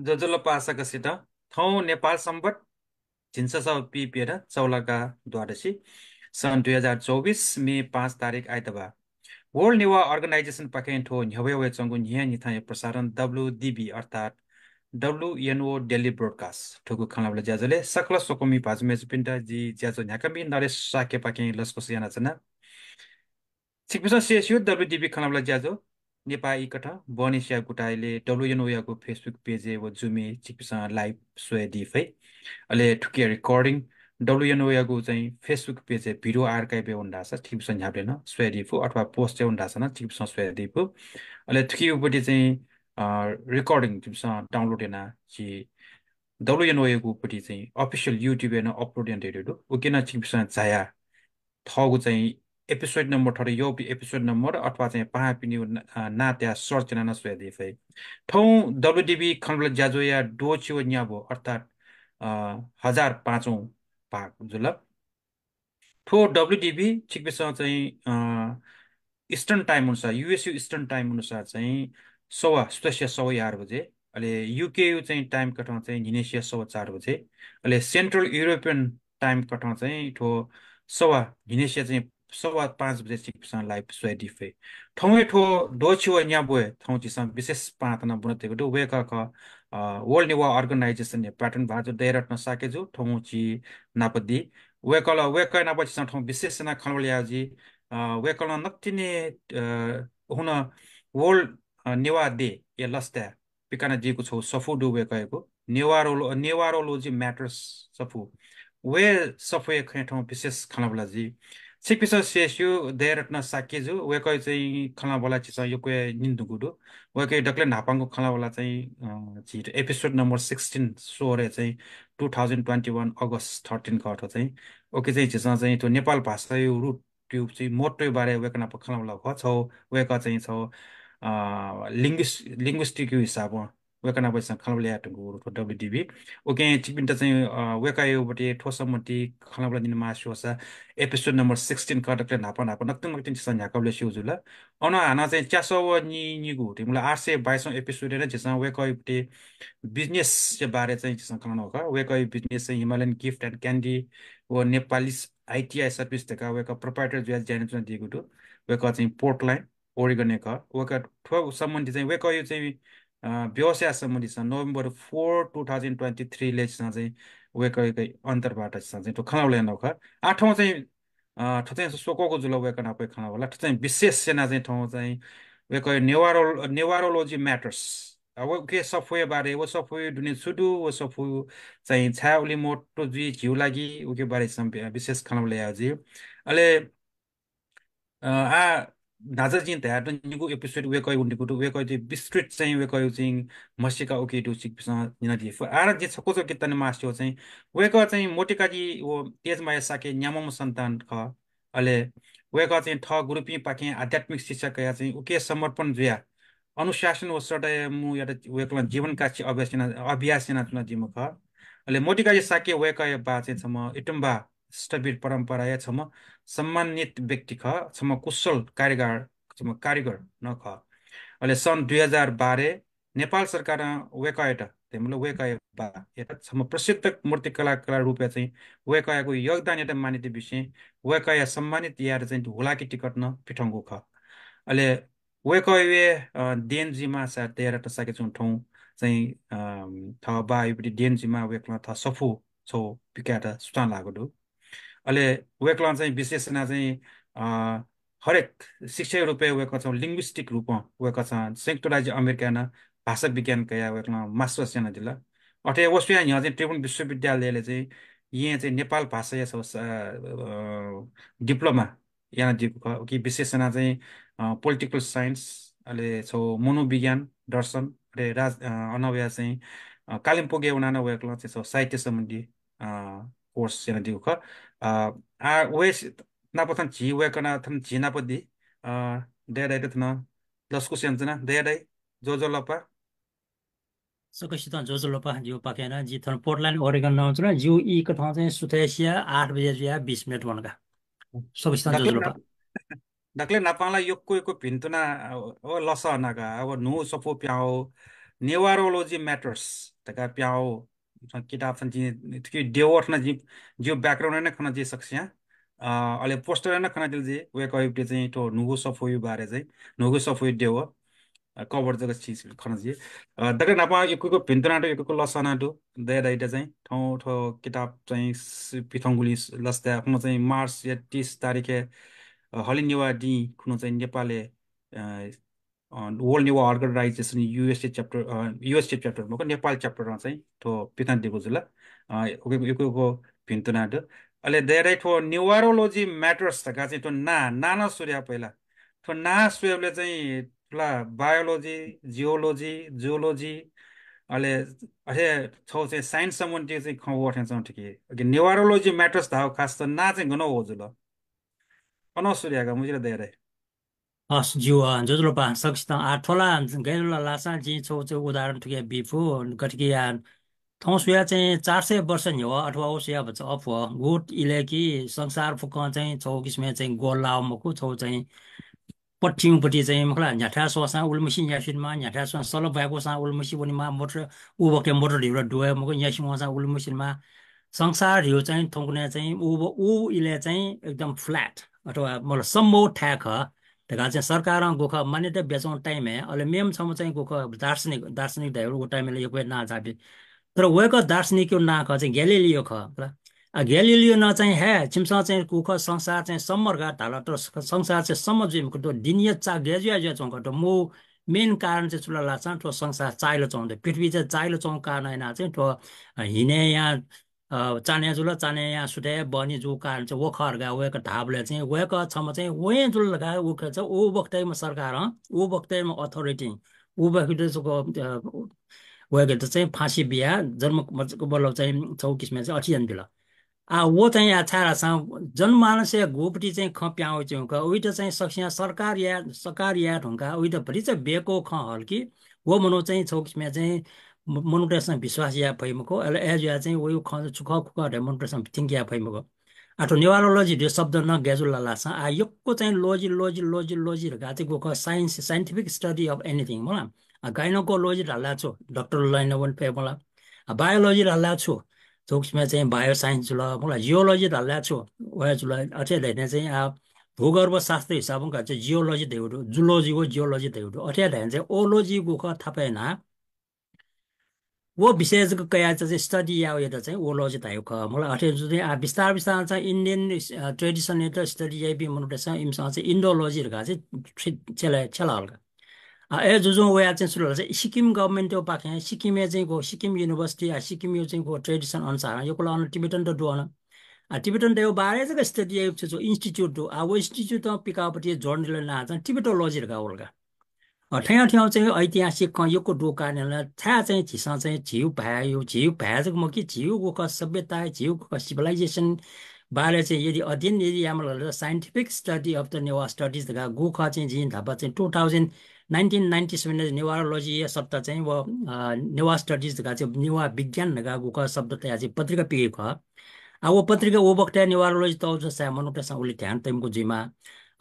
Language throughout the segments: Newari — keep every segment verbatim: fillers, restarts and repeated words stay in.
ज्वजलपा सकसितं। थौं नेपाल संवत् झिंछसः पीप्यदँ चौलागा द्वादशी, सन् दुई हजार चौबिस मे पाँच तारिख आइतबार। World Newah Organization पाखें थ्व न्ह्यब्वया वयाच्वंगु न्हियान्हिथंया प्रसारण W D B अर्थात् W N O Daily Broadcast थुगु खँल्हाबल्हा ज्याझ्वलय् सकल स्वकुमि भाजु मय्जुपिन्त जि ज्याझ्वः न्ह्याकामि नरेश शाक्यपाखें लसकुस यानाच्वना। छिकपिन्सं स्यू, W D B खँल्हाबल्हा ज्याझ्वः नेपाः ई कथं बहनिसिया गुताइलय् W N O यागु Facebook page-य् व Zoom-य् छिकपिन्सं live स्वयादी फइ। अले थुकिया recording W N O यागु चाहिँ Facebook page-य् video archive-य् वन धाःसा छिकपिन्सं न्ह्याबलें नं स्वयादी फु, अथवा post-य् वन धाःसा नं छिकपिन्सं स्वयादी फु। अले थुकियापट्टि चाहिँ, अ, recording छिकपिन्सं download यानाः झी W N O यागुपट्टि चाहिँ official YouTube-य् नं upload यानातयागु दु। उकी नं छिकपिन्सं झायाः थःगु चाहिँ episode number, थःत यःपिं episode number अथवा चाहिँ पाहांपिनिगु ना-, अ, नां तयाः search यानाः नं स्वयादी फइ। थौं W D B खँल्हाबल्हा ज्याझ्वःया द्वःछि व न्याब्व अर्थात्, अ, हजार पाँचौं भाग जुल। थ्व W D B छिकपिन्सं चाहिँ, अ, Eastern time अनुसार, U S U Eastern time अनुसार चाहिँ सवा, सुथसिया सवा एघार बजे, अले U K U चाहिँ time कथं चाहिँ न्हिनय्सिया सवा चार बजे, अले Central European time कथं चाहिँ थ्व सवा, न्हिनय्सिया चाहिँ सवा पाँच बजे छिकपिन्सं live स्वयादी फइ। थौंया थ्व द्वःछि व न्याब्वय् थौं झीसं विशेष पाहां तनाः ब्वनातयागु दु। वय्कः खः, अ, World Newah Organization-या patron भाजु दयारत्न शाक्यजु थौं झी नाप दी। वय्कलं, वय्कः नाप झीसं थौं विशेष यानाः खँल्हाबल्हा याये जुइ। अ, वय्कलं नकतिनि, अ, हुन World, अ, Newah Day-या लसताय् पिकानादीगु छगू सफू दु वय्कःयागु, Newarolo-, Newarology Matters सफू। व सफूया खँय् थौं विशेष खँल्हाबल्हा जुइ। छिकपिन्सं स्यू, दयारत्न शाक्यजु, वय्कःया चाहिँ खँल्हाबल्हा झीसं यक्व हे न्यने धुंकूगु दु। वय्कःया दकलय् न्हापांगु खँल्हाबल्हा चाहिँ, अ, झी episode number sixteen, सोह्र चाहिँ two thousand twenty one August thirteen खः थ्व चाहिँ। उकी चाहिँ झीसं चाहिँ थ्व नेपाल भाषाया root-या चाहिँ महत्वया बारे वय्कः नाप खँल्हाबल्हा खः। छगू वय्कः चाहिँ छगू, अ, linguist-, linguistic-या हिसाबं वय्कः नाप झीसं खँल्हाबल्हा याये धुंकूगु दु थ्व W D B। उकिं छिकपिन्त चाहिँ, अ, वय्कःयापट्टि थ्व सम्बन्धी खँल्हाबल्हा न्यने मास्ति वःसा episode number sixteen खः, दकलय् न्हापा न्हापा नकतिनि नकतिनि झीसं न्ह्याकाबलय् स्यू जुल। अन हानं चाहिँ च्यासः व नी-, निगू, धइगु मला आठ सय बाइसौं episode-य् नं झीसं वय्कःयापट्टि business-या बारे चाहिँ झीसं खँ ल्हानागु खः। वय्कःया business चाहिँ Himalayan Gift and Candy व Nepalese I T I service धकाः वय्कः proprietor जुयाः ज्या यानाच्वनादीगु दु। वय्कः चाहिँ Portland, Oregon-या खः। वय्कः थ्व सम्बन्धी चाहिँ वय्कःया चाहिँ, अ, व्यवसाय सम्बन्धी चाहिँ November four, two thousand twenty three-लय् झीसं चाहिँ वय्कःया अन्तर्वार्ता झीसं चाहिँ थ्व खँल्हाबल्हा यानागु खः। आः थौं चाहिँ, अ, थ्व चाहिँ स्वक्वःगु जुल वय्कः नाप खँल्हाबल्हा। थ्व चाहिँ विशेष यानाः चाहिँ थौं चाहिँ वय्कःया Newarol-, Newarology Matters, अ, व उकी सफूया बारे, व सफूया दुने छु दु, व सफू चाहिँ छाय् उलि महत्व जुइ झीगु लागि, उकी बारे झीसं वि-, विशेष खँल्हाबल्हा याये जुइ। अले अ, आः न्हाचः जिं धयातःगु निगू episode वय्कःया वनेगु दु, वय्कःया विस्तृत चाहिँ वय्कःया चाहिँ म्हसीका उकी दु छिकपिन्सं न्यनादी फु। आः जिं छकूचा उकी तने मास्ति वः चाहिँ वय्कः चाहिँ मोतिकाजी व तेजमाया शाक्यया न्याम्हम्ह सन्तान खः। अले वय्कः चाहिँ थः गुरुपिंपाखें आध्यात्मिक शिक्षा कयाः चाहिँ उकी समर्पण जुयाः अनुशासन व श्रद्धाया मू यात वय्कलं जीवन काछि अभ्यास याना, अभ्यास यानाच्वनादीम्ह खः। अले मोतिकाजी शाक्य वय्कःया बाः चाहिँ छम्ह इतुम्बा स्थविर परम्पराया छम्ह सम्मानित व्यक्ति खः, छम्ह कुशल कारिगर, छम्ह कारिगर नं खः। अले सन् दुई हजार बाह्र नेपाल सरकारं वय्कःयात, धइगु मला वय्कःया बाःयात छम्ह प्रसिद्ध मूर्तिकलाकार रूपय् चाहिँ वय्कःयागु योगदानयात मान्यता बिसें वय्कःया सम्मानित यायेत चाहिँ हुलाकी टिकट नं पिथंगु खः। अले वय्कःया, अ, देन जुइमाः सायद दयारत्न शाक्यजुं थौं चाहिँ, अ, थः बाःयापट्टि देन जुइमाः वय्कलं थः सफू छगू पिकायेत सुथां लाःगु दु। अले वय्कलं चाहिँ विशेष यानाः चाहिँ, अ, हरेक शिक्षक रूपय् वय्कः चाहिँ linguistic रूपं वय्कः चाहिँ संयुक्त राज्य अमेरिकाय् नं भाषा विज्ञान कयाः वय्कलं masters यानादिल। अथे व स्वयां न्ह्यः चाहिँ त्रिभुवन विश्वविद्यालयलय् चाहिँ येँ चाहिँ नेपाल भाषाया छगू, अ, diploma यानादीगु खः। उकी विशेष यानाः चाहिँ, अ, political science, अले छगू मनोविज्ञान, दर्शन, अले राज-, अ, अन वयाः चाहिँ, अ, कालिम्पोङय् वनाः नं वय्कलं चाहिँ छगू साहित्य सम्बन्धी, अ, course यानादीगु खः। अ, आः वय्कः नाप थन झी वय्कः नाप थन झी नाप दी, अ, दया दाइयात थन लसकुस यानाच्वना, दया दाइ, ज्वजलपा। सकसितं ज्वजलपा, जिगु पाखें नं। जि थन Portland, Oregon नं च्वना। जिगु ई कथं चाहिँ सुथसिया आठ बजे जुयाः बीस मिनेट वन का। सकसितं दकले ज्वजलपा। न्हाप-, दकले न्हापां ला यक्व यक्व भिन्तुना, अ, लसः हना का, अ, न्हू सफू पिहां वः, Newarology Matters धकाः प्याहां वःगु किताब चाहिँ जिं थुकी देव थन जिं, जिगु background नं खन जिं सकसियां, अ, अले poster नं खनादिल जिं। वय्‌कःयागु चाहिँ थ्व न्हूगु सफूया बारे चाहिँ, न्हूगु सफूया देव, अ, cover जक छि खन जिं। अ, दकलय् न्हापां यक्व यक्व भिन्तुना दु, यक्व यक्व लसना दु। दया दाइयात चाहिँ थौं थ्व किताब चाहिँ स-, पिथंगुलिं स-, लसताय् खुन्हु चाहिँ March या तीस तारिखय्, अ, हलिं नेवाः दिं खुन्हु चाहिँ नेपालय्, अ, अ, World Newah Organization USA chapter, अ, USA chapter मखु, नेपाल chapter नं चाहिँ थ्व पिथनादीगु जुल। अ, यक्व यक्व भिन्तुना दु। अले दया दाइ थ्व Newarology Matters धकाः चाहिँ थ्व नां, नां नं स्वयाः पहिला। थ्व नां स्वयेबलय् चाहिँ थुला biology, geology, zoology, अले अथे छगू चाहिँ science सम्बन्धी चाहिँ खँ वः थें च्वं थुकी। अले Newarology Matters धाःगु खास त नां चाहिँ गनं वःगु जुल? अनं सुरु याका मुजिला दया दाइ। हस्, ज्यू, अ, ज्वजलपा सकसितं। आ, थ्व ला गय् जुल धाःसा जिं छगू चाहिँ उदाहरण थुकी बी फु, गथे कि या, थौं स्वयाः चाहिँ चार सय वर्ष न्ह्यः अथवा व स्वयाः भचा अप्वः, गुगु इलय् कि संसार फुक्कं चाहिँ छगू किसिमय् चाहिँ ग्वलाः वःम्ह मखु, छगू चाहिँ पट्ठिउँपट्टि चाहिँ मखु ला, न्ह्याथाय् स्वःसां उलिमछि न्यासि वनेमाः, न्ह्याथाय् स्वःसां सल ब्वाय्‌कूसां उलिमछि वनेमाः, मोटर, उ बखतय् मोटर धइगु ला दु हे मखु, न्यासि वंसां उलिमछि वनेमाः। संसार धइगु चाहिँ थौंकन्हय् चाहिँ उ ब-, उ इलय् चाहिँ एकदम flat अथवा मतलब सम्मगु थाय् खः धकाः चाहिँ सरकारं गुखः मान्यता बियाच्वंगु time-य्, अले मेम्ह छम्ह चाहिँ गुखः दार्शनिक, दार्शनिक धइगु उ time-य् ला यक्व हे नां जाःपिं। तर वय्‌कः दार्शनिकया नां खः चाहिँ ग्यालिलियो खः, खला। आ, ग्यालिलियो नं चाहिँ हे छिमिसं चाहिँ गुखः संसार चाहिँ सम्म धकाः धाल, तर स-, संसार चाहिँ सम्म जुइ मखु, थ्व दिनया चा गय् जुया जुयाच्वंगु खः, थ्व मू main कारण चाहिँ छु ला धाःसा थ्व संसार चाःहिला च्वंगु दु, पृथ्वी चाहिँ चाःहिला च्वंगु कारण यानाः चाहिँ थ्व, अ, हिनय् यां, अ, चान्हय् जुल, चान्हय् यां सुथय् बहनी जूगु कारण चाहिँ व खः धकाः वय्‌कः धाःबलय् चाहिँ वय्‌कः छम्ह चाहिँ वहें जुल धकाः उ खः चाहिँ उ बखतय्‌म्ह सरकारं, उ बखतय्‌म्ह authority, उ बखतय् जक, अ, वय्‌कःयात चाहिँ फाँसी बियाः जन्म, मतलब चाहिँ छगू किसिमय् चाहिँ अथे यानाबिल। आ, व चाहिँ या छाय् धाःसा जनमानसय् गुपट्टि चाहिँ खँ पिहां वइच्वंगु खः, उइत चाहिँ सकसियां सकार याये, सकार याये धुंकाः उइत भतिचा बेको खँ हल कि व मनू चाहिँ छगू किसिमय् चाहिँ म-, मनूतय्‌सं विश्वास याये फइ मखु, अले अय् जुयाः चाहिँ वय्‌कःया खँ छु खः खु खः धयाः मनूतय्‌सं think याये फइ मखु। आ, थ्व Newarology धइगु शब्द नं गय् जुल धाःसा आ, यक्व चाहिँ logy, logy, logy, logy धकाः चाहिँ गुखः science, scientific study of anything, मला। आ, gynecology धाल धाःसा छु, डाक्टर line-य् वने फइ, मला। आ, biology धाल धाःसा छु, छगू किसिमय् चाहिँ bioscience जुल, मला। Geology धाल धाःसा छु, व हे जुल। अथे धइथें चाहिँ आ, भूगर्भशास्त्र हिसाबं का चाहिँ geology धइगु दु, zoology व geology धइगु दु। अथे धइथें चाहिँ ology गुखः थापय् यानाः व विषय जक कयाः चाहिँ study याःगुयात चाहिँ ology धाइगु खः, मला। अथे जुजुं आ, बिस्तार बिस्तार चाहिँ Indian, अ, tradition-यात study याइपिं मनूतय्‌सं इमिसं चाहिँ Indology धकाः चाहिँ छ्यला, छ्यला हल का। आ, अय् जुजुं वयाः चाहिँ छु धाल धाःसा सिक्किम government-यापाखें सिक्किमय् चाहिँ गु, सिक्किम university आ, सिक्किमया चाहिँ गु tradition अनुसारं यक्व ला अन Tibetan-त दु अन। आ, Tibetan-तय् बारे जक study याइगु छु छु institute दु। आ, व institute-तं पिकाःपट्टि journal-या नां चाहिँ Tibetology धकाः वल का। अ, थ्यं थ्यं चाहिँ ऐतिहासिक खँ यक्व दु कारण यानाः छाय् चाहिँ झीसं चाहिँ झीगु भाय्, झीगु भाय् जक मखु कि झीगु गुखः सभ्यता, झीगु गुखः civilization बारे चाहिँ यदि अध्ययन यदि यायेमाल धाःसा scientific study of the Newa studies धकाः गुखः चाहिँ जिं न्हापा चाहिँ two thousand, nineteen ninety seven Newarology-या सट्टा चाहिँ व, अ, Newa studies धकाः चाहिँ नेवाः विज्ञान धकाः गुखः शब्द तयाः चाहिँ पत्रिका पिकयागु खः। आ, व पत्रिका व बखतय् Newarology तःगु जूसा मनूतय्‌सं उलि ध्यान तइमखु जुइमाः।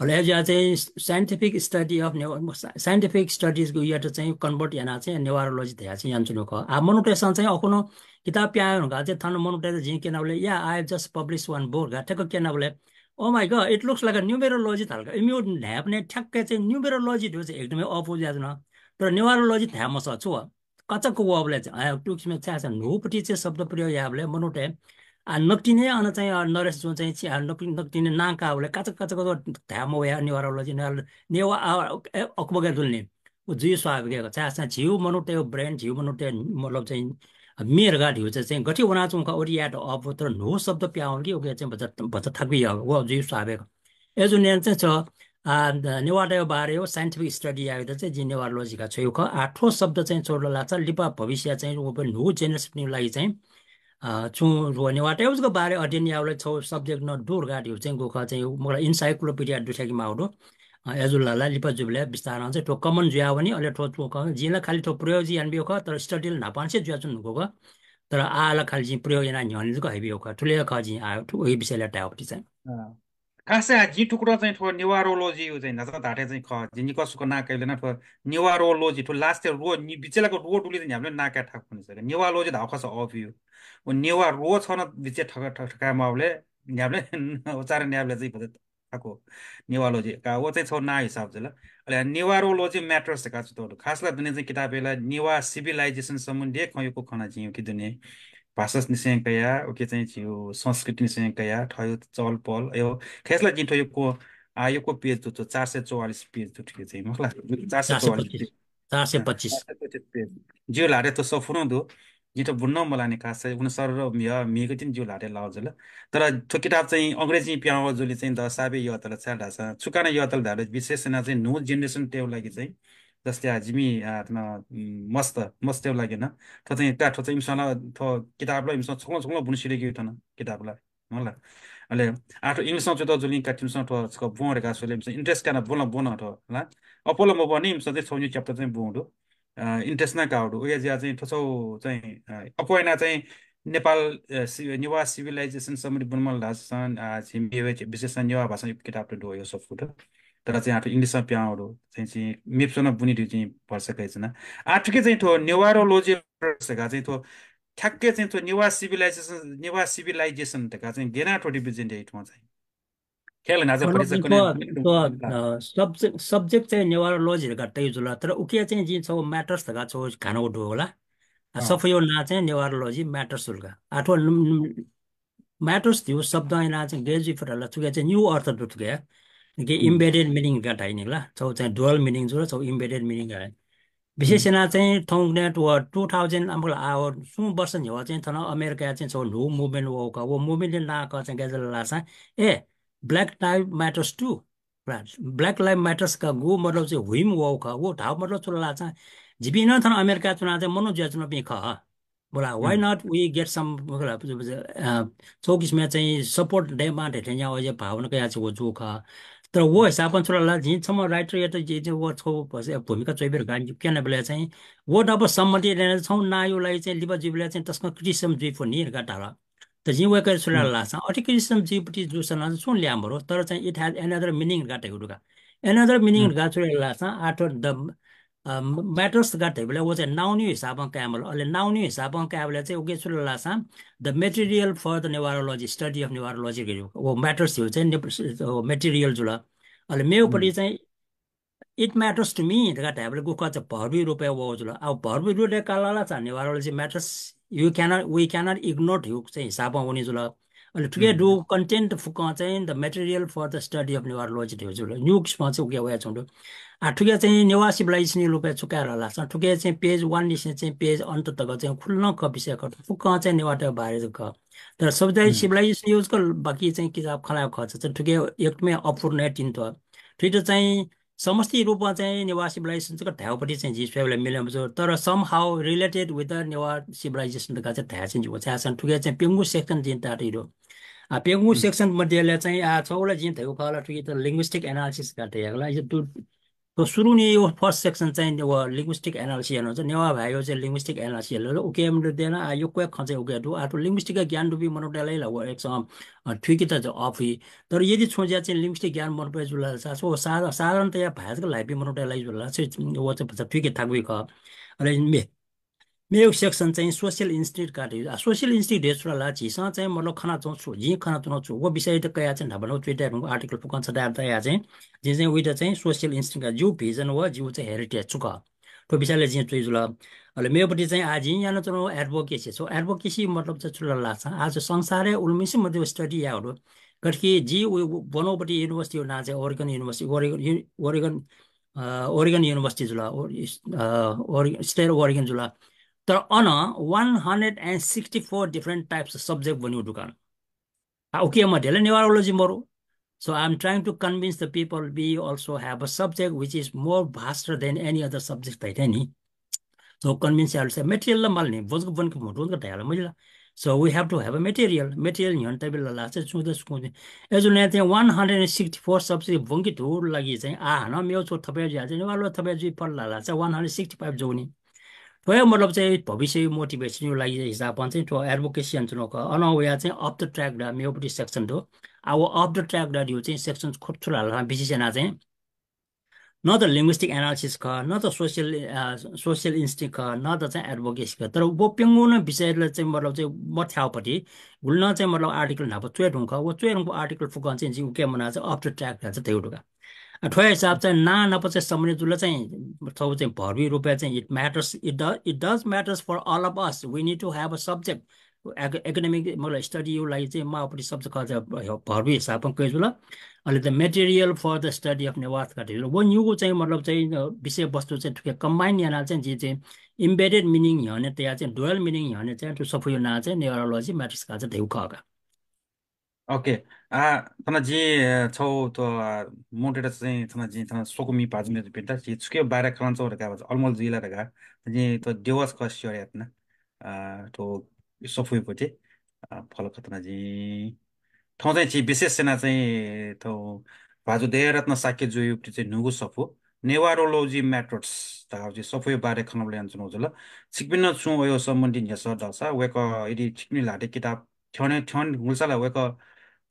अले अय् जुयाः चाहिँ scientific study of Newa, scientific studies-यात चाहिँ convert यानाः चाहिँ Newarology धयाः चाहिँ यानाच्वनागु खः। आ, मनूतय्‌सं चाहिँ अखुन्हु किताब पिहां वये धुंकाः चाहिँ थन मनूतय्‌त जिं क्यनाबलय्, "Yeah, I have just published one book" धकाः ठ्याक्क क्यनाबलय्, "Oh my God, it looks like a numerology" धाल का। इमिगु न्हाय्‌पनय् ठ्याक्कै चाहिँ numerology धइगु चाहिँ एकदमै अःपु जुयाच्वन। तर Newarology धाये मसः छु व। कचाक्क वःबलय् चाहिँ, अ, थुकिसिमय् छाय् धाःसा न्हूपट्टि चाहिँ शब्द प्रयोग याःबलय् मनूतय्, आ, नकतिनि अन चाहिँ, अ, नरेश जुं चाहिँ छि, आ, नक-, नकतिनि नां काःबलय् कचाक्क कचाक्क धाये मवया Newarology, नेवाः, नेवाः, आ, ए, अकबके जुल नि। व जुइ स्वाभाविक हे खः। छाय् धाःसा झीगु मनूतय् brain, झीगु मनूतय् मतलब चाहिँ, अ, मे धकाः धइगु चाहिँ, चाहिँ गथे वनाच्वंगु खः, अथे यायेत अःपु, तर न्हू शब्द पिहां वल कि उके चाहिँ भचा, भचा थाकुइ याःगु, व जुइ स्वाभाविक हे खः। अय् जुयाः चाहिँ छ, आ, नेवाःतय् बारे व scientific study यायेत चाहिँ जिं Newarology धकाः छ्वयागु खः। आ, थ्व शब्द चाहिँ छु धाःसा लिपा भविष्यय् चाहिँ व न्हू generation-पिनिगु लागि चाहिँ, आ, छुं व नेवाःतय् जक बारे अध्ययन यायेबलय् छगू subject नं दु धकाः धइगु चाहिँ गुखः चाहिँ मला encyclopedia दुथ्याके माःगु दु। आ, अय् जुल धाःसा लिपा जुइबलय् बिस्तारं चाहिँ थ्व common जुयावनी, अले थ्व छु खः, जिं ला खालि थ्व प्रयोग जिं यानाबियागु खः, तर study ला न्हापांनिसें जुयाच्वंगु खः। तर आः ला खालि जिं प्रयोग यानाः न्ह्यःने जक हइबियागु खः। थुलि हे खः जिं आः थ्व, उगु विषयलय् धायेगु पति चाहिँ। अँ। खासै जिं थुकथं चाहिँ थ्व नेवारोलोजी चाहिँ न्हाचः धाःथें चाहिँ खः। जिं निकः सुकः नां काइबलय् नं थ्व नेवारोलोजी, थ्व लास्टय् रो नि बिचय् लाक रो दुलिं चाहिँ न्ह्याबलें नां काये थाकु नि सर। नेवालोजी धाःगु खःसा अःपुइ। व नेवाः रो छगू नं बिचय् थक-, थक-, थकाये माःबलय् न्ह्याबलें उच्चारण यायेबलय् चाहिँ भचा थाकु नेवालोजी का, व चाहिँ छगू नां हिसाब जुल। अले नेवारोलोजी म्याटर्स धकाः च्वयातःगु दु। खास ला दुने चाहिँ किताबय् ला नेवाः सिभिलाइजेसन सम्बन्धी खँ यक्व खना जिं उकी दुने। भाषानिसें कयाः, उकी चाहिँ झीगु संस्कृतिनिसें कयाः, थःगु चहलपहल, अयो, खय्‌सा ला जिं थ्व यक्व, आ, यक्व पेज दु, थ्व चार सय चौवालिस पेज दु, थुकी चाहिँ, मखु ला? चार सय चौवालिस पेज। चार सय पच्चिस। चार सय पच्चिस पेज। जिगु ल्हातय् थ्व सफू नं दु। जिं थ्व बुने नं मलानि, खास चाहिँ उन सर र म्हि-, म्हिगः तिनि जिगु ल्हातय् लाः जुल। तर थ्व किताब चाहिँ अंग्रेजीं पिहां वःगु जुलिं चाहिँ द साबे यःतल, छाय् धाःसा छु कारणं यःतल धाःसा विशेष यानाः चाहिँ न्हू जेनेरेसनतय्गु लागि चाहिँ, जस्तै आ, जिमि, आ, थन, उम्, मस्त, मस्तय्गु लागि नं। थ्व चाहिँ का, थ्व चाहिँ इमिसं ला थ्व किताब ला इमिसं छगू छगू ला बुने सिधयेकेगु थन किताब ला। मखु ला। अले आः थ्व English नं च्वयातःगु जुलिं का, छिमिसं थ्व छकः ब्वँ धकाः स्वले इमिसं interest कानाः ब्वन, ब्वन थ्व ला। अप्वः ला मब्वं नि, इमिसं चाहिँ छगू निगू chapter चाहिँ ब्वंगु दु। अ, interest नं काःगु दु। उकिया जुयाः चाहिँ थ्व छगू चाहिँ, अ, अप्वः यानाः चाहिँ नेपाल, अ, सि-, नेवाः सिभिलाइजेसन सम्बन्धी बुने माल धाःसा, अ, झी मेगु विशेष नेवाः भाषां किताब त दु, अयो सफू दु। तर चाहिँ आः थ्व English नं पिहां वःगु दु। चाहिँ झी मेपिसं नं बुने धइगु जिं भरोसा कयाच्वना। आः थुकी चाहिँ थ्व नेवारोलोजी धकाः चाहिँ थ्व ठ्याक्कै चाहिँ थ्व नेवाः सिभिलाइजेसन, नेवाः सिभिलाइजेसन धकाः चाहिँ गय् यानाः थ्व represent याइ थ्वं चाहिँ। खय् ला न्हाचः मतलब भतिचा थ्व, कने थ्व, अ, subject, subject चाहिँ नेवारोलोजी धकाः तयागु जुल, तर उकिया चाहिँ जिं छगू म्याटर्स धकाः छगू घानागु दु होला। आ, अँ। सफूया नां चाहिँ नेवारोलोजी म्याटर्स जुल का। आः थ्व न-, न-, म्याटर्स धइगु शब्दं यानाः चाहिँ गय् जुइ फत धाःसा थुकिया चाहिँ निगू अर्थ दु थुकिया। कि हम्म। Embedded meaning धकाः धाइ नि ला। छगू चाहिँ dual meaning जुल, छगू embedded meaning धाइ। विशेष हम्म। यानाः चाहिँ थौंकन्हय् व two thousand, अम्बल आ, व सुं वर्ष न्ह्यः चाहिँ थन अमेरिकाय् चाहिँ छगू न्हू movement वःगु खः। व movement-या नां खः चाहिँ गय् जुल धाःसा, ए, Black Lives Matters too। Black Lives Matters का गु मतलब चाहिँ whim वःगु खः। व धाःगु मतलब छु धाःसा, जिपिं नं थन अमेरिकाय् च्वनाः चाहिँ मनू जुयाच्वनापिं खः। मखु ला, why हम्म। not we get some, मखु ला, अ, छगू किसिमया चाहिँ support दयेमाः धइथें यानाः व भावना कयाः चाहिँ व जूगु खः। तर व हिसाबं छु धाःसा जिं छम्ह writer-यात जिं चाहिँ व छगू भूमिका च्वइबलय् धकाः क्यनाबलय् चाहिँ व नाप सम्बन्धित यानाः छगू नांया लागि चाहिँ लिपा जुइबलय् चाहिँ तसकं criticism जुइ फु नि धकाः धाल। त जिं वय्कःयात छु धाल धाःसा, अथे criticism जुइपट्टि जूसा नं छुं ल्याः मरु, तर चाहिँ it has another meaning धकाः धयागु दु का। Another meaning हम्म। धकाः छु धाल धाःसा, आः थ्व द, अ, म्याटर्स धकाः धयाबलय् व चाहिँ noun-या हिसाबं काये माल। अले noun-या हिसाबं कायेबलय् चाहिँ उकी छु धाल धाःसा, the material for the Newarology, study of Newarology धइगु। व म्याटर्स धइगु चाहिँ ने-, व material जुल। अले मेगुपट्टि हम्म। चाहिँ it matters to me धकाः धायेबलय् गु खः चाहिँ verb-या रूपय् वःगु जुल। अब verb-या रूपय् काल धाःसा Newarology matters, you cannot, we cannot ignore धइगु चाहिँ हिसाबं वनी जुल। अले थुकी हम्म। दुगु content फुक्कं चाहिँ the material for the study of Newarology धइगु जुल। निगू किसिमं चाहिँ उकी वयाच्वंगु दु। आ, थुकी चाहिँ नेवाः सिभिलाइजेसन-या रूपय् छु काये धाःसा, थुकी चाहिँ page one निसें चाहिँ page अन्त तक चाहिँ खुल्ला खः विषय खः। फुक्कं चाहिँ नेवाःतय् बारे जक खः। तर समुदाय हम्म। सिभिलाइजेसन-या जक बाकी चाहिँ किताब खँ ल्हायेगु खःसा चाहिँ थुकी एकदमै अपूर्ण हे तिनि त्वः। थुइत चाहिँ समष्टि रूपमा चाहिँ नेवाः सिभिलाइजेसन जक धायेगुपट्टि चाहिँ जिं स्वयेबलय् मिले मजू, तर somehow related with the Newah सिभिलाइजेसन धकाः चाहिँ धाये चाहिँ जिगु, छाय् धाःसा थुकी चाहिँ प्यंगू section जिं तयातयागु दु। आ, प्यंगू हम्म। section मध्ये ला चाहिँ, आ, छगू ला जिं धयागु खः ला, थुकी त linguistic analysis धकाः धयागु ला, यो दु, थ्व सुरुनिया first section चाहिँ व linguistic analysis यानागु चाहिँ नेवाः भाय्‌या चाहिँ linguistic analysis यानागु ला, उकी मध्ये नं, आ, यक्व खँ चाहिँ उकी दु। आ, थ्व linguistic ज्ञान दुपिं मनूतय् लागि ला व एकदम, अ, थुइकेत चाहिँ अःपुइ। तर यदि छुं ज्या चाहिँ linguistic ज्ञान मनूतय् जुल धाःसा, व साधा-, साधारणतया भाय् जक ल्हाइपिं मनूतय्त लागि जुल धाःसा, व चाहिँ भचा थुइके थाकुइ खः। अले मे-, मेगु section चाहिँ social instinct का धइगु। आ, social instinct धइगु छु धाःसा झीसं चाहिँ मतलब खनाच्वंगु छु, जिं खनाच्वनागु छु, व विषययात कयाः चाहिँ न्हापा न्हापा च्वयातयागु article फुक्कं छथाय् तयाः चाहिँ, जिं चाहिँ उइत चाहिँ social instinct का, जिगु vision व जिगु चाहिँ heritage छु खः। थ्व विषयलय् जिं च्वइ जुल। अले मेगुपट्टि चाहिँ आः जिं यानाच्वनागु advocacy। So advocacy मतलब चाहिँ छु धाःसा, आः चाहिँ संसारय् उलिमछि मध्ये study यायेगु दु। गथे कि जि उ-, उ-, ब्वनागुपट्टि university-या नां चाहिँ Oregon University, Oregon, Oregon, अ, Oregon University जुल, ओ-, इस-, अ, Ore-, State of Oregon जुल। तर अन one hundred and sixty four different types of subject ब्वनीगु दु का। आ, उकी मध्ये ला Newarology मरु। So I'm trying to convince the people we also have a subject which is more vaster than any other subject धइथें नि। So convince यायेगु material ला माल नि, ब्वंक ब्वंक मदुंक धयागु ला मजिल। So we have to have a material, material न्ह्यःने तयाबिल धाःसा चाहिँ छुं त छुं त। अय्‌जूगुलिं चाहिँ one hundred and sixty four subject ब्वंके धुंगु लागि चाहिँ आः हानं मेगु छगू थप जुयाः चाहिँ Newarology थप जुइ फत धाःसा चाहिँ one hundred sixty five जूनि। थ्व हे मतलब चाहिँ भविष्य मोटिभेसन यो लागि हिसाबं चाहिँ थ्व एडभोकेसी यानाच्वनागु खः। अन वया चाहिँ अफ द ट्र्याक द मेगु पट्टि सेक्सन दु। आ व अफ द ट्र्याक द धइगु चाहिँ सेक्सन छु ला धाःसा विशेष याना चाहिँ न त लिङ्ग्विस्टिक एनालिसिस खः, न त सोसियल सोसियल इन्स्टिङ खः, न त चाहिँ एडभोकेसी खः। तर व प्यंगू नं विषयले चाहिँ मतलब चाहिँ मथ्याःपट्टि गुलि नं चाहिँ मतलब आर्टिकल न्हापा च्वये धुंकल। व च्वये धुंकल आर्टिकल फुक्कं चाहिँ जिं उके मना चाहिँ अफ द ट्र्याक धाःसा धयागु दु का। आ, थ्व हिसाब चाहिँ नां नाप चाहिँ सम्बन्धित जुल चाहिँ थ्व चाहिँ भर्बी रूपय् चाहिँ it matters, it does, it does matters for all of us. We need to have a subject. Academic मतलब स्टडी यो लागि चाहिँ मापट्टि शब्द खः भर्बी हिसाबं कइ जुल। अले the material for the study of Newar का धइगु जुल। व निगू चाहिँ मतलब चाहिँ विषयवस्तु चाहिँ थुके कम्बाइन याना चाहिँ जि चाहिँ इम्बेडेड मिनिङ न्ह्यःने तया चाहिँ डुअल मिनिङ न्ह्यःने चाहिँ थ्व सफूयो नां चाहिँ नेवारोलोजी म्याटर्स का चाहिँ धइगु खः का। OK। आ, थन जि छौ त मोटेर चाहिँ थन जि थन स्वकुमि भाजु मेजुपिन्त जि छुके बारे खलन चौ धका अलमल जुइला धका जि त देवस क स्योर यातना। आ, तो सफुइपति आ, फल खतना जि थौ चाहिँ जि विशेष सेना चाहिँ थौ भाजु दयारत्न शाक्य जुयुपति चाहिँ नुगु सफु नेवारोलोजी म्याट्रोट्स धाव जि सफुइ बारे खनबले यान चुनौ जुल। छिकपिन छु अयो सम्बन्धी न्यस दसा वेक यदि छिकपिन लाटे किताब थ्यने थ्यन हुलसाला वेक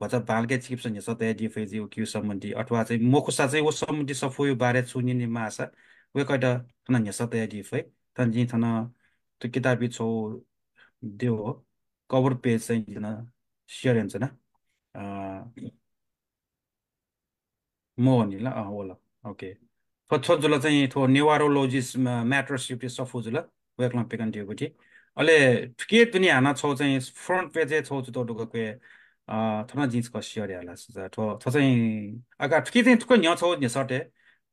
भचा बालके चिकित्सा न्यस तया दि फै जि उकिउ सम्बन्धी अथवा चाहिँ मोखुसा चाहिँ वो सम्बन्धी सफुयु बारे छु निनि मासा वेक त थन न्यस तया दि फै। थन जि थन त किताबी छौ देव कवर पेज चाहिँ जि थन सेयर यान चना। अ, मोहन नि ल अ ओला। OK। थ्व थ्व जुल चाहिँ थ्व नेवारोलोजिस्ट म्याट्रोसिप सफु जुल। वेकलं पेकन दियो गुठी। अले थुके दुनिया हाना छौ चाहिँ फ्रन्ट पेज छौ चुतो दुगु क्वे अ थन जिन्स क सेयर याला सुजा थ्व थ्व चाहिँ अगा थुके चाहिँ थुक न्यौ छौ न्यसटे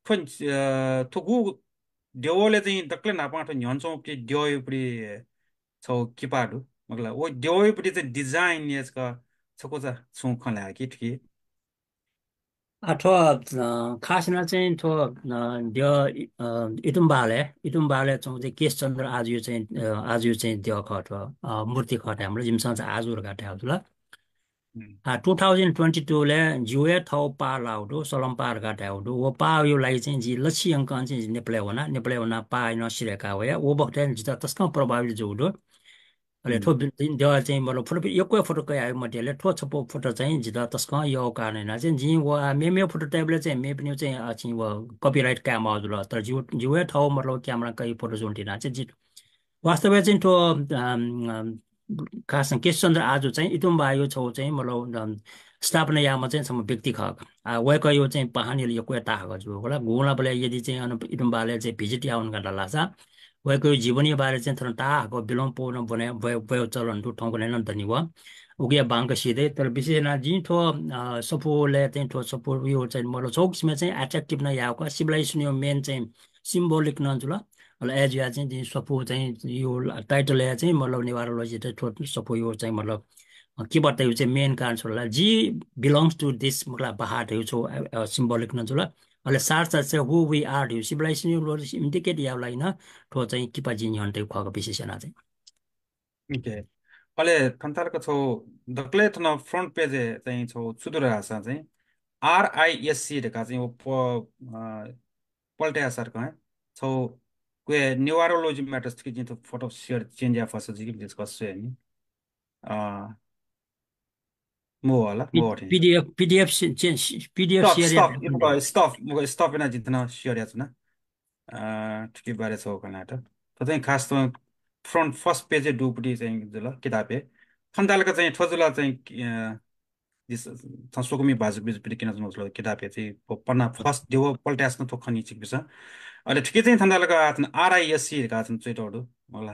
थ्व अ थुगु देवले चाहिँ दक्ले नापा थ्व न्यौ छौ के देव उपरि छौ किपा दु। मगला ओ देव उपरि चाहिँ डिजाइन यस क छको छ छु खला कि थुके। आ, थ्व अ, खास याना चाहिँ थ्व अ, द्य अ, इतुम्बाले इतुम्बाले चाहिँ केशचन्द्र आजुयो चाहिँ अ, आजुयो चाहिँ द्य खः थ्व अ, मूर्ति खः धायेमाल जिमिसं चाहिँ आजु धकाः धायेगु जुल। आ, टू थाउजन्ड ट्वेन्टी टूले जिउ हे थौ पाः लाउ दु, सलम पाः धकाः धायेगु दु। व पाःयो लागि चाहिँ जि लछि यंकं चाहिँ जि नेपालय् वना, नेपालय् वना पाः नं सिधय्‌का वया। व बखतय् जितः तसकं प्रभावित जूगु दु। अले थ्व बि- जिं द्यः चाहिँ मतलब फोटो यक्व फोटो कयाः मध्येले थ्व छपु फोटो चाहिँ जितः तसकं यः कारण याना चाहिँ जिं व आ मेमे फोटो तयेबलय् चाहिँ मेपिनि चाहिँ अ, चाहिँ व कपिराइट काये माः जुल। तर जिउ जिउ हे थौ मतलब क्यामेरा कइ फोटो जुन तिना चाहिँ जि वास्तवय् चाहिँ थ्व अम, अम, खास केशचन्द्र आजु चाहिँ इतुम्बायो छौ चाहिँ मतलब अम, स्थापना यामा चाहिँ छम्ह व्यक्ति खः। आ वय्‌कःयो चाहिँ पहानीले यक्व ताहाक जू होला। गुलाबलय् यदि चाहिँ अन इतुम्बाले चाहिँ भिजिट यावन का लासा वय्‌कःयो जीवनयो बारे चाहिँ थन ताहाक बिलं पोनं बने बय बय चलन दु थौंकन्हय् नं दनि व। उकिया बांक सिधे तर विशेष याना जिं थ्व अ, सफुले चाहिँ थ्व सफुयो चाहिँ मतलब छौ किसिमय् चाहिँ अट्र्याक्टिभ नं याःगु का। सिभिलाइजेसनयो मेन चाहिँ सिम्बोलिक नं जुल। अले अय्‌जुया चाहिँ जिं सफु चाहिँ यो टाइटलया चाहिँ मतलब नेवारोलोजी त थ्व सफुयो चाहिँ मतलब अ, किपा तयु चाहिँ मेन कारण छु ला जि बिलोङ्स टु दिस मतलब बाहा धयु छौ अ, अ, सिम्बोलिक नं जुल। अले साथ साथ चाहिँ who we are धयु सिभिलाइजेसनयो लोजी इन्डिकेट याउ लागि नं थ्व चाहिँ किपा जिं न्ह्यःने तयु खः का विशेष याना चाहिँ। OK। अले थन्तालक छौ दक्ले थन फ्रन्ट पेज चाहिँ छौ चुदुर हासा चाहिँ आरआइएससी धका चाहिँ वो प अ, पल्टे हासार कं छौ क्वे नेवारोलोजी म्याटर्स थुके जिं त फोटो सेयर चेन्ज या फस जिके डिस्कस से नि। अ मो वाला मो अथे। PDF PDF PDF stuff share stuff stuff मग स्टफ एना जितना सेयर या चुना। अ थुके बारे छौ कना त त चाहिँ खास त फ्रन्ट फर्स्ट पेज दुपटी चाहिँ जुल किताबे। थन्तालक चाहिँ थ्व जुल चाहिँ अ, जिस थन स्वकुमि भाजु बिजुपिं किन जुन उसलो किताब हे चाहिँ प- पन्ना फर्स्ट देव पल्टास न थो खनि चिक बिस। अले ठिकै चाहिँ थन्दा लगा आथन आरआइएससी का थन चोइटोडु। होला।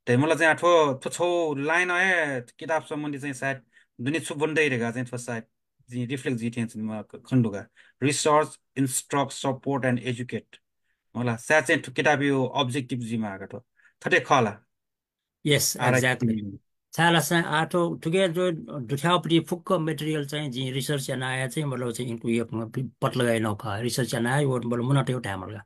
ते मला चाहिँ आठो थो छौ लाइन हे किताब सम्बन्धी चाहिँ सायद दुनि छु बन्दै रेगा चाहिँ थो सायद जि रिफ्लेक्ट जि थें चाहिँ म ख- खण्डुगा। Research, instruct, support and educate। होला सायद चाहिँ थो किताब यो अब्जेक्टिभ जिमा आगा थो थटे खला। Yes, exactly। छाय्‌लासा आः थ्व थुके जो दुथ्याःपट्टि फुक्क मेटेरियल चाहिँ जिं रिसर्च यानाया चाहिँ मतलब चाहिँ इनको यो पत्ता लगाइ नौका रिसर्च यानाया वो मतलब मुना तयु टाइम लगा।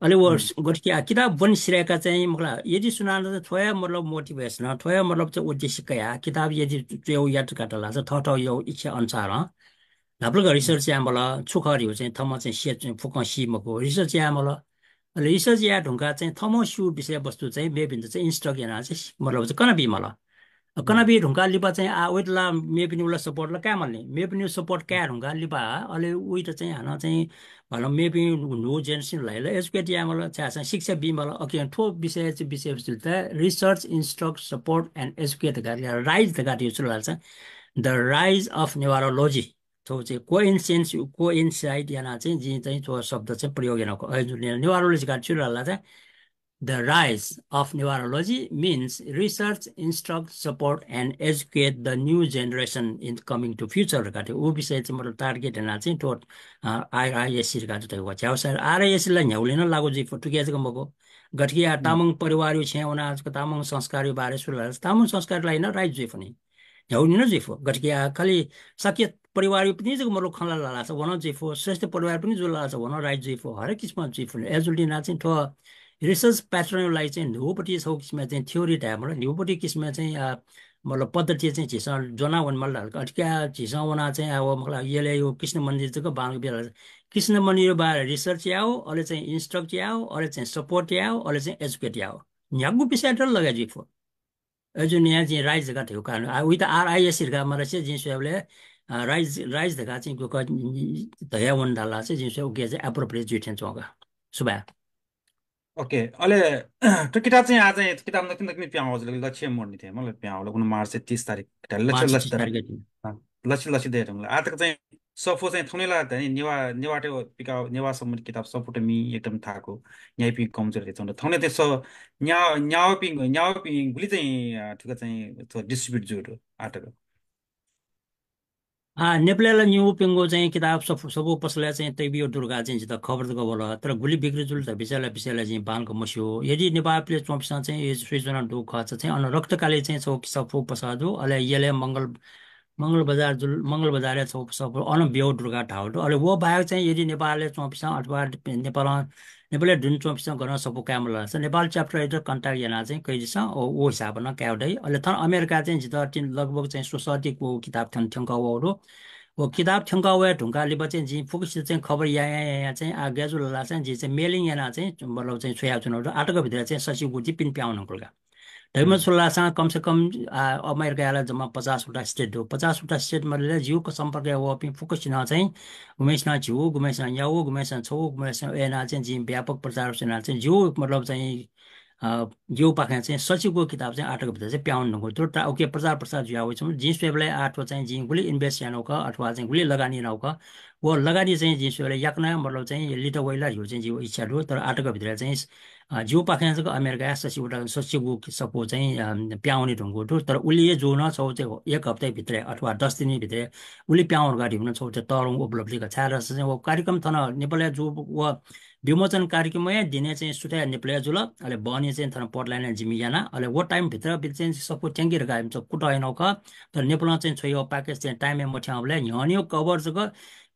अले वो गठकी आ किताब बन सिरायका चाहिँ मखला यदि सुनान थ्वया मतलब मोटिभेशन थ्वया मतलब चाहिँ उद्देश्य कया किताब यदि च्वयु यात काटला चाहिँ थः थः यो इच्छा अनुसार धापलक रिसर्च यामल छु खरियो चाहिँ थम चाहिँ सिया चाहिँ फुक्क सी मखु रिसर्च यामल। अले research याये धुंकाः चाहिँ थःम्हं स्यू विषयवस्तु चाहिँ मेपिन्त चाहिँ instruct यानाः चाहिँ मतलब चाहिँ कनाबी माल। अ, कनाबी धुंकाः लिपा चाहिँ आ वइत ला मेपिनि उला support ला काये माल नि। मेपिनि support काये धुंकाः लिपा अले उइत चाहिँ हानं चाहिँ भनौँ मेपिं न्हू generation लाई ला educate याये माल, छाय् चाहिँ शिक्षा बी माल। OK, थ्व विषय चाहिँ विषयवस्तु त research, instruct, support and educate धकाः rise धकाः छु ला चाहिँ the rise of Newarology। थ्व चाहिँ coincidence, coincide यानाः चाहिँ जिं चाहिँ थ्व शब्द चाहिँ प्रयोग यानागु। अ, जुन Newarology धकाः छु ला चाहिँ the rise of Newarology means research, instruct, support and educate the new generation in coming to future धकाः थ्व उ विषय चाहिँ मतलब target यानाः चाहिँ थ्व, अ, आर आइएससी धकाः थ्व धयागु। झ्याउ सर आर आइएससी ला न्ह्यागुलिं नं लागू जुइ फु, थुकिया जक मखु। गथे कि आ, तामाङ परिवारया छेँय् वनाः जक तामाङ संस्कारया बारे छु ला, तामाङ संस्कार ला नं rise जुइ फु नि। न्ह्यागुलिं नं जुइ फु। गथे कि आ खालि शाक्य परिवारया पनि जक मतलब खँ ल्हाः ला चाहिँ व नं जुइ फु, श्रेष्ठ परिवार पनि जू ला चाहिँ व नं rise जुइ फु, हरेक किसिमं जुइ फु। अय्‌जूगुलिं यानाः चाहिँ थ्व research pattern या लागि चाहिँ न्हूपट्टि छगू किसिमया चाहिँ theory धाये माल, न्हूपट्टि किसिमया चाहिँ, अ, मतलब पद्धति चाहिँ झीसं ज्वना वने माल धाल। अथे कि आ झीसं वनाः चाहिँ आ व मतलब यलय् यो कृष्ण मन्दिर जक बांलाक बियाः ला। कृष्ण मन्दिरया बारे research याउ, अले चाहिँ instruct याउ, अले चाहिँ support याउ, अले चाहिँ educate याउ। न्ह्यागु विषय त लगे जुइ फु। अय्‌जूगुलिं यानाः जिं rise धकाः धयागु कारण, आ, उइत आर आइएससी धकाः मधासे जिं स्वयेबलय्, अ, rise, rise धकाः चाहिँ गुक धया वन धाल ला चाहिँ जिं स्वये उके चाहिँ appropriate जुइ थें च्वं का। सुभाय्। OK, अले थ्व किताब चाहिँ आ चाहिँ किताब नकतिनि नकतिनि पिहां वःगु जुल, लच्छिया मोडनि थें, मतलब पिहां वःगु ला, गुन्हु मार्च तीस तारिख, लच्छिया मार्च लच्छिया तीस तारिख। तारिख। अँ, लच्छिया लच्छिया दये धुंकल। आ तक चाहिँ सफू चाहिँ थौंकन्हय् ला धाइ नि नेवाः, नेवाःतय् पिकाः नेवाः सम्बन्धी किताब सफूत मि एकदम थाकु, न्याइपिं कम जुल धइगु च्वं। थौंकन्हय् चाहिँ स-, न्या-, न्याःपिं, न्याःपिं गुलि चाहिँ, अ, थुकी चाहिँ थ्व distribute जू दु आ तक? आ, नेपालय् ला निगूपिनिगु चाहिँ किताब सफू, सफू पसलय् चाहिँ तयाबियागु दु धकाः चाहिँ जितः खबर तक वल। तर गुलि बिक्री जुल धइगु विषय ला, विषय ला जिं बांलाक मस्यू। यदि नेपालय् च्वंपिसं चाहिँ यो सूचना दुगु खःसा चाहिँ अन रक्तकाली चाहिँ छगू सफू पसः दु, अले यलय् मंगल, मंगल बजार जुल, मंगल बजारय् छगू सफू अन बियागु दु धकाः धाःगु दु। अले व बाहेक चाहिँ यदि नेपालय् च्वंपिसं अथवा नेपालं, नेपालय् दुने च्वंपिसं गनं सफू काये माल धाःसा नेपाल chapter यात contact यानाः चाहिँ कयादिसँ, व, व हिसाबं नं काये दइ। अले थन अमेरिकाय् चाहिँ जितः तिन, लगभग चाहिँ स्वसःति क्वःगु किताब थन थ्यंकः वःगु दु। व किताब थ्यंकः वये धुंकाः लिपा चाहिँ जिं फुक्कसित चाहिँ खबर यायां यायां चाहिँ आ गय् जुल धाःसा चाहिँ जिं चाहिँ mailing यानाः चाहिँ मतलब चाहिँ छ्वयाच्वनागु दु। आ तक भित्र चाहिँ सछिगू ति पिने पिहां वने धुंकल का। धइम्ह छु ला धाःसा कम से कम, आ, अमेरिकाय् ला जम्मा पचास वटा state दु। पचास वटा state मध्ये ला जिगु सम्पर्कय् वःपिं फुक्कसिनं चाहिँ गुम्हेसिनं झिगू, गुम्हेसिनं न्यागू, गुम्हेसिनं छगू, गुम्हेसिनं यानाः चाहिँ जिं व्यापक प्रचार यानाः चाहिँ जिगु मतलब चाहिँ, अ, जिगुपाखें चाहिँ सछिगू किताब चाहिँ आ तक भित्र चाहिँ पिहां वने धुंकल। तर उके प्रचार प्रसार जुया वइच्वंगु, जिं स्वयेबलय् आ थ्व चाहिँ जिं गुलि invest यानागु खः अथवा चाहिँ गुलि लगानी यानागु खः, व लगानी चाहिँ जिं स्वयेबलय् याकनं मतलब चाहिँ लित वइ ला धइगु चाहिँ जिगु इच्छा दु। तर आ तक भित्र चाहिँ, अ, जिगुपाखें जक अमेरिकाय् सछिगू वटा, सछिगू सफू चाहिँ, अ, पिहां वने धुंकूगु दु। तर उलि हे जू नं छगू चाहिँ एक हप्ता भित्र अथवा दस दिन भित्र उलि पिहां वंगु धइगु नं छगू चाहिँ तःधंगु उपलब्धि का। छाय् धाःसा चाहिँ व कार्यक्रम थन नेपालय् जू व विमोचन कार्यक्रमया दिने चाहिँ सुथय् नेपालय् जुल, अले बहनी चाहिँ थन पोर्टल्यान्डय् जिमि याना, अले व time भित्र भित्र चाहिँ सफू थ्यंके धकाः इमिसं कुतः यानागु खः। तर नेपालं चाहिँ छ्वयागु package चाहिँ time-य् मथ्यंबलय् न्ह्यःने cover जक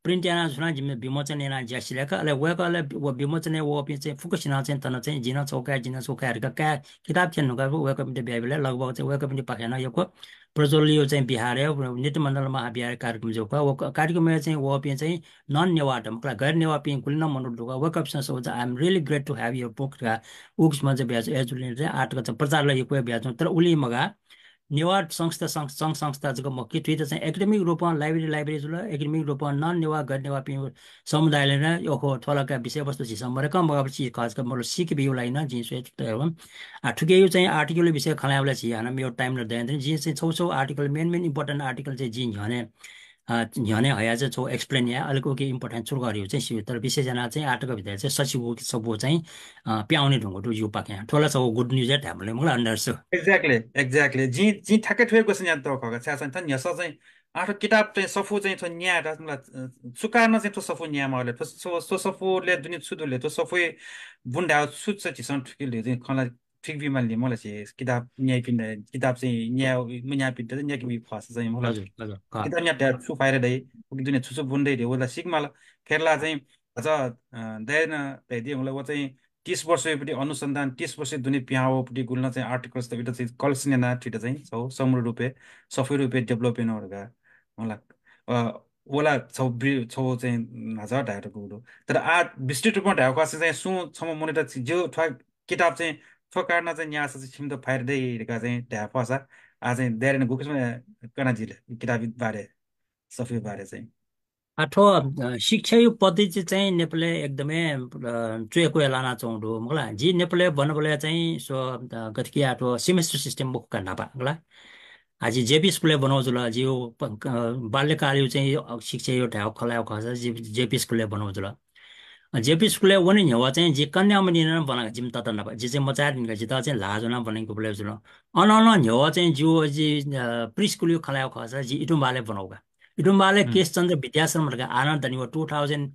print यानाः छुनाः जिमि विमोचन यानाः ज्या सिधय्‌का। अले वय्‌कः अले व विमोचनय् वःपिं चाहिँ फुक्कसिनं चाहिँ थन चाहिँ जि नं छगू काये, जि नं छगू काये धकाः काये किताब थ्यने धुंकाः वय्‌कःपिन्त बियाबलय् लगभग चाहिँ वय्‌कःपिन्त पाखें नं यक्व प्रज्वलया चाहिँ विहारय्, नित्यानन्द महाविहारय् कार्यक्रम जुयागु खः। व क-, कार्यक्रमय् चाहिँ वःपिं चाहिँ non नेवाःत, मतलब गैर नेवाःपिं गुलि नं मनूत दु का, वय्‌कःपिन्सं सःता चाहिँ, "I am really glad to have your book" धकाः उ किसिमं चाहिँ बियाच्वंगु। अय्‌जूगुलिं चाहिँ आ तक चाहिँ प्रचार ला यक्व हे बियाच्वंगु, तर उलि मगाः नेवाः संस्था, सं-, संघ संस्था जक मखु कि, थुइत चाहिँ academic रूपं library, library जुल, academic रूपं non नेवाः गैर नेवाःपिं समुदायले नं, ओहो, थ्व ला का विषयवस्तु झीसं मदय्‌कं मगाःपिं चिज खः, मतलब सीके बीगु लागि नं जिं स्वये धुंकल। आ, थुकिया चाहिँ article विषय खँ ल्हायेबलय् झी हानं मेगु time नं दयाच्वनी। जिं चाहिँ छगू छगू article, main main important article चाहिँ जिं न्ह्यःने, अ, न्ह्यःने हयाः चाहिँ छगू explain याये, अले उके important छु खः धइगु चाहिँ स्यू। तर विशेष यानाः चाहिँ आ तक भित्र चाहिँ सछिगू सफू चाहिँ, अ, पिहां वने धुंकूगु दु जिगुपाखें। थ्व ला छगू good news हे धायेमाल, मतलब, अन्तर्सु। Exactly, exactly। जिं, जिं ठ्याक्कै थ्व हे question यायेत खः का, छाय् धाःसा थन न्ह्यसः चाहिँ आ थ्व किताब चाहिँ सफू चाहिँ थ्व न्यायेत, मतलब, अ, छु कारणं चाहिँ थ्व सफू न्यायेमाः ले? थ्व, थ्व, थ्व सफूलय् दुने छु दु ले? थ्व सफूय् बुने धयागु छु चाहिँ झीसं थुकिया ल्हाः चाहिँ खँ ल्हाये, थुइके बीमाल नि, मला चाहिँ किताब न्याइपिन्त, किताब चाहिँ न्याये मन्याःपिन्त चाहिँ न्याके बी फःसा चाहिँ, मला हजुर, हजुर, अँ। किताब न्यायेत छु फाइदा दइ, उकी दुने छु छु बुने दइ धइगु व ला सीकेमाल। खय्‌ला चाहिँ अझ, अ, दयानं धयादी, मला व चाहिँ तीस वर्षयापट्टि अनुसन्धान, तीस वर्ष दुने पिहां वःपट्टि गुलि नं चाहिँ articles त उइत चाहिँ collection यानाः थुइत चाहिँ स-, समग्र रूपय्, सफू रूपय् develop यानागु धकाः, मला, अ, वला छौ ब्रि छौ चाहिँ न्हाचा धायेत गुगु दु। तर आ विस्तृत रूपमा धायेगु खःसा चाहिँ सुं छम्ह मनूत ज्यू थ्व किताब चाहिँ थ्व कारणं चाहिँ न्याःसा चाहिँ छिमित फाइदा दइ धकाः चाहिँ धाये फःसा आ चाहिँ दाइरेन गुकिसिम कना जिल किताब बारे सफी बारे चाहिँ। आ थ्व शिक्षायु पद्धति चाहिँ नेपालय् एकदमै च्वय् क्वय् लाना च्वंगु दु मखुला। जि नेपालय् बनबलय् चाहिँ स्व गतिकि आ थ्व सेमेस्टर सिस्टम मखु का न्हापा मखुला। आ जि जेपी स्कुलय् बनौ जुल, जिउ बाल्यकालयु चाहिँ शिक्षायु धायेगु खँ ल्हायेगु खःसा जि जेपी स्कुलय् बनौ जुल। जेपी स्कुलय् वने न्ह्यः चाहिँ जि कन्यामणि नं बना जिम तता नापा। जि चाहिँ मचाया दिनका जित चाहिँ ल्हाः ज्वना बनेगु बलय् जुल। अन अन न्ह्यः चाहिँ जिउ जि प्रि स्कुलयु खँ ल्हायेगु खःसा जि इटुम्बालय् बनौ का। इटुम्बालय् केशचन्द्र विद्याश्रम धकाः आनन्द दनिव टू थाउजन्ड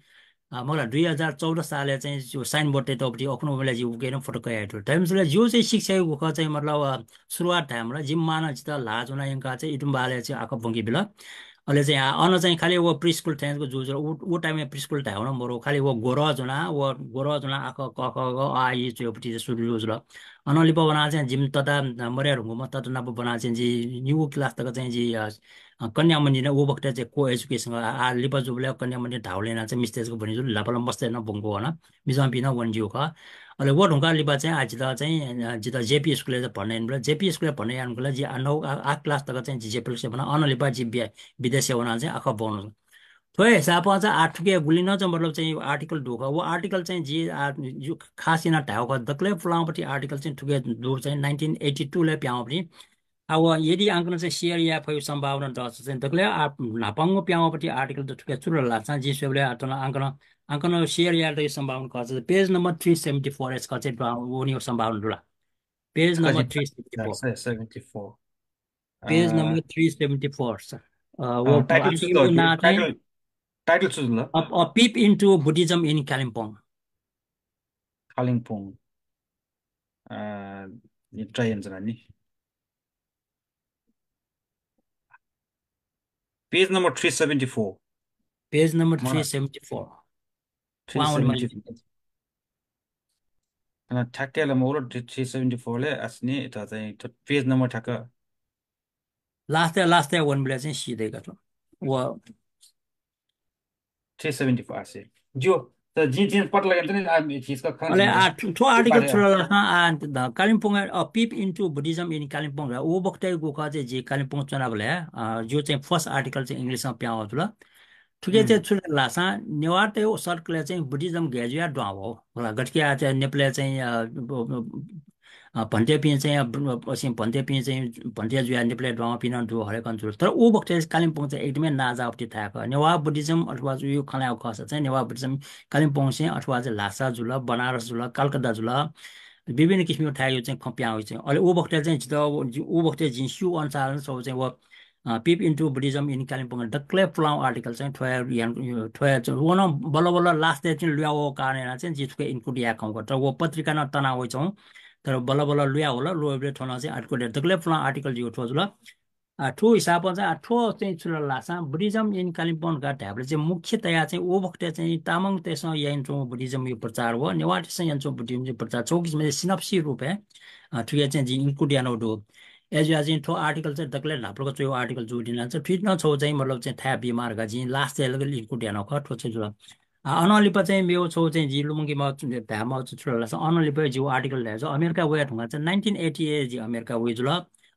मखुला दुई हजार चौध सालय् चाहिँ जो साइन बोर्ड तयातःपट्टि अखुनु बेला जिउ उकेनं फोटो कयातु। धर्मशाला जिउ चाहिँ शिक्षायु गुखः चाहिँ मतलब सुरुवात धायेमला जिम मानं जित ल्हाः ज्वना यंका चाहिँ इटुम्बालय् चाहिँ आखः ब्वंके बिल। अले चाहिँ आ अन चाहिँ खालि व प्रि स्कुल थेंजक जू जुल। उ उ टाइमय् प्रि स्कुल धायेवं मरु, खालि व गोरः ज्वना व गोरः ज्वना आखः क ख ग आ इ च्वय्‌पट्टि चाहिँ सुरु जू जुल। अन लिपा वना चाहिँ जिम तता मर्या रुंगुमा तता नाप बना चाहिँ जि निगू क्लास तक चाहिँ जि कन्यामणि नं उ बखतय् चाहिँ को एजुकेसन आ लिपा जुबलय् कन्यामणि धाउलेना चाहिँ मिस्तेजक बनि जुल। लापाला मस्ते नं ब्वंगु वना मिजंपिं नं वंज्यू खः। अले व धुंका लिपा चाहिँ आ जित चाहिँ जित जेपी स्कुलय् भर्ना यानाबलय् जेपी स्कुलय् भर्ना यानाबलय् जि आ नौ आ क्लास तक चाहिँ जि जेपी स्कुलय् भर्ना अन लिपा जि विदेशय् वना चाहिँ आखः ब्वनु। थ्व हिसाबं चाहिँ आ थुके गुलिं नं चाहिँ मतलब चाहिँ आर्टिकल दु खः। व आर्टिकल चाहिँ जि आ खास याना धायेगु खः दकलय् पुलांपट्टि आर्टिकल चाहिँ थुके दु चाहिँ नाइन्टिन एटी टू लय् प्याउँपट्टि आ व यदि आंकनं चाहिँ सेयर याये फयु सम्भावना दःसा चाहिँ दकलय् आ न्हापांगु प्याउँपट्टि आर्टिकल त थुके चुल लासा जि स्वयेबलय् आ तन आंकनं आंकनं सेयर याये दयु सम्भावना खः। Page number three seventy four S खः चाहिँ वनियो सम्भावना दुला। Page number three seventy four. Seventy four. Page number three seventy four sir. वो आर्टिकल ना चाहिँ टाइटल छु जुल? A peep into Buddhism in Kalimpong। Kalimpong. Try हुन्छ नि। Page number three seventy four. Page number three seventy four. Three seventy four. अन ठ्याक्कै ल मौल थ्री सेभेन्टी फोर ले आसनी त चाहिँ पेज नम्बर ठ्याक्क। लास्टय् लास्टय् वनबलय् चाहिँ सिधै गत। व थ्री सेभेन्टी फोर आसे। ज्यू, त जिं जिं पत्ता लगायेन तनि आ चीज का खान। अले आ थ्व आर्टिकल थ्व लासा आ Kalimpong A peep into Buddhism in Kalimpong ला। उ बखतय् गुखः चाहिँ जि कालिम्पोङ च्वनाबलय् ज्यू चाहिँ फर्स्ट आर्टिकल चाहिँ इंग्लिशमा प्यां वतुल। थुके चाहिँ छु लासा नेवारतय् सर्कलय् चाहिँ बुद्धिज्म गय् जुया द्वां वः। होला गतके आ चाहिँ नेपालय् चाहिँ अ, ब- ब- अ, भन्तेपिं चाहिँ अ, ब- ब- असिं भन्तेपिं चाहिँ भन्ते जुया नेपालय् द्वांपिं नं दु हरेक अञ्चल। तर उ बखतय् कालिम्पोङ चाहिँ एकदमै नाजावटी थाय् खः। नेवार बुद्धिज्म अथवा यो खनाया खःसा चाहिँ नेवार बुद्धिज्म कालिम्पोङ चाहिँ अथवा चाहिँ ल्हासा जुल, बनारस जुल, कलकत्ता जुल, विभिन्न किसिमको थाय् यो चाहिँ खँ प्यां चाहिँ। अले उ बखतय् चाहिँ जित उ बखतय् जिं स्यू अनुसार चाहिँ व peep into Buddhism in Kalimpong दकलय् पुलां आर्टिकल चाहिँ थ्वया यान थ्वया चाहिँ वन बल्ल बल्ल लास्टय् चाहिँ लुया वः कारण याना चाहिँ जि थुके इन्क्लुड या खंगु। तर व पत्रिका नं तना वइछौँ। तर बल्ल बल्ल लुया वल, लुया थ्व नं चाहिँ आर्टिकल दकलय् पुलां आर्टिकल जिगु थ्व जुल। आ, थ्व हिसाबं चाहिँ आ, थ्व चाहिँ छु लासा Buddhism in Kalimpong का धायेबलय् चाहिँ मुख्यतया चाहिँ उ बखतय् चाहिँ तामाङतय्सं याइनचुं बुद्धिज्म यो प्रचार व नेवारतय्सं याइनचुं बुद्धिज्म यो प्रचार छौ किसिम चाहिँ सिनप्सी रूपय् आ, थुके चाहिँ जिं इन्क्लुड यानो दु। एजुया जिं थ्व आर्टिकल चाहिँ दकलय् न्हापालाक च्वयु आर्टिकल जू दिना चाहिँ थुइत नं छौ चाहिँ मतलब चाहिँ थाय् बीमार का जिं लास्टय् लगे लिंकु ध्यान खः थ्व चाहिँ जुल। आ, अनं लिपा चाहिँ मेव छौ चाहिँ जि लुमंके माउ धाये माउ चाहिँ छु लासा अनं लिपा जिउ आर्टिकल धाये जो अमेरिका वया धुंगा चाहिँ नाइन्टिन एटी ए जि अमेरिका वइ जुल।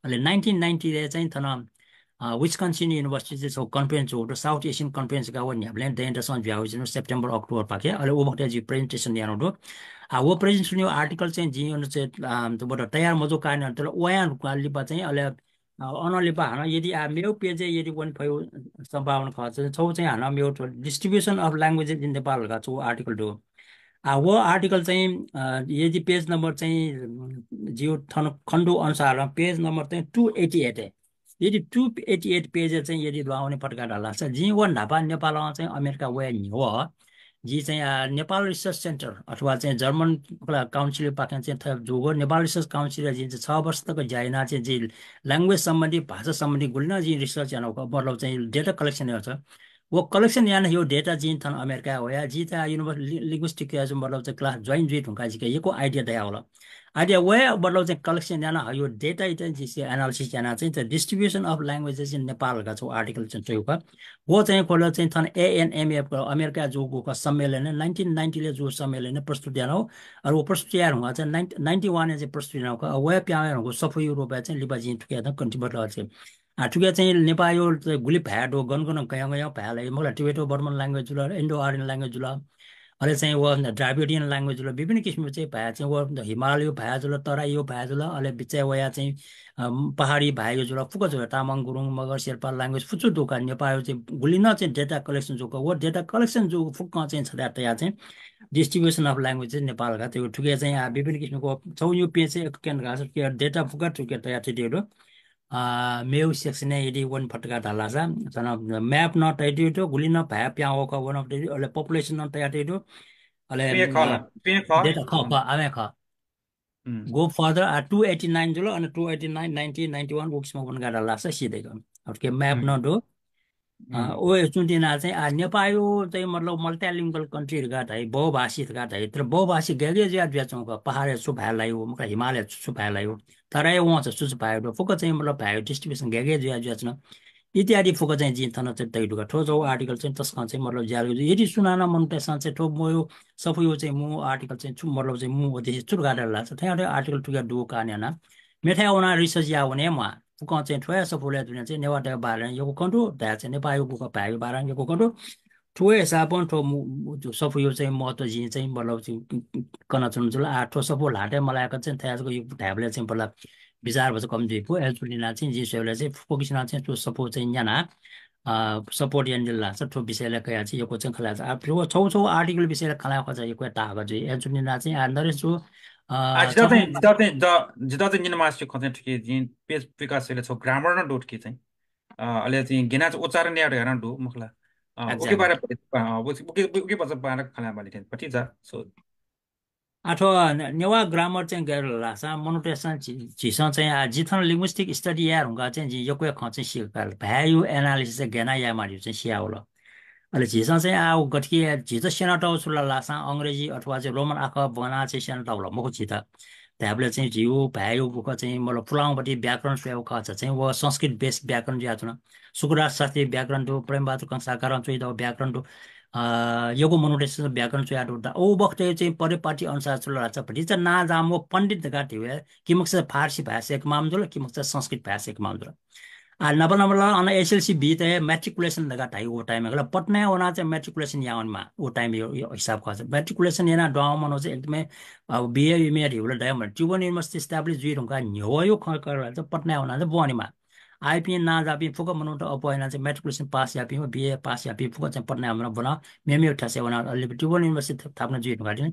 अले नाइन्टिन नाइन्टी ए चाहिँ थन विस्कन्सिन युनिभर्सिटी चाहिँ छौ कन्फरेन्स हो, साउथ एसियन कन्फरेन्स का व न्ह्याबलें दयें दसं जुया होइ जुन सेप्टेम्बर अक्टोबर पाखे। अले उ बखतय् जि प्रेजेन्टेसन यानो दु। आ, व प्रेजेन्टेसन यो आर्टिकल चाहिँ जि अन चाहिँ आ, मतलब तयार मजू कारण तर वया लिपा चाहिँ अले अन लिपा हानं यदि आ मेव पेजय् यदि वन फयु सम्भावना खः चाहिँ छौ चाहिँ हानं मेव distribution of languages in Nepal का छौ आर्टिकल दु। आ, व आर्टिकल चाहिँ यदि पेज नम्बर चाहिँ जिउ थन खण्डु अनुसार पेज नम्बर चाहिँ टू एटी एट यदि टू एटी एट पेजय् चाहिँ यदि द्वाउने फटका ढाला छ जिं व न्हापा नेपालं चाहिँ अमेरिका वया न्ह्यः जि चाहिँ आ, नेपाल रिसर्च सेन्टर अथवा चाहिँ जर्मन काउन्सिल पाखें चाहिँ थ- जुगु नेपाल रिसर्च काउन्सिल जिं चाहिँ छ वर्ष तक ज्या याना चाहिँ जि ल्याङ्ग्वेज सम्बन्धी भाषा सम्बन्धी गुलिन जिं रिसर्च याना मतलब चाहिँ डेटा कलेक्सन याना छ। व कलेक्सन याना यो डेटा जिं थन अमेरिका वया जि चाहिँ युनिभर्सिटी लिङ्ग्विस्टिक मतलब चाहिँ क्लास जोइन जुइ धुंका जिके यको आइडिया दया होला। आदि वया मतलब चाहिँ कलेक्सन याना हयो डेटा इत्यादि analysis याना चाहिँ the distribution of languages in Nepal का छौ आर्टिकल चाहिँ च्वयु का। वो चाहिँ खोल चाहिँ थन एएनएमएफ अमेरिका जूगु का सम्मेलन नाइन्टिन नाइन्टीले जू सम्मेलन प्रस्तुत याना हो। अर वो प्रस्तुत यार हुआ चाहिँ नाइन्टी वान चाहिँ प्रस्तुत याना हो का। वया प्यावे हुआ सफुयु रूपया चाहिँ लिपा जिं थुके त कन्ट्रिब्युट लगा चाहिँ आ, थुके चाहिँ नेपाल यो चाहिँ गुलि भाया दो गन गन गया गया भाया ला, मतलब टिबेटो बर्मन ल्याङ्ग्वेज जुल, इन्डो आर्यन ल्याङ्ग्वेज जुल, अले चाहिँ वो द्राविडियन ल्याङ्ग्वेज जुल, विभिन्न किसिमको चाहिँ भाया चाहिँ वो हिमालय भाया जुल, तराई यो भाया जुल, अले बिचय वया चाहिँ अम, पहाडी भाया यो जुल, फुक जुल, तामाङ गुरुङ मगर शेर्पा ल्याङ्ग्वेज फुचु दुका नेपाल यो चाहिँ गुलि न चाहिँ डेटा कलेक्सन जुक, वो डेटा कलेक्सन जु फुक चाहिँ छदा तया चाहिँ डिस्ट्रिब्युसन अफ ल्याङ्ग्वेज नेपाल का त्यो थुके चाहिँ आ, विभिन्न किसिमको छौ यो पे चाहिँ एक केन्द्र का डेटा फुक थुके तया थिदियो। मेउ सेक्सनय् यदि वन फटका धालासा, तन म्याप न तयातयातु, गुलि न भाया प्यां वख वन अफ अले पपुलेसन न तयातयातु, अले पे खला, पे ख। डेटा ख ख आमे ख। गो फर्दर आ टू एटी नाइन जुल अन two eighty nine ninety ninety one उक्समा वन गाडा लासा सिधै गन। अब के म्याप न दो। ओ चुन्टिना चाहिँ आ नेपायो चाहिँ मतलब मल्टिलिङ्गुअल कन्ट्री गा धाइ, बहुभाषी गा धाइ, तर बहुभाषी गगे जुया जुया चौक पहाडे छु भाइ लायो, मका हिमालय छु छु भाइ लायो, तराई वंचा छु छु भाइ दो, फुक चाहिँ मतलब भाइ डिस्ट्रिब्युसन गगे जुया जुया चुन इत्यादि फुक चाहिँ जिं थन चाहिँ तइ दुगा। थ्व जौ आर्टिकल चाहिँ तस्कं चाहिँ मतलब ज्याल यदि सुनाना मन तयसं चाहिँ थ्व मयो सफुयो चाहिँ मु आर्टिकल चाहिँ छु मतलब चाहिँ मु उद्देश्य छु गाडा लाछ थ्यां आर्टिकल थुगा दु कान्याना मेथाय् वना रिसर्च या वने म्वाः। फुकं चाहिँ थ्वया सफुलय् दुने चाहिँ नेवाः तया बारे यक्व खँ दु, धाये चाहिँ नेपाःयो गुखः भाय्‌यो बारे यक्व खँ दु। थ्व हिसाबं थ्व मु-, मु-, सफुयो चाहिँ महत्व जिं चाहिँ मतलब चाहिँ कनाच्वना जुल। आ, थ्व सफु ल्हातय् मलाय्‌क चाहिँ थ्याजक यु धायेबलय् चाहिँ बल्ला बिचाः भचा कम जुइफु। अय्‌जूगुलिं चाहिँ जिं स्वयेबलय् चाहिँ फुक्क किसिनं चाहिँ थ्व सफु चाहिँ न्याना, अ, सपोर्ट यानादिल धाःसा थ्व विषयलय् कयाः चाहिँ यक्व चाहिँ खँ ल्हाये। आ, थ्व छौ छौ आर्टिकल विषयलय् खँ ल्हाये खोजा यक्व ताःगः जुइ। अय्‌जूगुलिं चाहिँ आ, नरेश जु, अ, आ, जितः चाहिँ, जितः चाहिँ, ज-, जितः चाहिँ निनमासु खँ चाहिँ थुकी जिं पेज विकास स्वयेबलय् छौ ग्रामर नं दु थुकी चाहिँ। अ, अले चाहिँ गेना चाहिँ उच्चारण याये धकाः नं दु, मखु ला। अ, उके बारे, अ, उके, उके, उके, उके भचा बारे खँ ल्हायेमाली थें, भतिचा, so। आ, थ्व ने-, नेवाः ग्रामर चाहिँ गय् धाःसा मनूतय्‌सं झी-, झीसं चाहिँ आ, जि थन लिङ्ग्विस्टिक स्टडी याये धुंकाः चाहिँ जिं यक्व खँ चाहिँ सीका। भाय्‌यो एनालिसिस चाहिँ गेना यायेमाली चाहिँ सियावल। अले झीसं चाहिँ आ, गथेकि झीत स्यनातःगु छु ला धाःसा अंग्रेजी अथवा चाहिँ रोमन आखः ब्वना चाहिँ स्यनातःगु ला मखु झीत। धायेबलय् चाहिँ झीयो भाय्‌यो गुखः चाहिँ मतलब पुलांगुपट्टि व्याकरण स्वयेगु खः चाहिँ व संस्कृत बेस व्याकरण जुयाच्वन। सुकुराज शास्त्री व्याकरण दु, प्रेमबहादुर कंसाकारं च्वयातःगु व्याकरण दु। अ, यक्व मनूतय्‌सं व्याकरण च्वयातःगु दु। व बखतय् चाहिँ परिपाटी अनुसार छु ला धाःसा भतिचा नांजाःम्ह पण्डित धकाः धिबलय् किमकसा फारसी भाय् सय्‌के माःम्ह जुल, किमकसा संस्कृत भाय् सय्‌के माःम्ह जुल। आ, नबल नबल अन एसएलसी बीतय् म्याट्रिकुलेसन धकाः धाइ व टाइमय्। गला पटनाय् वनाः चाहिँ म्याट्रिकुलेसन यावनेमाः व टाइमय् यो, यो हिसाब खः। म्याट्रिकुलेसन यानाः दुहां मनू चाहिँ एकदमै, अ, बिए, एमए धिबलय् दयाः मदु। त्रिभुवन युनिभर्सिटी इस्टाब्लिस जुइ धुंकाः न्ह्यवयो खँ कल धाःसा पटनाय् वनाः चाहिँ ब्वनेमाः। आ इपिं नांजाःपिं फुक्क मनूत अप्वः यानाः चाहिँ म्याट्रिकुलेसन पास याःपिं व बिए पास याःपिं फुक्क चाहिँ पटनाय् वनाः ब्वन, मेमेगु थासय् वनाः अले त्रिभुवन युनिभर्सिटी स्थापना जुइ धुंकाः तिनि।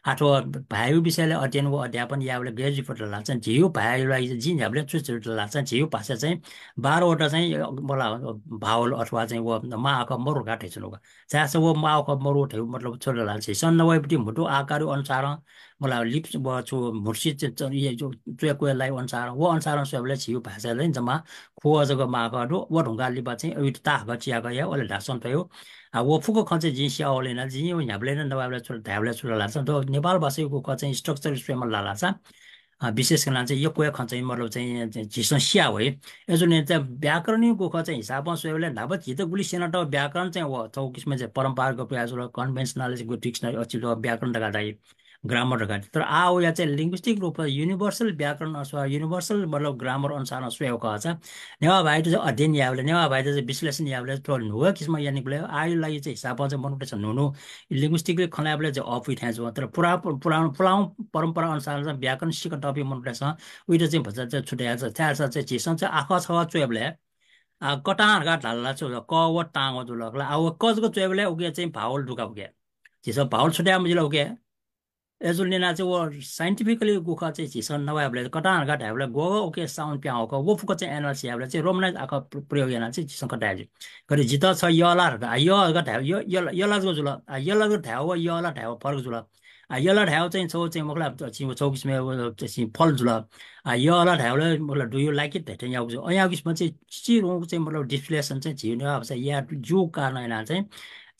आ, थ्व भाय्‌यो विषयलय् अध्ययन व अध्यापन यायेबलय् गय् जुइ फत ला धाःसा झीयो भाय्‌यो लागि चाहिँ जिं न्ह्याबलें छु छु ला धाःसा झीयो भाषा चाहिँ बाह्र वटा चाहिँ, अ, मला, अ, भावल अथवा चाहिँ व माःआखः मरु धकाः धयाच्वनागु। छाय्‌धाःसा व माःआखः मरु धयागु मतलब छु ला धाःसा झीसं नवाइपट्टि म्हुतु आकारयो अनुसारं मला लिप व छु म्हुतुसि च-, च-, ये जो च्वय्‌क्वय् लाइ अनुसारं, व अनुसारं स्वयेबलय् झीयो भाषाय् चाहिँ जम्मा खुवः जक माःआखः दु। व धुंकाः लिपा चाहिँ अ, ताःहाकः चिहाकः याये, अले धाःसा थ्व यो आ, व फुक्क खँ चाहिँ जिं सियावल याना, जिं व न्ह्याबलें नं नवाइबलय् छु धायेबलय् छु ला धाःसा, थ्व नेपाल भाषायो गुखः चाहिँ स्ट्रक्चर स्वयेमाल ला धाःसा, अ, विशेष यानाः चाहिँ यक्व खँ चाहिँ मतलब चाहिँ, चाहिँ झीसं सिया वइ। अय्‌जूगुलिं चाहिँ व्याकरणयो गुखः चाहिँ हिसाबं स्वयेबलय् न्हापा झीत गुलि स्यनातःगु व्याकरण चाहिँ व थ्व किसिमं चाहिँ परम्परागत याः जुल, कन्भेन्सनल चाहिँ गु डिक्सनरी अछि जुल, व्याकरण धकाः धाइ, ग्रामर धकाः धाइ। तर आ वया चाहिँ लिङ्ग्विस्टिक रूपं युनिभर्सल व्याकरण अथवा युनिभर्सल मतलब ग्रामर अनुसारं स्वयेगु खःसा नेवाः भाय्‌त चाहिँ अध्ययन यायेबलय्, नेवाः भाय्‌त चाहिँ विश्लेषण यायेबलय् थ्व न्हूगु किसिमं यानागु बलय् आःयो लागि चाहिँ हिसाबं चाहिँ मनूतय्‌सं न्हू न्हू लिङ्ग्विस्टिकली खँ ल्हायेबलय् चाहिँ अःपुइ थें जुल। तर पुरा-, पुरानो, पुलांगु परम्परा अनुसार चाहिँ व्याकरण सिकतःपिं मनूतय्‌सं उइत चाहिँ भचा चाहिँ छुट्याया चाहिँ, छाय्‌धाःसा चाहिँ झीसं चाहिँ आखः छखः च्वयेबलय्, आ, कतां धकाः धाल ला छु, क व तां व जुल। आ, व क जक च्वयेबलय् उके चाहिँ भावल दुका उके। झीसं भावल छुट्याये मजिल उके। अय्‌जूगुलिं यानाः चाहिँ व साइन्टिफिकली गुखः चाहिँ झीसं नवाइबलय् कतां धकाः धाइबलय् ग्वःगः उके साउन्ड प्यां वःगः व फुक्क चाहिँ एनालाइज याइबलय् चाहिँ रोमनाइज आखः प्र-, प्रयोग यानाः चाहिँ झीसं कताया जुइ। गथे जितः छ य ला धकाः, आ, य धकाः धाइ, य, य, य ला जक जुल। आ, य ला जक धायेगु व य ला धायेगु फरक जुल। आ, य ला धायेगु चाहिँ छौ चाहिँ मखु ला, चाहिँ छौ किसिमया व चाहिँ फल जुल। आ, य ला धायेबलय् मखु ला, do you like it धयाथें याःगु जुल। अ, याःगु किसिमं चाहिँ चिचिधंगु चाहिँ मतलब डिस्प्लेसन चाहिँ झी नेवाः भाषाय् याये जूगु कारणं यानाः चाहिँ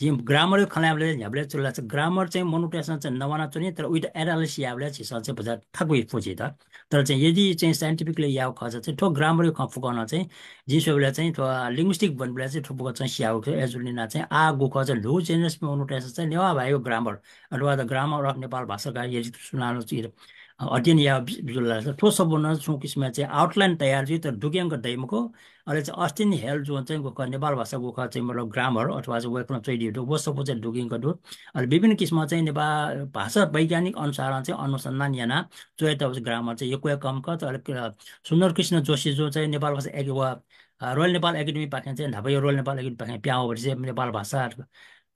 जिं ग्रामरया खँ ल्हायेबलय् न्ह्याबलें छु धाःसा ग्रामर चाहिँ मनूतय्‌सं चाहिँ नवानाच्वनी, तर उइत एनालाइसिस यायेबलय् झीसं चाहिँ भचा थाकुइ फु झीत। तर चाहिँ यदि चाहिँ साइन्टिफिकली यायेगु खःसा चाहिँ थ्व ग्रामरया खँ फुक्कं नं चाहिँ जिं स्वयेबलय् चाहिँ थ्व लिङ्ग्विस्टिक ब्वनेबलय् चाहिँ थ्व फुक्क चाहिँ सियाउ। अय्‌जूगुलिं नं चाहिँ आः गुखः चाहिँ न्हू जेनेरेसनया मनूतय्‌सं चाहिँ नेवाः भाय्‌या ग्रामर अथवा the grammar of Nepal भाषा का यदि सुनानं चाहिँ अध्ययन याये बिजुल धाःसा थ्व सफूनं छुं किसिमया चाहिँ आउटलाइन तयार जुइ, तर दुग्यंक दइ मखु। अले चाहिँ अस्टिन हेल जुं चाहिँ गुखः नेपाल भाषा गुखः चाहिँ मतलब ग्रामर अथवा चाहिँ वय्‌कलं च्वयादीगु दु, व सफू चाहिँ दुग्यंक दु। अले विभिन्न किसिमं चाहिँ नेपाल भाषा वैज्ञानिक अनुसारं चाहिँ अनुसन्धान यानाः च्वयातःगु चाहिँ ग्रामर चाहिँ यक्व हे कम खः। तर अले क-, सुन्दर कृष्ण जोशी जुं चाहिँ नेपाल भाषा एके-, व, अ, रोयल नेपाल एकेडेमीपाखें चाहिँ न्हापाया रोयल नेपाल एकेडेमीपाखें पिहां वःबलय् चाहिँ नेपाल भाषा,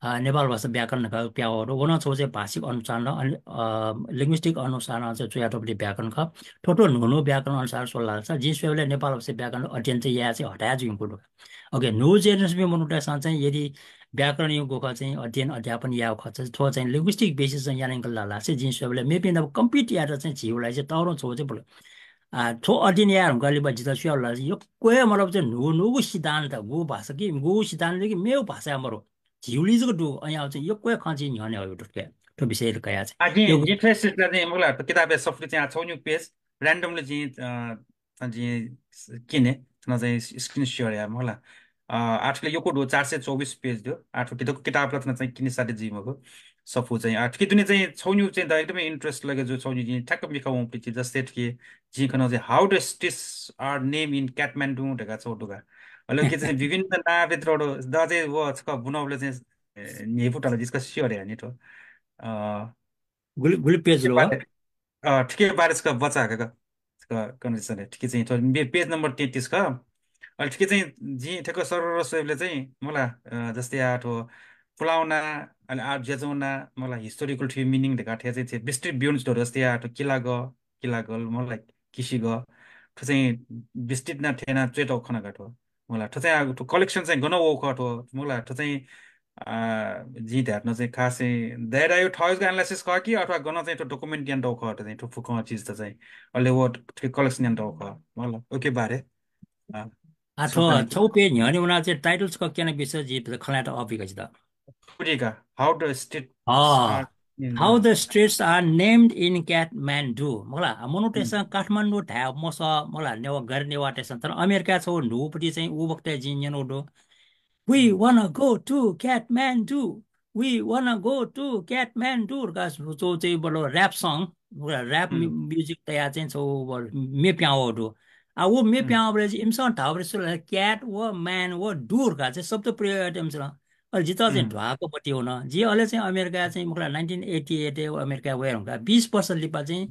अ, नेपाल भाषा व्याकरण धकाः पिहां वःगु दु। व नं छगू चाहिँ भाषिक अनुसन्धान, अ, लिङ्ग्विस्टिक अनुसन्धानं चाहिँ च्वयातःगु व्याकरण खः। थ्व थ्व न्हू न्हू व्याकरण अनुसार स्वल धाःसा जिं स्वयेबलय् नेपाल भाषा व्याकरण अध्ययन चाहिँ याये चाहिँ हथाय् जुइगु दु। OK, न्हू जेनेरेसनया मनूतय्‌सं चाहिँ यदि व्याकरणया गुखः चाहिँ अध्ययन अध्यापन यायेगु खःसा थ्व चाहिँ लिङ्ग्विस्टिक बेसिसं याना यंकल धाःसा जिं स्वयेबलय् मेपिं नाप कम्पिट यायेत चाहिँ झीगु लागि चाहिँ तःधंगु छगू चाहिँ बल। आ, थ्व अध्ययन याये धुंकाः लिपा जितः स्वयाः धाःसा यक्व हे मतलब चाहिँ न्हू न्हूगु सिद्धान्त, गु भाषा कि गु सिद्धान्त कि मेगु भाषाया मरु, झीगुलिइ जक दु, अन याः चाहिँ यक्व हे खँ जिं न्ह्यःने हयागु दु थ्व, थ्व विषय कयाः चाहिँ। आ, जिं, यक्व जिं थ्व सिलसिलाय् चाहिँ मखुला, थ्व किताबया सफुली चाहिँ आ छगू निगू पेज randomly जिं, अ, अ, जिं किने, थन चाहिँ स्क्रिन सेयर याये मखुला। अ, आः थुकी यक्व दु, चार सय चौबिस पेज दु। आः थुकी दक्व किताब ला थन चाहिँ किने साध्य जुइ मखु। सफू चाहिँ, आः थुकी दुने चाहिँ छगू निगू चाहिँ द एकदमै इन्ट्रेस्ट लगे जू, छगू निगू जिं ठ्याक्क मिखा वंपिं चिज, जस्तै थुकी जिं खन चाहिँ How the Streets Are Named in Kathmandu धकाः छगू दु का। अले उकी चाहिँ विभिन्न नां भित्र दु, द चाहिँ व छकः ब्वनाबलय् चाहिँ, ए, न्ह्यइपुत ला जितः स्यू धया नि थ्व। अ, गुलि, गुलि पेज ला? बारे, अ, थुकी बारे छकः बचा का, का। छकः conversation हे। थुकी चाहिँ थ्व मे-, पेज नम्बर तैँतिस खः। अले थुकी चाहिँ जिं ठ्याक्क सरर स्वयेबलय् चाहिँ मला, अ, जस्तै आ थ्व पुलाव नां, अले आ ज्याझ्वः नां, मला historical थ्व meaning धकाः थथे चाहिँ थ्व विस्तृत विवरण दु, जस्तै आ थ्व किलागः, किलागल, मला किसिगः। थ्व चाहिँ विस्तृत यानाः थथे यानाः च्वयातःगु खना का थ्व। मला थ्व चाहिँ आ थ्व collection चाहिँ गन वःगु खः थ्व, मला थ्व चाहिँ आ, जिं धायेधुन चाहिँ खास चाहिँ दाइया थःगु analysis खः कि अथवा गनं चाहिँ थ्व document यानातःगु खः, थ्व चाहिँ थ्व फुक्कं चिजत चाहिँ। अले व थुकी collection यानातःगु खः। मला, उकी बारे। आ, आ, थ्व छपु चाहिँ छगू पेज न्ह्यःने वनाः चाहिँ title छकः क्यनाबिसँ, जिं खँ ल्हायेत अःपुइ का जितः। फुरिका, How the Streets uh, Are Named। How the Streets Are Named in Kathmandu। मला, आ, मनूतय्‌सं काठमाडौं धाये मसः, मला, नेवाः, गैर नेवाःतय्‌सं, तर अमेरिकाय् छगू न्हूपट्टि चाहिँ उ बखतय् जिं न्यनागु दु। We wanna go to Kathmandu। We wanna go to Kathmandu धकाः च्वंगु चाहिँ बल्ल rap song, rap music तयाः चाहिँ छगू मे पिहां वःगु दु। आ, व मे पिहां वःबलय् चाहिँ इमिसं धाःबलय् छु ला, cat व man व do धकाः चाहिँ शब्द प्रयोग यात इमिसं। अले जितः चाहिँ ध्वाःक मतिइ वन। जि अले चाहिँ अमेरिकाय् चाहिँ मखुला nineteen eighty eight य् अमेरिकाय् वये धुंकाः बिस वर्ष लिपा चाहिँ,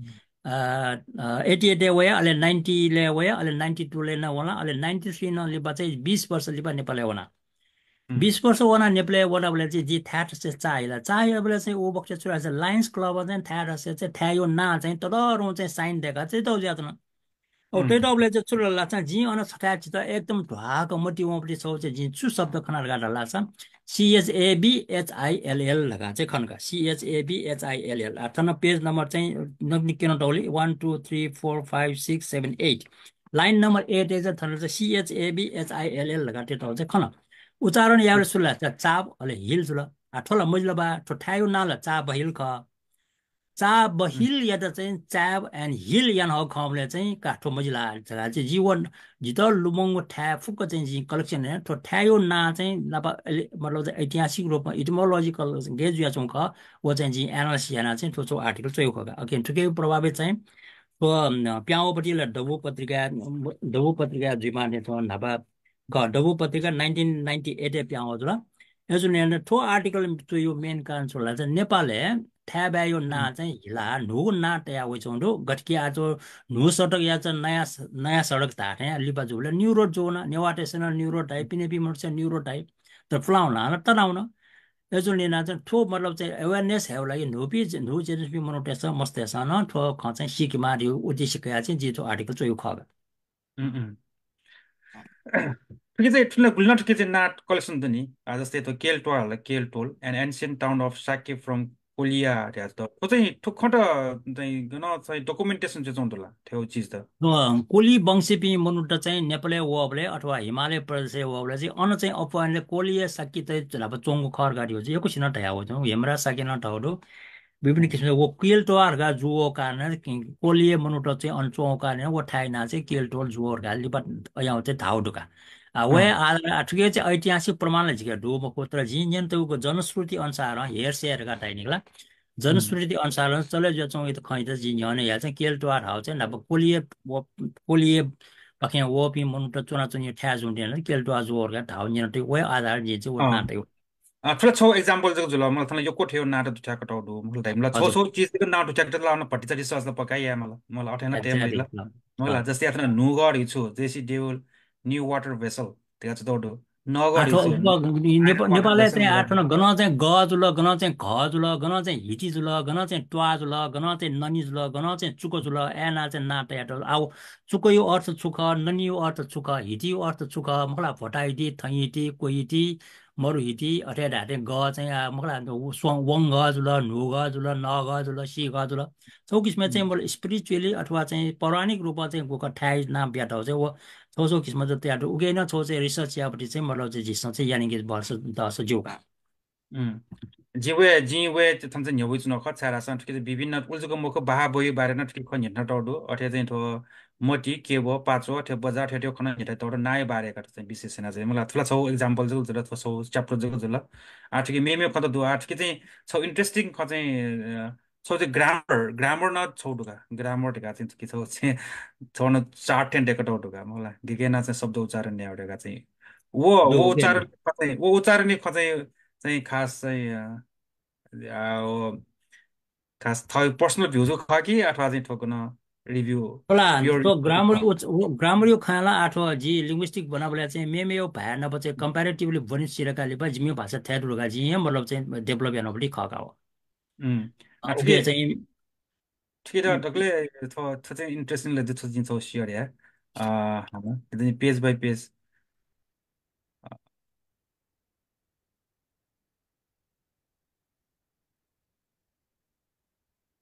अ, अ, eighty eight य् वया, अले ninety लय् वया, अले ninety two लय् नं वना, अले ninety three नं लिपा चाहिँ बिस वर्ष लिपा नेपालय् वना। बिस वर्ष वनाः नेपालय् वनाबलय् चाहिँ जि थाय् थासय् चाःहिला। चाःहिलाबलय् चाहिँ उ बखतय् छु धाःसा Lions Club चाहिँ थाय् थासय् चाहिँ थाय्‌या नां चाहिँ ततःधंगु चाहिँ sign दय्‌काः चाहिँ तयातःगु जुयाच्वन। अब तयातःबलय् चाहिँ छु धाःसा जिं अन छथाय् जितः एकदम ध्वाःक मतिइ वंपट्टि छगू चाहिँ जिं छु शब्द खना धकाः धाःसा C H A B H I L L धकाः चाहिँ खन का। C H A B H I L L। आ, थन पेज नम्बर चाहिँ नकतिनि क्यनातःगुलिं one, two, three, four, five, six, seven, eight। Line number eight य् चाहिँ थन चाहिँ C H A B H I L L धकाः तयातःगु चाहिँ खन। उच्चारण यायेबलय् छु ला, चाब अले हिल जुल। आ, थ्व ला मजिल बा, थ्व थाय्‌या नां ला चाबहिल खः। चाबहिलयात चाहिँ चाब and हिल याना हःगु खंबलय् चाहिँ का थ्व मजिल धकाः चाहिँ जि व जितः लुमंगु थाय् फुक्क चाहिँ जिं collection याना थ्व थाय्‌या नां चाहिँ नापं अले मतलब चाहिँ ऐतिहासिक रूपमा etymological गय् जुयाच्वंगु खः, व चाहिँ जिं analysis यानाः चाहिँ थ्व छगू article च्वयागु खः का। OK, थुकिया प्रभावय् चाहिँ थ्व, अ, पिहां वःपट्टि ला दबू पत्रिका, दबू पत्रिका जुइमाः थें थ्व न्हापा क-, दबू पत्रिका nineteen ninety eight य् पिहां वःगु जुल। अय्‌जूगुलिं थ्व article च्वयेगु main कारण छु ला चाहिँ नेपालय् थाय्‌बाय्‌या नां चाहिँ हिलाः न्हूगु नां तया वयाच्वंगु दु। गथे कि आः न्हू सडकयात चाहिँ नयाँ स-, नयाँ सडक धाःथें लिपा जूबलय् new road जुयावन, नेवाःतय्‌सं नं new road धाइ, पिनेपिं मनूतय्‌सं new road धाइ। तर पुलांगु नां ला तनावन। अय्‌जूगुलिं यानाः चाहिँ थ्व मतलब चाहिँ awareness हयेगु लागि न्हूपिं, न्हू जेनेरेसनपिं मनूतय्‌सं, मस्तय्‌सं नं थ्व खँ चाहिँ सीकेमाः धइगु उद्देश्य कयाः चाहिँ जिं थ्व article च्वयागु खः का। उम्, उम्। थुकी चाहिँ थुकी ला गुलि नं थुकी चाहिँ नां collection दु नि। आ, जस्तै थ्व केल त्वाल हल, केल त्वाल, An Ancient Town of Sakei from Koliya धयाच्वंगु। थ्व चाहिँ थ्व खँत चाहिँ गन चाहिँ डकुमेन्टेसन चाहिँ च्वंगु दु ला थ्व चिज त? अँ, कोली वंशीपिं मनूत चाहिँ नेपालय् वःबलय् अथवा हिमालय प्रदेशय् वःबलय् चाहिँ अन चाहिँ अप्वः यानाः कोलिया शाक्यत चाहिँ न्हापा च्वंगु खः धकाः धइगु चाहिँ यक्वसिनं धयावःगु दु। हेमराज शाक्यं नं धयावःगु दु। विभिन्न किसिमं व केल्टोवाः धकाः जूगु कारणं कि कोलिया मनूत चाहिँ अन च्वंगु कारणं व थाय् नां चाहिँ केल्टोवाः जूगु धकाः लिपा अयावं चाहिँ धाःगु दु का। आ, वया आधार आ, थुके चाहिँ ऐतिहासिक प्रमाण ला जिके दु मखु, तर जिं न्यनातःगु जनश्रुति अनुसारं, hearsay धकाः धाइ नि का ला। जनश्रुति अनुसारं चले जुयाच्वंगु खँयात जिं न्ह्यःने याये चाहिँ केल्टोवाः धाःगु चाहिँ न्हापा कोलिया व-, कोलियापाखें वःपिं मनूत च्वनाच्वनीगु थाय् जूगुलिं केल्टोवाः जूगु धकाः धाःगु न्यनातःगु, वया आधारं जिं चाहिँ व नां तयागु। अँ, थ्व ला छगू example जक जुल। मला थन यक्व थें नां दुथ्याकथं दु। मला धाइमला छगू छगू चिज जक नां दुथ्याकथं ला अन भतिचा research ला पक्का याये माल। मला अथे याना तये मजिल। मला जस्तै अथें न्हूगः धइगु छु, J C Dewar, New Water Vessel धकाः च्वंगु दु। नगः धइगु छु, नेपालय् चाहिँ अथें गनं चाहिँ गः जुल, गनं चाहिँ घः जुल, गनं चाहिँ हिति जुल, गनं चाहिँ त्वाः जुल, गनं चाहिँ ननि जुल, गनं चाहिँ चुक जुल, अथे याना चाहिँ नां तयातःगु दु। आ, चुकया अर्थ छु खः, ननिया अर्थ छु खः, हितिया अर्थ छु खः, मखु ला, भोता हिति, थँहिति, क्वहिति, मरुहिति, अथे धाःथें गः चाहिँ, आ, मखु ला, व-, स्व-, वंगः जुल, न्हूगः जुल, नगः जुल, सिगः जुल। छगू किसिमं चाहिँ मला spiritually अथवा चाहिँ पौराणिक रूपं चाहिँ गुखा थाय् नां बियातःगु चाहिँ व छगू छगू किसिमं चाहिँ तयातःगु। उकिं नं छगू चाहिँ research यायेपट्टि चाहिँ मतलब चाहिँ झीसं चाहिँ यानागु बहस दहस ज्यू का। उम्। जिं वया, जिं वया थन चाहिँ न्ह्यब्वयाच्वनागु खः, छाय्धाःसा थुकी चाहिँ विभिन्न उलि जक मखु, बाहाः ब्वय्या बारे नं थुकी खँ न्ह्यथनातःगु दु। अथे चाहिँ थ्व मति, केबो, पाचो, अथे बज्रा, थथे थ्व खँ नं न्ह्यथनातःगु दु, नांया बारे धकाः चाहिँ विशेष यानाः चाहिँ। मला थ्व ला छगू example जक जुल, थ्व छगू chapter जक जुल। आ, थुकी मेमेगु खँ त दु। आ, थुकी चाहिँ छगू interesting खँ चाहिँ, अ, छगू चाहिँ grammar, grammar नं छगू दु का। Grammar धकाः चाहिँ थुकी छगू चाहिँ, छगू नं chart थें दय्कातःगु दु का। मला गय् गय् यानाः चाहिँ शब्द उच्चारण यायेगु धकाः चाहिँ। व, व उच्चारण खँ चाहिँ, व उच्चारणया खँ चाहिँ, चाहिँ खास चाहिँ, अ, आ, व खास थःगु personal view जक खः कि अथवा चाहिँ थ्व गनं review, होला, pure थ्व grammar खः? उच-, व grammar या खँय् ला अथवा जि linguistic ब्वनाबलय् चाहिँ मेमेगु भाय् नाप चाहिँ comparatively ब्वने सिधकाः लिपा जिमिगु भाषा थथे दु धकाः जिं हे मतलब चाहिँ develop यानागु खः का व। उम्। आ, आ, उकिं थुकी, चाहिँ थुकी त दकलय् थ्व, थ्व चाहिँ interesting ला दु, थ्व जिं छगू share याये। अ, हानं, page by page।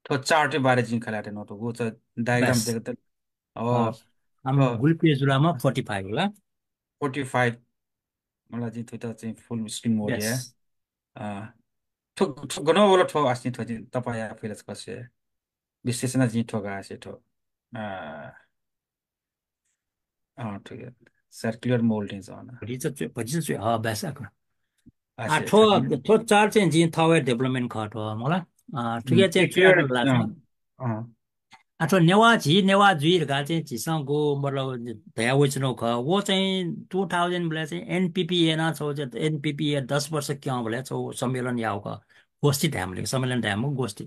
थ्व chart या बारे जिं खँ ल्हाये धुन, थ्व व diagram बस। देकत। अ, हस्। आम थ्व गुलि page जुल आम, forty five होला। Forty five। मला जिं थ्वयात चाहिँ full screen mode याये। Yes। अ, थ्व, थ्व गनं वल थ्व आः चाहिँ थ्व जिं तपाया फैलस कसे। विश्लेषण जिं थ्व का आसे थ्व। अ, अँ, थुकी circular molding जूगु। भतिचा च्वय्, भतिचा च्वय्, हँ, बस आक। आ, आसे, थ्व, circular। थ्व chart चाहिँ जिं थःगु development खः थ्व, मला। अँ, थुकी उम्, चाहिँ एक chart ला अँ, अँ। आ, थ्व नेवाः झी, नेवाः जुइ धकाः चाहिँ झीसं गु, मतलब, धया वइच्वनागु खः। व चाहिँ two thousand बलय् चाहिँ N P P A नं छगू चाहिँ N P P A दस वर्ष क्यंबलय् छगू सम्मेलन याःगु खः। गोष्ठी धायेमाल, सम्मेलन धायेमाल, गोष्ठी।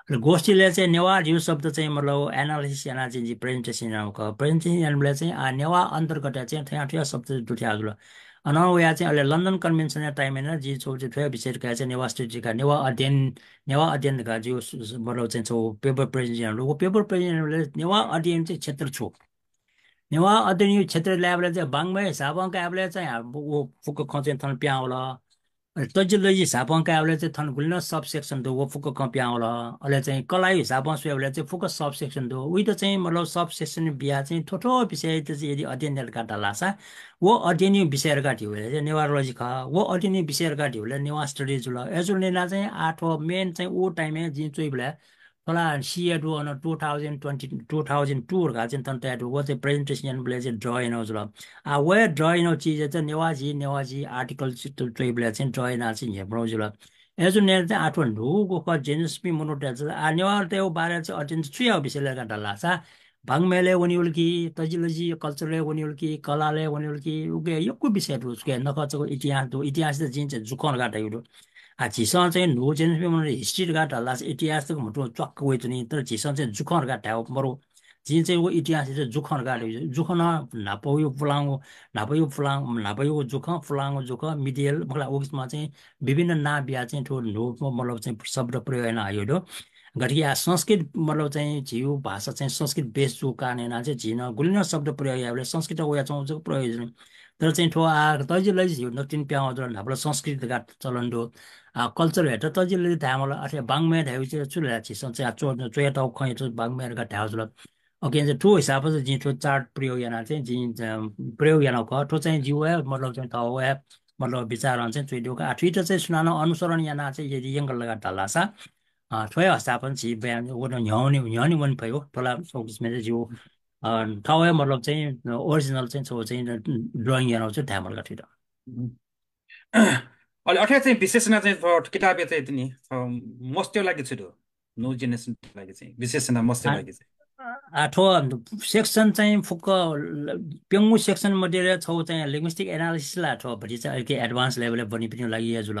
अले गोष्ठीलय् चाहिँ नेवाः धइगु शब्द चाहिँ मतलब analysis यानाः चाहिँ जिं presentation यानागु खः। Presentation यानाबलय् चाहिँ आ नेवाः अन्तर्गत चाहिँ थ्व थ्व शब्द दुथ्याः जुल। अनं वयाः चाहिँ अले London Convention या time-य् नं जिं छगू चाहिँ थ्व विषय धकाः चाहिँ नेवाः study धकाः नेवाः अध्ययन, नेवाः अध्ययन धकाः जिं स-, स-, मतलब चाहिँ छगू paper presentation यानागु। व paper presentation यानाबलय् नेवाः अध्ययन चाहिँ क्षेत्र छु? नेवाः अध्ययनया क्षेत्र लायेबलय् चाहिँ वाङ्मय हिसाबं कायेबलय् चाहिँ आ, व फुक्क खँ चाहिँ थन पिहां वल। अले तजिलजि हिसाबं कायेबलय् चाहिँ थन गुलि नं sub section दु, व फुक्क खँ पिहां वल। अले चाहिँ कलाया हिसाबं स्वयेबलय् चाहिँ फुक्क sub section दु। उइत चाहिँ मतलब sub section बियाः चाहिँ थ्व थ्व विषयत चाहिँ यदि अध्ययन यात धाःसा, व अध्ययनया विषय धकाः धइबलय् चाहिँ Newarology खः। व अध्ययनया विषय धकाः धइबलय् Newar study जुल। अय्जूगुलिं यानाः चाहिँ आ थ्व main चाहिँ उ time-य् जिं च्वइबलय् थ्व ला सिया दु अन two thousand twenty, two thousand two धकाः चाहिँ थन तयादु। व चाहिँ presentation यानाबलय् चाहिँ draw यानागु जुल। आ, व हे draw यानागु चिजय् चाहिँ नेवाः झी, नेवाः झी article चाहिँ च्वइबलय् चाहिँ draw यानाः चाहिँ न्ह्यब्वनागु जुल। अय्जूगुलिं यानाः चाहिँ आ थ्व न्हूगु खः, Genesis-पिं मनूतय्त चाहिँ आ नेवाःतय्गु बारे चाहिँ अध्ययन चाहिँ छु यायेगु विषय लय् धकाः धाःसा, वाङ्मयलय् वनेगु कि, तजिलजि culture-लय् वनेगु कि, कलालय् वनेगु कि, उके यक्व विषय दु, उके नखःचखः इतिहास दु, इतिहासयात जिं चाहिँ जुखँ धकाः धयागु दु। आ, झीसं चाहिँ न्हू Genesis-पिं मनूतय्त history धकाः धाःसा इतिहास तक म्हुतुं च्वाक्क वइच्वनी, तर झीसं चाहिँ जुखँ धकाः धायेगु मरु। जिं चाहिँ व इतिहासयात चाहिँ जुखँ धकाः धयागु। जुखँ नं न्हापाया पुलांगु, न्हापाया पुलां-, न्हापाया जुखँ, पुलांगु जुखँ, medieval, मखु ला, व किसिमं चाहिँ विभिन्न नां बियाः चाहिँ थ्व न्हू मतलब चाहिँ शब्द प्रयोग याना हयागु दु। गथे कि आ, संस्कृत मतलब चाहिँ झीगु भाषा चाहिँ संस्कृत base जूगु कारणं यानाः चाहिँ झी नं गुलि नं शब्द प्रयोग यायेबलय् संस्कृत वयाच्वंगु जक प्रयोग जुल। तर चाहिँ थ्व आ तजिलजि झीगु नकतिनि पिहां वःगु दु ला, न्हापा ला संस्कृत धकाः चलन दु। आ, culture यात तजिलजि धायेमाल, अथे वाङ्मय धाइगु चाहिँ छु ला झीसं चाहिँ आ च्व-, च्वयातःगु खँ यात वाङ्मय धकाः धायेगु जुल। OK, चाहिँ थ्व हिसाबं चाहिँ जिं थ्व chart प्रयोग याना चाहिँ जिं, अ, प्रयोग याना खः। थ्व चाहिँ जिगु हे मतलब चाहिँ थःगु हे मतलब विचारं चाहिँ च्वयातःगु खः। आ, थुइत चाहिँ सुनानं अनुसरण याना चाहिँ यदि यंकल धकाः धाल धाःसा, अ, थ्व हे हिसाबं झी बयान व न्ह्यःने, न्ह्यःने वने फइ हो। थ्व ला छगू किसिमं चाहिँ जिगु, अ, थःगु हे मतलब चाहिँ original चाहिँ छगू चाहिँ drawing याना चाहिँ धायेमाल का थुइत। अले अथे चाहिँ विशेषण चाहिँ थ्व किताबय् चाहिँ तिनि, अ, मस्तय् लागि छु दु? New generation लागि चाहिँ विशेषण मस्तय् आ, लागि चाहिँ। आ, थ्व section चाहिँ फुक्क ल-, प्यंगू section मध्ये छगू चाहिँ linguistic analysis ला थ्व भति चाहिँ अलिकति advance level-य् ब्वनीपिनिगु लागि हे जुल।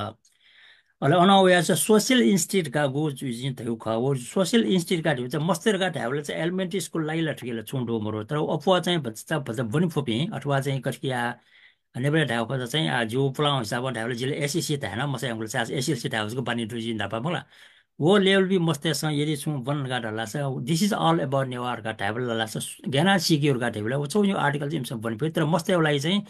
अले अनं वयाः चाहिँ social institute का गु जु-, जिं धयागु खः। व social institute का धयागु चाहिँ मस्तय् का धायेबलय् चाहिँ elementary school लागि ला थुकी ला छुं दु मरु। तर अप्वः चाहिँ भचा, भचा ब्वने फुपिं अथवा चाहिँ कतिकिया नेपालय् धायेगु खःसा चाहिँ, आ, जिगु पुलांगु हिसाबं धायेबलय् जिले SEC धाये नं मसःगु, SLC धायेगु जक बानी दु जिं न्हापा मखु ला। व level-पी मस्तय्सं यदि छुं ब्वन धकाः धाल धाःसा, this is all about Newar धकाः धायेबलय् धाःसा, गय् यानाः सीके धकाः धायेबलय् व छगू article चाहिँ इमिसं ब्वने फइ। तर मस्तय् लागि चाहिँ,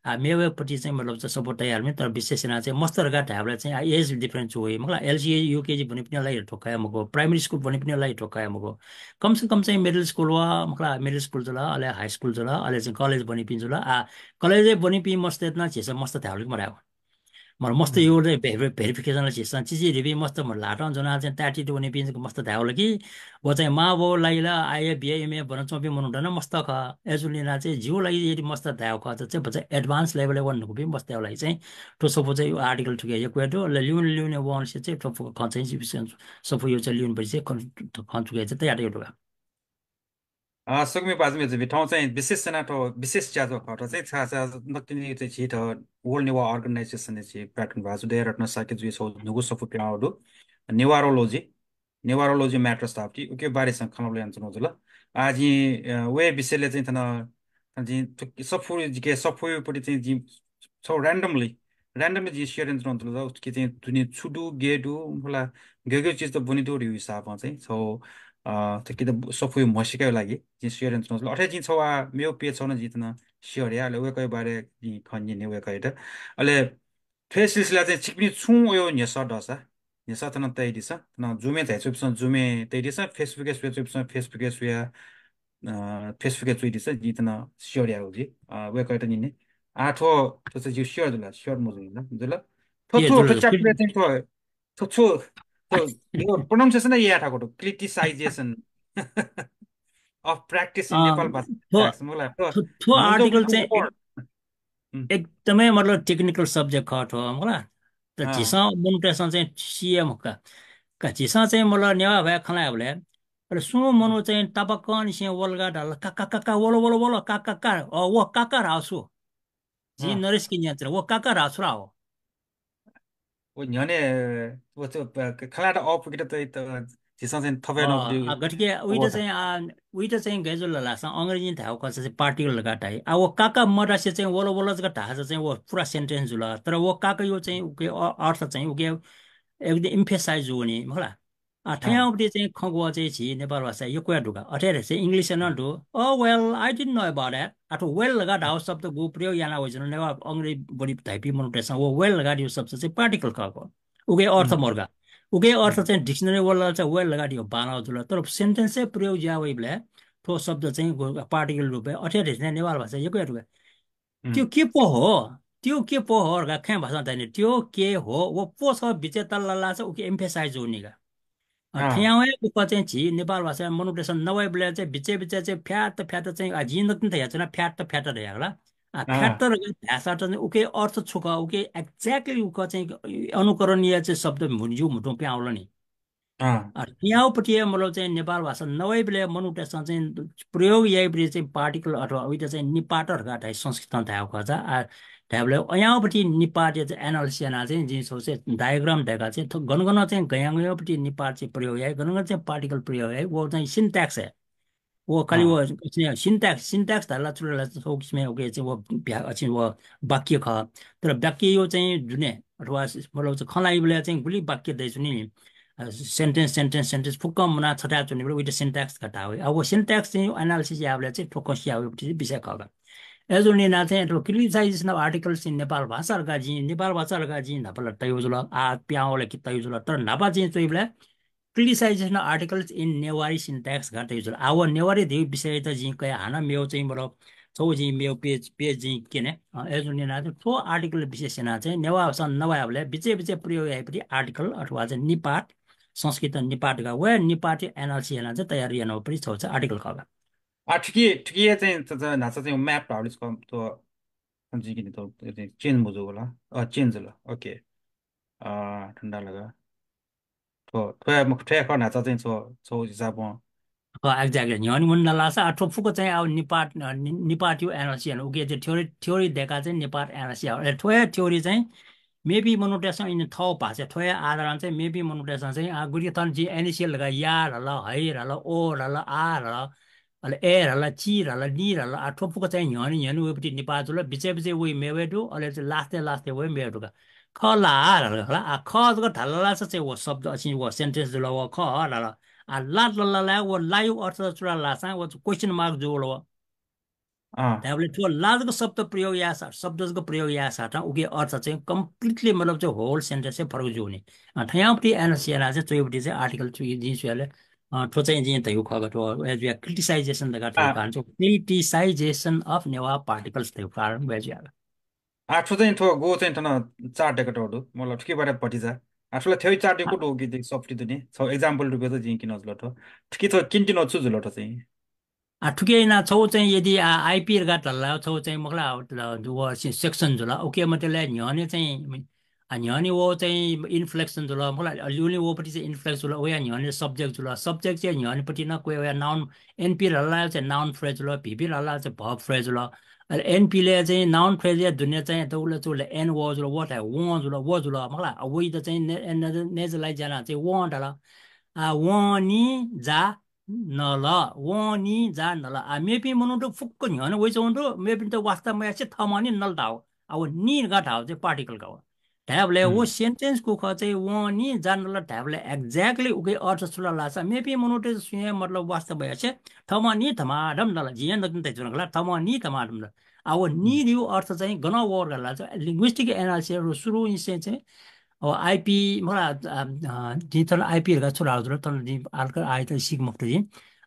आ, मेगु पति चाहिँ मतलब चाहिँ support तयार मखु, तर विशेष यानाः चाहिँ मस्त धकाः धायेबलय् चाहिँ, आ, age difference छु वइ, मखु ला, LCG, UKG ब्वनीपिनिगु लागि थ्व खः हे मखु, primary school ब्वनीपिनिगु लागि थ्व खः हे मखु। कम से कम चाहिँ middle school व, मखु ला, middle school जुल, अले high school जुल, अले चाहिँ college ब्वनीपिं जुल। आ, college ब्वनीपिं मस्तय्त नं झीसं मस्त धायेबलय् कि मधायेबलय्। मखु ला, मस्त हम्म। यो चाहिँ भे-, भे-, verification ला झीसं चिचीधीपिं मस्त, मखु ला, ल्हातं ज्वनाः चाहिँ ताःतिति वनीपिं मस्त धायेबलय् कि, व चाहिँ मां बौ लागि ला IA, BA, MA ब्वनाच्वंपिं मनूत नं मस्त खः। अय्जूगुलिं यानाः चाहिँ जिगु लागि यदि मस्त धायेगु खःसा चाहिँ भचा advance level-य् वने धुंकूपिं मस्तय् लागि चाहिँ थ्व सफू चाहिँ article थुकी यक्व हे दु। अले लिउने लिउने वंसे चाहिँ थ्व फुक्क खँ चाहिँ सफू यो चाहिँ लिउनेबलय् चाहिँ खँ, खँ थुकी चाहिँ तयार याये दु का। अ, सकसित बाज्यापिं, थौं चाहिँ विशेष यानाः थ्व विशेष च्याजु खः, थ्व चाहिँ छाय्, छाय् नकतिनि चाहिँ झी थ्व World Newah Organization-य् झी प्राक्तन भाजु दयारत्न शाक्यजुया छगू न्हूगु सफू पिहां वःगु दु। Newarology, Newarology matters धाःगु, उकिया बारे छकः खँ ल्हाये धुन जुल। आः जिं, अ, व विषयलय् चाहिँ थन, थन जिं थुकी सफू, जिके सफूया पति चाहिँ जिं छगू randomly, randomly जिं share यानाच्वनागु दु ला, उकी चाहिँ दुने छु दु, गय् दु, मखु ला, गय् गय् चिजत ब्वने दु धइगु हिसाबं चाहिँ छगू, अ, थुकी त सफूया म्हसीकाया लागि जिं share यानाच्वनागु दु ला। अथे जिं छगू आः मेगु page छगू नं जिं थन share याये, अले वय्कःया बारे जिं खँ न्यने वय्कःयात। अले थ्व सिलसिला चाहिँ छिकपिनि छुं वयागु न्ह्यसः दःसा, न्ह्यसः थन तयादिसँ। थन Zoom-य् झायाच्वंपिन्सं Zoom-य् तयादिसँ, Facebook-य् स्वयाच्वंपिन्सं Facebook-य् स्वयाः, अ, Facebook-य् च्वयादिसँ, जिं थन share याये जुइ, अ, वय्कःयात न्यने। आः थ्व, थ्व चाहिँ जिगु share जुल, share मजू नि, जुल। थ्व, थ्व, थ्व chapter चाहिँ थ्व, थ्व छु, थ्व, यो pronunciation याये थाकु दु, criticization of practice in अँ, Nepal भाषा थ्व, class, मखु ला, थ्व, थ्व, थ्व article चाहिँ एक-, एकदमै मतलब technical subject खः थ्व, मखु ला। त झीसं मनूतय्सं चाहिँ सीए मखु का। का झीसं चाहिँ मतलब नेवाः भाय् खँ ल्हायेबलय्, अले सुं मनू चाहिँ तापाकंनिसें वल का धाल, का, का, का, का, वल, वल, वल, का, का, का, अ, व का, का धाःगु छु? झी नरेश कि न्यंचरा, व का, का धाःगु छु ला हो? व न्ह्यःने, व च-, प-, क-, खँ ल्हायेत अःपुकेत त, त, झीसं चाहिँ थपय् अँ, नपुगु आ, गथे कि उइत चाहिँ, आ, उइत चाहिँ गय् जुल धाःसा अंग्रेजीं धायेगु खःसा चाहिँ particle धकाः धाइ। आ, व का, का मधासे चाहिँ वल, वल जक धाःसा चाहिँ व पूरा sentence जुल। तर व का, का यो चाहिँ उके अ-, अर्थ चाहिँ उके एकदम emphasize जूगु नि, मखु ला? आ, थज्याःगु पति चाहिँ खँ ग्वः चाहिँ झी नेपाल भाषाय् यक्व हे दु का। अथे हे चाहिँ English-य् नं दु। Oh, well, I didn't know about that। अथवा well धकाः धाःगु शब्द गु प्रयोग याना वइच्वन, नेवाः अंग्रेजी ब्वनी धाइपिं मनूतय्सं व well धकाः धाःगु शब्द चाहिँ particle खः का। उके अर्थ मरु का। उके अर्थ चाहिँ dictionary-य् वल धाःसा well धकाः धाःगु बांलाः जुल। तर sentence-य् प्रयोग जुया वइबलय् थ्व शब्द चाहिँ गु-, particle रूपय् अथे हे चाहिँ नेपाल भाषाय् यक्व हे दु का। त्यो के पो हो? त्यो के पो हो धकाः खँय् भाषां धाइ नि, त्यो के हो? व पो छगू बिचय् तल लाःसा उके emphasize जूगु नि का। अ, थज्याःगु हे उकी चाहिँ झी नेपाल भाषाय् मनूतय्सं नवाइबलय् चाहिँ बिचय् बिचय् चाहिँ फ्यात फ्यात चाहिँ, आ, जिं नकतिनि धयाच्वना फ्यात फ्यात धयागु ला। आ, फ्यात धकाः धाःसा त उके अर्थ छु खः? उके exactly उकी चाहिँ अनुकरणीय चाहिँ शब्द म्हुन्जु म्हुतुं पिहां वल नि। अँ। अ, थज्याःगु पति हे मतलब चाहिँ नेपाल भाषा नवाइबलय् मनूतय्सं चाहिँ प्रयोग याइबलय् चाहिँ particle अथवा उइत चाहिँ निपात धकाः धाइ संस्कृतं धायेगु खःसा, आ, धाइबलय् अज्याःगु पति निपातया चाहिँ analysis यानाः चाहिँ जिं छगू चाहिँ diagram दय्काः चाहिँ थ्व गन गन चाहिँ गज्याःगु पति निपात चाहिँ प्रयोग याइ, गन गन चाहिँ particle प्रयोग याइ, व चाहिँ syntax हे। व खालि व syntax, syntax धाल ला छु धाल ला छगू किसिमं उके चाहिँ व भ्या-, अ, चाहिँ व वाक्य खः। तर वाक्य यो चाहिँ दुने अथवा मतलब चाहिँ खँ ल्हाइबलय् चाहिँ गुलि वाक्य दइच्वनी नि, अ, sentence, sentence, sentence फुक्कं मुनाः छथाय् च्वनीबलय् उइत syntax धकाः धाः वइ। अब व syntax चाहिँ analysis याःबलय् चाहिँ थ्व खँ सिया वइगु विषय खः का। अय्‌जूगुलिं यानाः चाहिँ थ्व criticization of articles in Nepal भाषा धकाः जिं, नेपाल भाषा धकाः जिं न्हापा ला तयागु जुल, आः पिहां वःबलय् कि तयागु जुल, तर न्हापा जिं च्वइबलय् criticization of articles in Newari syntax धकाः तयागु जुल। आः व नेवारी धइगु विषययात जिं कयाः हानं मेगु चाहिँ मतलब छगू जिं मेगु page, page जिं क्यने। अ, अय्‌जूगुलिं यानाः चाहिँ थ्व article विशेष यानाः चाहिँ नेवाः भाषां नवायेबलय् बिचय् बिचय् प्रयोग याइपिं article अथवा चाहिँ निपात, संस्कृतं निपात धकाः, व निपातया analysis यानाः चाहिँ तयार यानापिं छगू चाहिँ article खः का। आः, थुकी, थुकी हे चाहिँ च-, च-, न्हाचः चाहिँ map धाःगुलिं छकः थ्व, थ्व जिं क्यने थ्व, थ्व चाहिँ change मजूगु ला। अ, change जुल। OK। अ, थन ला का। थ्व, थ्व हे म-, थ्व हे खः न्हाचः चाहिँ छगू, छगू हिसाबं। अ, exactly। न्ह्यःने वने धाःसा, आः, थ्व फुक्क चाहिँ आः निपात, अ, नि-, निपातया analysis याना। उकी चाहिँ theory, theory दय्‌काः चाहिँ निपात analysis याना। अले थ्व हे theory चाहिँ मेपिं मनूतय्‌सं इमि थःगु भाषाय् थ्व हे आधारं चाहिँ मेपिं मनूतय्‌सं चाहिँ, आः, गुलिं थन जिं N A C L धकाः या धाल, है धाल, ओ धाल, आ धाल, अले ए धाल, ची धाल, नी धाल, आः, थ्व फुक्क चाहिँ न्ह्यःने न्ह्यःने वइपिं निपात जुल, बिचय् बिचय् वइ मेवय् दु, अले चाहिँ last-य् last-य् वइ मेवय् दु का। खः ला धाल का। आः, खः जक धाल धाःसा चाहिँ व शब्द, अ, चाहिँ व sentence जुल, व खः धाल। आः, ला धाल धाःसा व लाया अर्थ छु धाःसा व question mark जुल व। अँ। धायेबलय् थ्व ला जक शब्द प्रयोग याःसा, शब्द जक प्रयोग याःसां उकी अर्थ चाहिँ completely मतलब चाहिँ whole sentence हे फरक जुइ नि। अँ, थज्याःगुपट्टि analysis यानाः चाहिँ च्वइगुपट्टि चाहिँ article च्वइ, जिं स्वयाबलय्, अँ, थ्व चाहिँ जिं धयागु खः का, थ्व हे जुया criticization धकाः धयागु अँ। कारण चाहिँ criticization of Newa particles धयागु कारण व हे जुया। आः, थ्व चाहिँ थ्व गु चाहिँ थन chart दय्‌कातःगु दु, मतलब थुकी बारे भतिचा। आः, थ्व ला थ्व chart यक्व दु कि थ्व soft दु नि, छगू example रुपय् त जिं क्यनागु जुल थ्व। थुकी थ्व क्यनातःगु छु जुल थ्व चाहिँ? आः, थुकी यानाः छगू चाहिँ यदि, आः, I P धकाः धाल ला, छगू चाहिँ मखु ला, आः, व से-, section जुल। OK, मतलब न्ह्यःने चाहिँ, आः, न्ह्यःने वःगु चाहिँ inflection जुल, मखु ला, अले उलि वःपट्टि चाहिँ inflex जुल, वया न्ह्यःने subject जुल, subject चाहिँ न्ह्यःनेपट्टि नं क्वय् वया noun, N P धाल ला चाहिँ noun phrase जुल, V P धाल ला चाहिँ verb phrase जुल। अले N P लय् चाहिँ noun phrase या दुने चाहिँ दौले चुले N व जुल, व धाये वं जुल, व जुल, मखु ला, आः, वइत चाहिँ ने-, ने-, nasalize यानाः चाहिँ वं धाल। आः, वं नि जा नल, वं नि जा नल। आः, मेपिं मनूत फुक्क न्ह्यःने वइच्वंगु दु, मेपिन्त वास्ता मयासें थःम्हं नि नल धाःगु। आः, व नि धकाः धाःगु चाहिँ particle का व। धायेबलय् व हम्म। Sentence गु खः चाहिँ वं नि जा नल धायेबलय् exactly उकी अर्थ छु ला धाःसा मेपिं मनूत सुयां मतलब वास्ता मयासें थःम्हं नि धमाधम नल। जिं हे नकतिनि धयाच्वना का ला, थःम्हं नि धमाधम नल। आः, व नि हम्म। धयागु अर्थ चाहिँ गनं वःगु धाःसा चाहिँ linguistic analysis या सुरुंनिसें चाहिँ अब I P, मखु ला, अ, अ, जिं थन I P धकाः छु धाःगु जुल, थन जिं आलक आइत सीके मखुत जिं।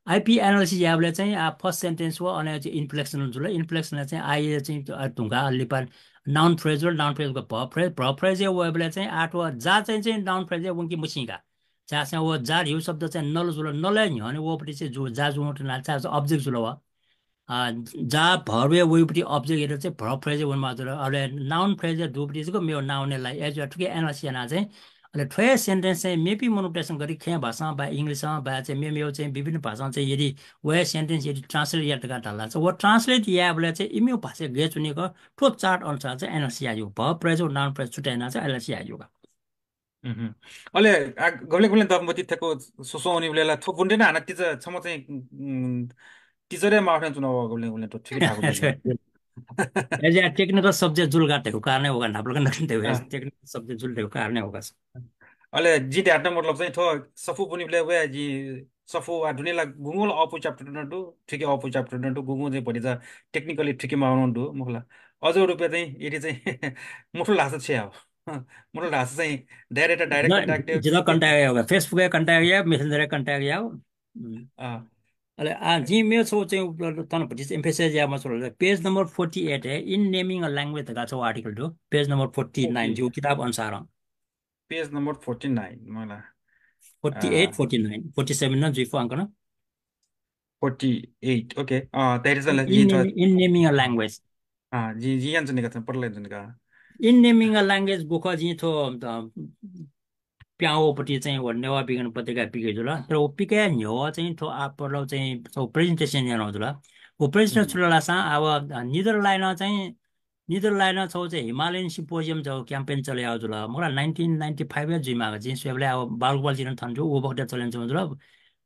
I P analysis यायेबलय् चाहिँ, आः, first sentence व अले चाहिँ inflection जुल, inflection चाहिँ I चाहिँ, अ, धुंकाः लिपा noun phrase जुल, noun phrase व verb phrase, verb phrase या वयेबलय् चाहिँ आः थ्व जा चाहिँ, चाहिँ noun phrase या वंके मछिं का। छाय्धाःसा व जा धयागु शब्द चाहिँ नल जुल, नलया न्ह्यःने वःपट्टि चाहिँ जु-, जा जुं तुना छाय्धाःसा object जुल व। अ, जा verb या वइपट्टि object यात चाहिँ verb phrase या वनेमाः जुल। अले noun phrase या दुपट्टि जक मेगु noun या लाइ। अय् जुया थुकी analysis यानाः चाहिँ, अले थ्व हे sentence चाहिँ मेपिं मनूतय्‌सं गथे खय् भाषां वा English-ं वा चाहिँ मेमेगु चाहिँ विभिन्न भाषां चाहिँ यदि व हे sentence यदि translate यात धकाः धाल ला चाहिँ व translate यायेबलय् चाहिँ इमिगु भाषाय् गय् च्वनीगु थ्व chart अनुसार चाहिँ analysis याइगु। Verb phrase व noun phrase छुट्यानाः चाहिँ analysis याइगु का। उहुँ। अले आ, गबलें गबलें दबमति थ्यंक स्वस्वं वनीबलय् ला थ्व बुन्देन हानं teacher छम्ह चाहिँ, उम्, teacher-य् माःथें च्वना वः गबलें गबलें थ्व थुकी धाःगु दु। अय् जुया technical subject जुल का धइगु कारणं हे वः का, न्हापालाक नकतिनि धइगु, अँ। Technical subject जुल धइगु कारणं हे वः का। अले जिं धायेत मतलब चाहिँ थ्व सफू बुनीबलय् वया जिं सफू वा दुने ला गुंगुं ला अःपु chapter नं दु, थुकी अःपु chapter नं दु, गुंगुं चाहिँ भतिचा technically थुकी माःगु नं दु, मखु ला। अझ रुपय् चाहिँ यदि चाहिँ मथुल धाःसा छु याये? मथुल धाःसा चाहिँ direct, direct न, contact या। जितः contact याये, Facebook-य् contact या, Messenger-य् contact या। उम्। अँ। अले, आ, जिं मेगु छगू चाहिँ थन भतिचा emphasize याये मास्ति वल। Page number forty-eight hey, In Naming a Language धकाः छगू article दु। Page number forty-nine, OK। जिगु किताब अनुसारं। Page number forty-nine, मला। Forty-eight, अ, forty-nine, forty-seven नं जुइ फु अंक नं। Forty-eight, OK। A, that is the In naming, in naming a language। अ, जिं, जिं यानाच्वने का, पटल यानाच्वने का। In Naming a Language गु खः जिं थ्व, अ, पिहां वःपट्टि चाहिँ व नेवाः विज्ञान पत्रिकाय् पिके जुल। तर व पिकया न्ह्यः चाहिँ थ्व आः पटल चाहिँ थ्व presentation यानागु जुल। व presentation उम्। छु धाःसा अब, अ, Netherlands-य् चाहिँ Netherlands-य् छगू चाहिँ Himalayan Symposium छगू campaign चले याःगु जुल। मखु ला nineteen ninety-five-य् जुइमाः का, जिं स्वयेबलय् अब बालगोपालजी नं थन जू, व बखतय् चले यानाच्वंगु जुल।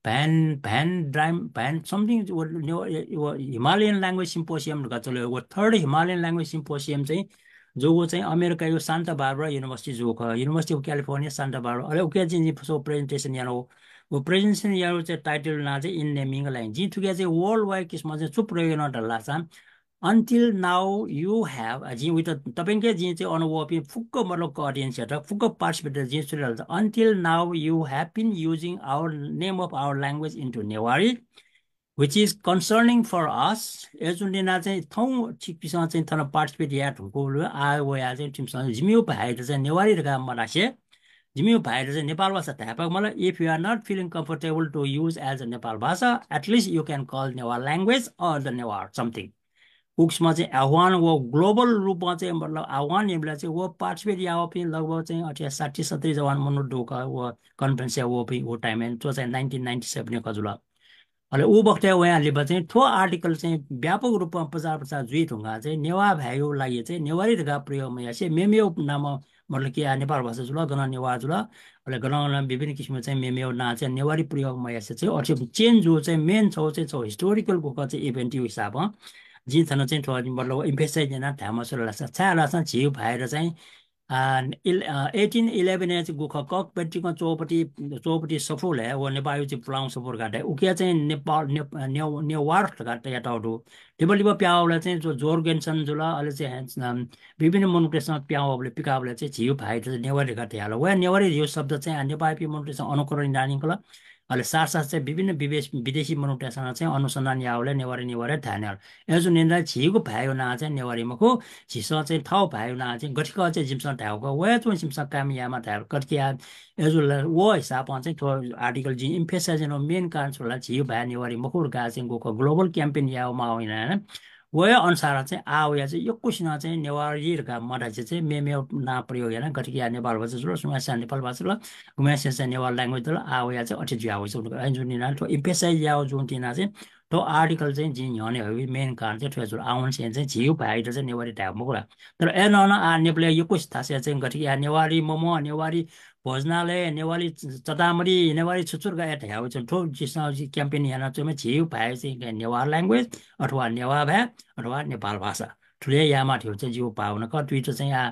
Van, Van Drim, Van something, व, व, व Himalayan Language Symposium धकाः चले, व Third Himalayan Language Symposium चाहिँ जूगु चाहिँ अमेरिकाया Santa Barbara University जूगु खः, University of California, Santa Barbara। अले उकी जिं, जिं छगू presentation यानागु। व presentation यानागु चाहिँ title नां चाहिँ In Naming a Language। जिं थुकी चाहिँ worldwide किसिमं चाहिँ छु प्रयोग यानागु धाःसा until now you have, जिं उइत तप्यंक जिं चाहिँ अन वःपिं फुक्क मतलब audience यात, फुक्क participant यात जिं सुले हल। Until now you have been using our name of our language into Newari, which is concerning for us। अय् जुन दिना चाहिँ थौं छिकपिसं चाहिँ थन participate याये धुंकूबलय् आः वया चाहिँ छिमिसं जिमिगु भाय्‌त चाहिँ नेवारी धकाः मधासे, जिमिगु भाय्‌त चाहिँ नेपाल भाषा धायेफाक मल। If you are not feeling comfortable to use as a Nepal भाषा, at least you can call Newar language or the Newar something। उ किसिमं चाहिँ आह्वान व global रूपमा चाहिँ मतलब आह्वान याःबलय् चाहिँ व participate याःपिं लगभग चाहिँ अथे साठी सत्तरी जवान मनूत दु का व conference या वःपिं व time-य्, थ्व चाहिँ nineteen ninety seven-य् खः जुल। अले उ बखतय् वयां लिपा चाहिँ थ्व article चाहिँ व्यापक रूपमा प्रचार प्रसार जुइ धुंकाः चाहिँ नेवाः भाय्‌या लागि चाहिँ नेवारी धकाः प्रयोग मयासे मेमेगु नाम मतलब कि आ नेपाल भाषा जुल, गन नेवाः जुल, अले गन गन विभिन्न किसिमं चाहिँ मेमेगु नां चाहिँ नेवारी प्रयोग मयासे चाहिँ अथे change जू चाहिँ main छौ चाहिँ छौ historical गुखः चाहिँ event-या हिसाबं जिं थन चाहिँ थ्व मतलब emphasize याना धायेमाः छु धाःसा, छाय् धाःसा झीगु भाय्‌त चाहिँ आ, इल-, अ, eighteen eleven-य् चाहिँ गुखः कक पत्रिका चौपटी, चौपटी सफूलय् व नेपाःया चाहिँ पुलांगु सफू धकाः धाइ। उकिया चाहिँ नेपाल, ने-, ने-, नेवार धकाः तयातःगु दु। लिपा लिपा पिहां वःबलय् चाहिँ जो-, जोर्गेनसन जुल, अले चाहिँ, अम, विभिन्न मनूतय्‌सं पिहां वःबलय्, पिकाःबलय् चाहिँ झीगु भाय्‌त चाहिँ नेवारी धकाः धयाहल। व नेवारी धइगु शब्द चाहिँ आ, नेपाःयापिं मनूतय्‌सं अनुकरण यानाः न्यंकल। अले साथ साथ चाहिँ विभिन्न विवेश-, विदेशी मनूतय्‌सं चाहिँ अनुसन्धान याःबलय् नेवारी, नेवारी धाये न्यंकल। अय् जुन दिना झीगु भाय्‌या नां चाहिँ नेवारी मखु, झीसं चाहिँ थःगु भाय्‌या नां चाहिँ गथे खः चाहिँ जिमिसं धायेगु खः, व हे तुं जिमिसं कायम यायेमाः धायेगु खः। गथे कि आ, अय् जुल व हिसाबं चाहिँ थ्व article जिं emphasize यानागु main कारण छु धाःसा झीगु भाय् नेवारी मखु धकाः चाहिँ गुखः global campaign यायेमाः वइना। व हे अनुसार चाहिँ आः वया चाहिँ यक्वसिनं चाहिँ नेवारी धकाः मधासे चाहिँ मेमेगु नां प्रयोग याना, गथे कि आ नेपाल भाषा जुल, सुम्हेस्यां नेपाल भाषा जुल, गुम्हेस्यां चाहिँ नेवार language जुल, आः वया चाहिँ अथे जुया वइच्वंगु दु। अय् जुन दिना थ्व emphasize यायेगु जुन दिना चाहिँ थ्व article चाहिँ जिं न्ह्यःने हइगु main कारण चाहिँ थ्व हे जुल। आः वंसें चाहिँ झीगु भाय्‌त चाहिँ नेवारी धायेगु मखु ला। तर अय् नं नं आः नेपालय् यक्वसित धाःसा चाहिँ गथे कि आ नेवारी मोमो, नेवारी भोजनालय, नेवारी च-, चतामरी, नेवारी छु छु धकाः धयाः वइच्वन। थ्व झीसं campaign यानाच्वंम्ह झीगु भाय् चाहिँ नेवार language अथवा नेवाः भाय् अथवा नेपाल भाषा। थुलि हे यायेमाः धइगु चाहिँ जिगु भावना खः। तुइत चाहिँ आ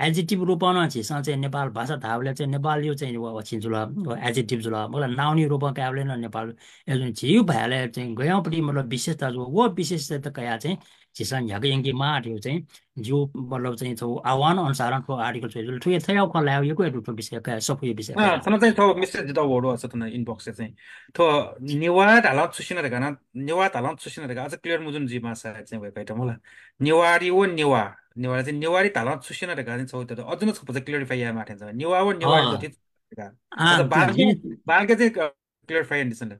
adjective रूपं नं झीसं चाहिँ नेपाल भाषा धाःबलय् चाहिँ नेपालया चाहिँ व, व छि जुल, व adjective जुल। मतलब noun-या रूपं कायेबलय् नं नेपाल, अय् जुन झीगु भाय्‌लय् चाहिँ गय् पति मतलब विशेषता जू, व विशेषता कयाः चाहिँ झीसं न्ह्याका यंकेमाः धइगु चाहिँ जिगु मतलब चाहिँ छौ आह्वान अनुसारं थ्व article च्वया जुल। थुकी थ्व खँ ल्हायेगु यक्व हे दु थ्व विषय का, सफूया विषय का। अँ, थन चाहिँ थ्व message जितः वःगु दु अझ थन inbox-य् चाहिँ। थ्व नेवाः धालं छु स्यना धकाः नं, नेवाः धालं छु स्यना धकाः अझ clear मजूनि जुइमाः सायद चाहिँ वय्‌कःयात मला। नेवारी व नेवाः, नेवाः चाहिँ नेवारी धालं छु स्यना धकाः चाहिँ छौ त अझ नं छपु चाहिँ clarify यायेमाः थें चाहिँ। नेवाः व नेवारी अँ। जति धकाः। अँ, अझ बांलाक, जिं बांलाक चाहिँ clarify यानादिसँ।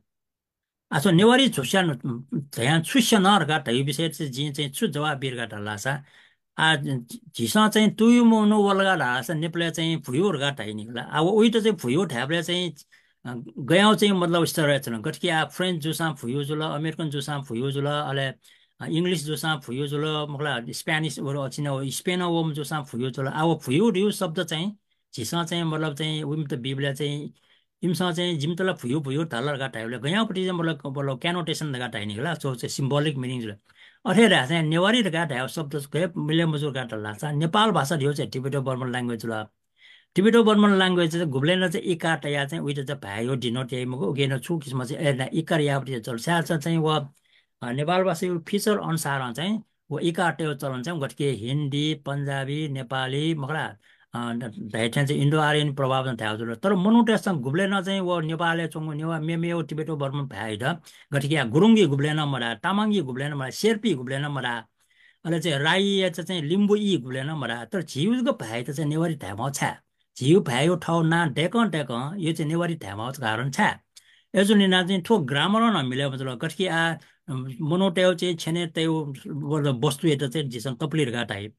अच्छा, नेवारी छु स्यना, धयां छु स्यना धकाः धइगु विषय चाहिँ जिं चाहिँ छु जवाफ बी धकाः धाल धाःसा, आ, झीसं चाहिँ तुयु मनू वल धकाः धाःसा नेपालय् चाहिँ भुयु धकाः धाइ नि खला। आ, व उइत चाहिँ भुयु धायेबलय् चाहिँ, अ, गय् चाहिँ मतलब स्तर हे च्वन। गथे कि आ, French जूसां भुयु जुल, American जूसां भुयु जुल, अले, अ, English जूसां भुयु जुल, मखु ला Spanish व अछिन व Spain वःम्ह जूसां भुयु जुल। आ, व भुयु धइगु शब्द चाहिँ झीसं चाहिँ मतलब चाहिँ उइमत बीबलय् चाहिँ इमिसं चाहिँ जिमित ला भुयु भुयु धाल धकाः धाइबलय् गय् पति चाहिँ मतलब, मतलब connotation धकाः धाइ नि खला, so चाहिँ symbolic meaning जुल। अथे धाःसा चाहिँ नेवारी धकाः धाइगु शब्द गय् मिले मजू धकाः धाल धाःसा नेपाल भाषा धइगु चाहिँ Tibeto-Burman language जुल। Tibeto-Burman language चाहिँ गुबलें नं चाहिँ इकार तयाः चाहिँ उइत चाहिँ भाय्‌या denote याइ मखु, उकी नं छु किसिमं चाहिँ अय् ना इकार याःपति चाहिँ चल। छाय् धाःसा चाहिँ व, अ, नेपाल भाषाया feature अनुसारं चाहिँ व इकार तयेगु चलन चाहिँ गथे कि हिन्दी, पन्जाबी, नेपाली, मखु ला, अ, ध-, धयाथें चाहिँ Indo-Aryan प्रभावं धायेगु जुल। तर मनूतय्‌सं गुबलें नं चाहिँ व नेपालय् च्वंगु नेवाः मेमेगु Tibeto-Burman भाय्‌यात गथे कि आ गुरुङया गुबलें नं मधाः, तामाङया गुबलें नं मधाः, शेर्पीया गुबलें नं मधाः। अले चाहिँ राईया चाहिँ लिम्बुया गुबलें नं मधाः। तर झीगु जक भाय्‌यात चाहिँ नेवारी धायेमाःगु छाय्? झीगु भाय्‌या थःगु नां दय्‌कं दय्‌कं यो चाहिँ नेवारी धायेमाःगु कारण छाय्? अय् जुन यानाः चाहिँ थ्व grammar नं मिले मजुल। गथे कि आ, अ, मनूतय्‌गु चाहिँ छेनय् तयेगु व-, वस्तुयात चाहिँ झीसं तपुलि धकाः धाइ।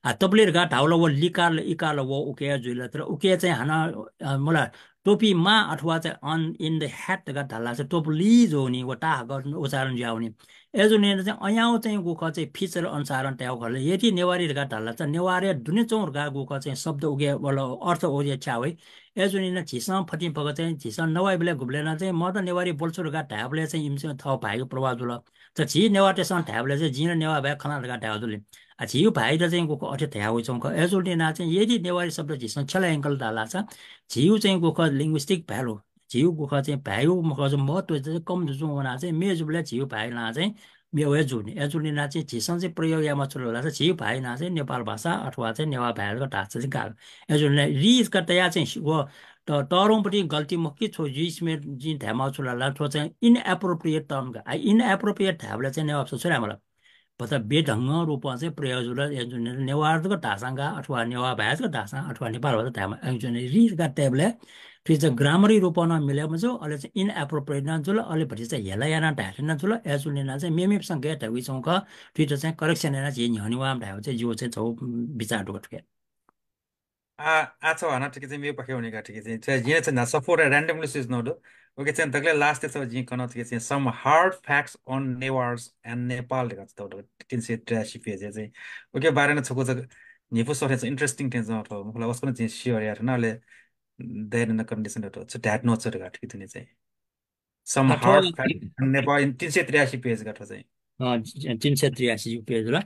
आ, तपुलि धकाः धाःबलय् व लिकार ला इकार ला व उके जुइ ला, तर उके चाहिँ हानं, अ, मला टोपी मा अथवा चाहिँ on, in the hat धकाः धाल धाःसा चाहिँ तपुलि जुइ नि, व ताहाकः उच्चारण जुइ नि। अय् जुन यानाः चाहिँ अयाउ चाहिँ गुखः चाहिँ feature अनुसारं तयाउ खः ला। यदि नेवारी धकाः धाल धाःसा नेवारय् दुने च्वंगु धकाः गुखः चाहिँ शब्द उके वल अर्थ उके छ्याः वइ। अय् जुन यानाः झीसं फतिंफक चाहिँ झीसं नवाइबलय् गुबलें नं चाहिँ मत नेवारी ब्वलछु धकाः धायेबलय् चाहिँ इमिसं थःगु भाय्‌या प्रभाव जुल। तर झी नेवाःतय्‌सं धायेबलय् चाहिँ जिं ला नेवाः भाय् खना धकाः धायेगु जुल। आ, झीगु भाय्‌यात चाहिँ गुखः अथे धयाउ वइच्वंगु खः। अय् जुन यानाः चाहिँ यदि नेवारी शब्द झीसं छ्यला यंकल धाल धाःसा झीगु चाहिँ गुखः linguistic value, झीगु गुखः चाहिँ भाय्‌या मखु महत्व चाहिँ कम जुजुं वनाः चाहिँ मेजुबलय् झीगु भाय्‌या नां चाहिँ मेव हे जूनि। अय्‌जूगुलिं यानाः चाहिँ झीसं चाहिँ प्रयोग यायेमाः छु धाःसा झी भाय् यानाः चाहिँ नेपाल भाषा अथवा चाहिँ नेवाः भाय् धकाः धाःसा चाहिँ गाः। अय्‌जूगुलिं यानाः रि धकाः तयाः चाहिँ व त-, तःधंगुपट्टि गल्ती मखु कि, छगू जिं धायेमाः छु धाःसा थ्व चाहिँ inappropriate term का। आ, inappropriate धायेबलय् चाहिँ नेवाः भाषां छु धायेमाल? भचा बेढंग रूपं चाहिँ प्रयोग जुल, अय्‌जूगुलिं यानाः नेवार धकाः धाःसां गाः अथवा नेवाः भाय् धकाः धाःसां अथवा नेपाल भाय् धकाः धाःसां, अय्‌जूगुलिं यानाः रि धकाः तयेबलय् थुकी चाहिँ grammar-इ रूपं नं मिले मजू, अले चाहिँ inappropriate नं जुल, अले भति चाहिँ हेला यानाः धाये थें नं जुल। अय्‌जूगुलिं यानाः चाहिँ मेमेपिसं गय् धयागु च्वंगु खः, थुकित चाहिँ correction यानाः झी न्ह्यःने वयेमाः धायेगु चाहिँ जिगु चाहिँ छगू बिचाः दु का थुकी। आ, आ, छगू हानं थुकी चाहिँ मेगु पाखे वने का, थुकी चाहिँ, चाहिँ जिं चाहिँ न्हाचः सफू randomly switch यानागु दु। OK, चाहिँ दकलय् last-य् छगू जिं कनागु थुकी चाहिँ Some Hard Facts on Newars and Nepal धकाः चाहिँ दु, तीन सय त्रियासी page-य् चाहिँ। OK, बारे नं छकू चाहिँ न्ह्यइपुसे थ्व थें चाहिँ interesting थें च्वं थ्व, मखु ला, वसकं नं जिं sure याये धुन, अले दया नं condition दु थ्व, छु धाये धुन च्वं धकाः थुकी थुनी चाहिँ। Some आ, थ्व Hard Facts on Nepal in तीन सय त्रियासी page का थ्व चाहिँ। अँ, तीन सय त्रियासी page ला।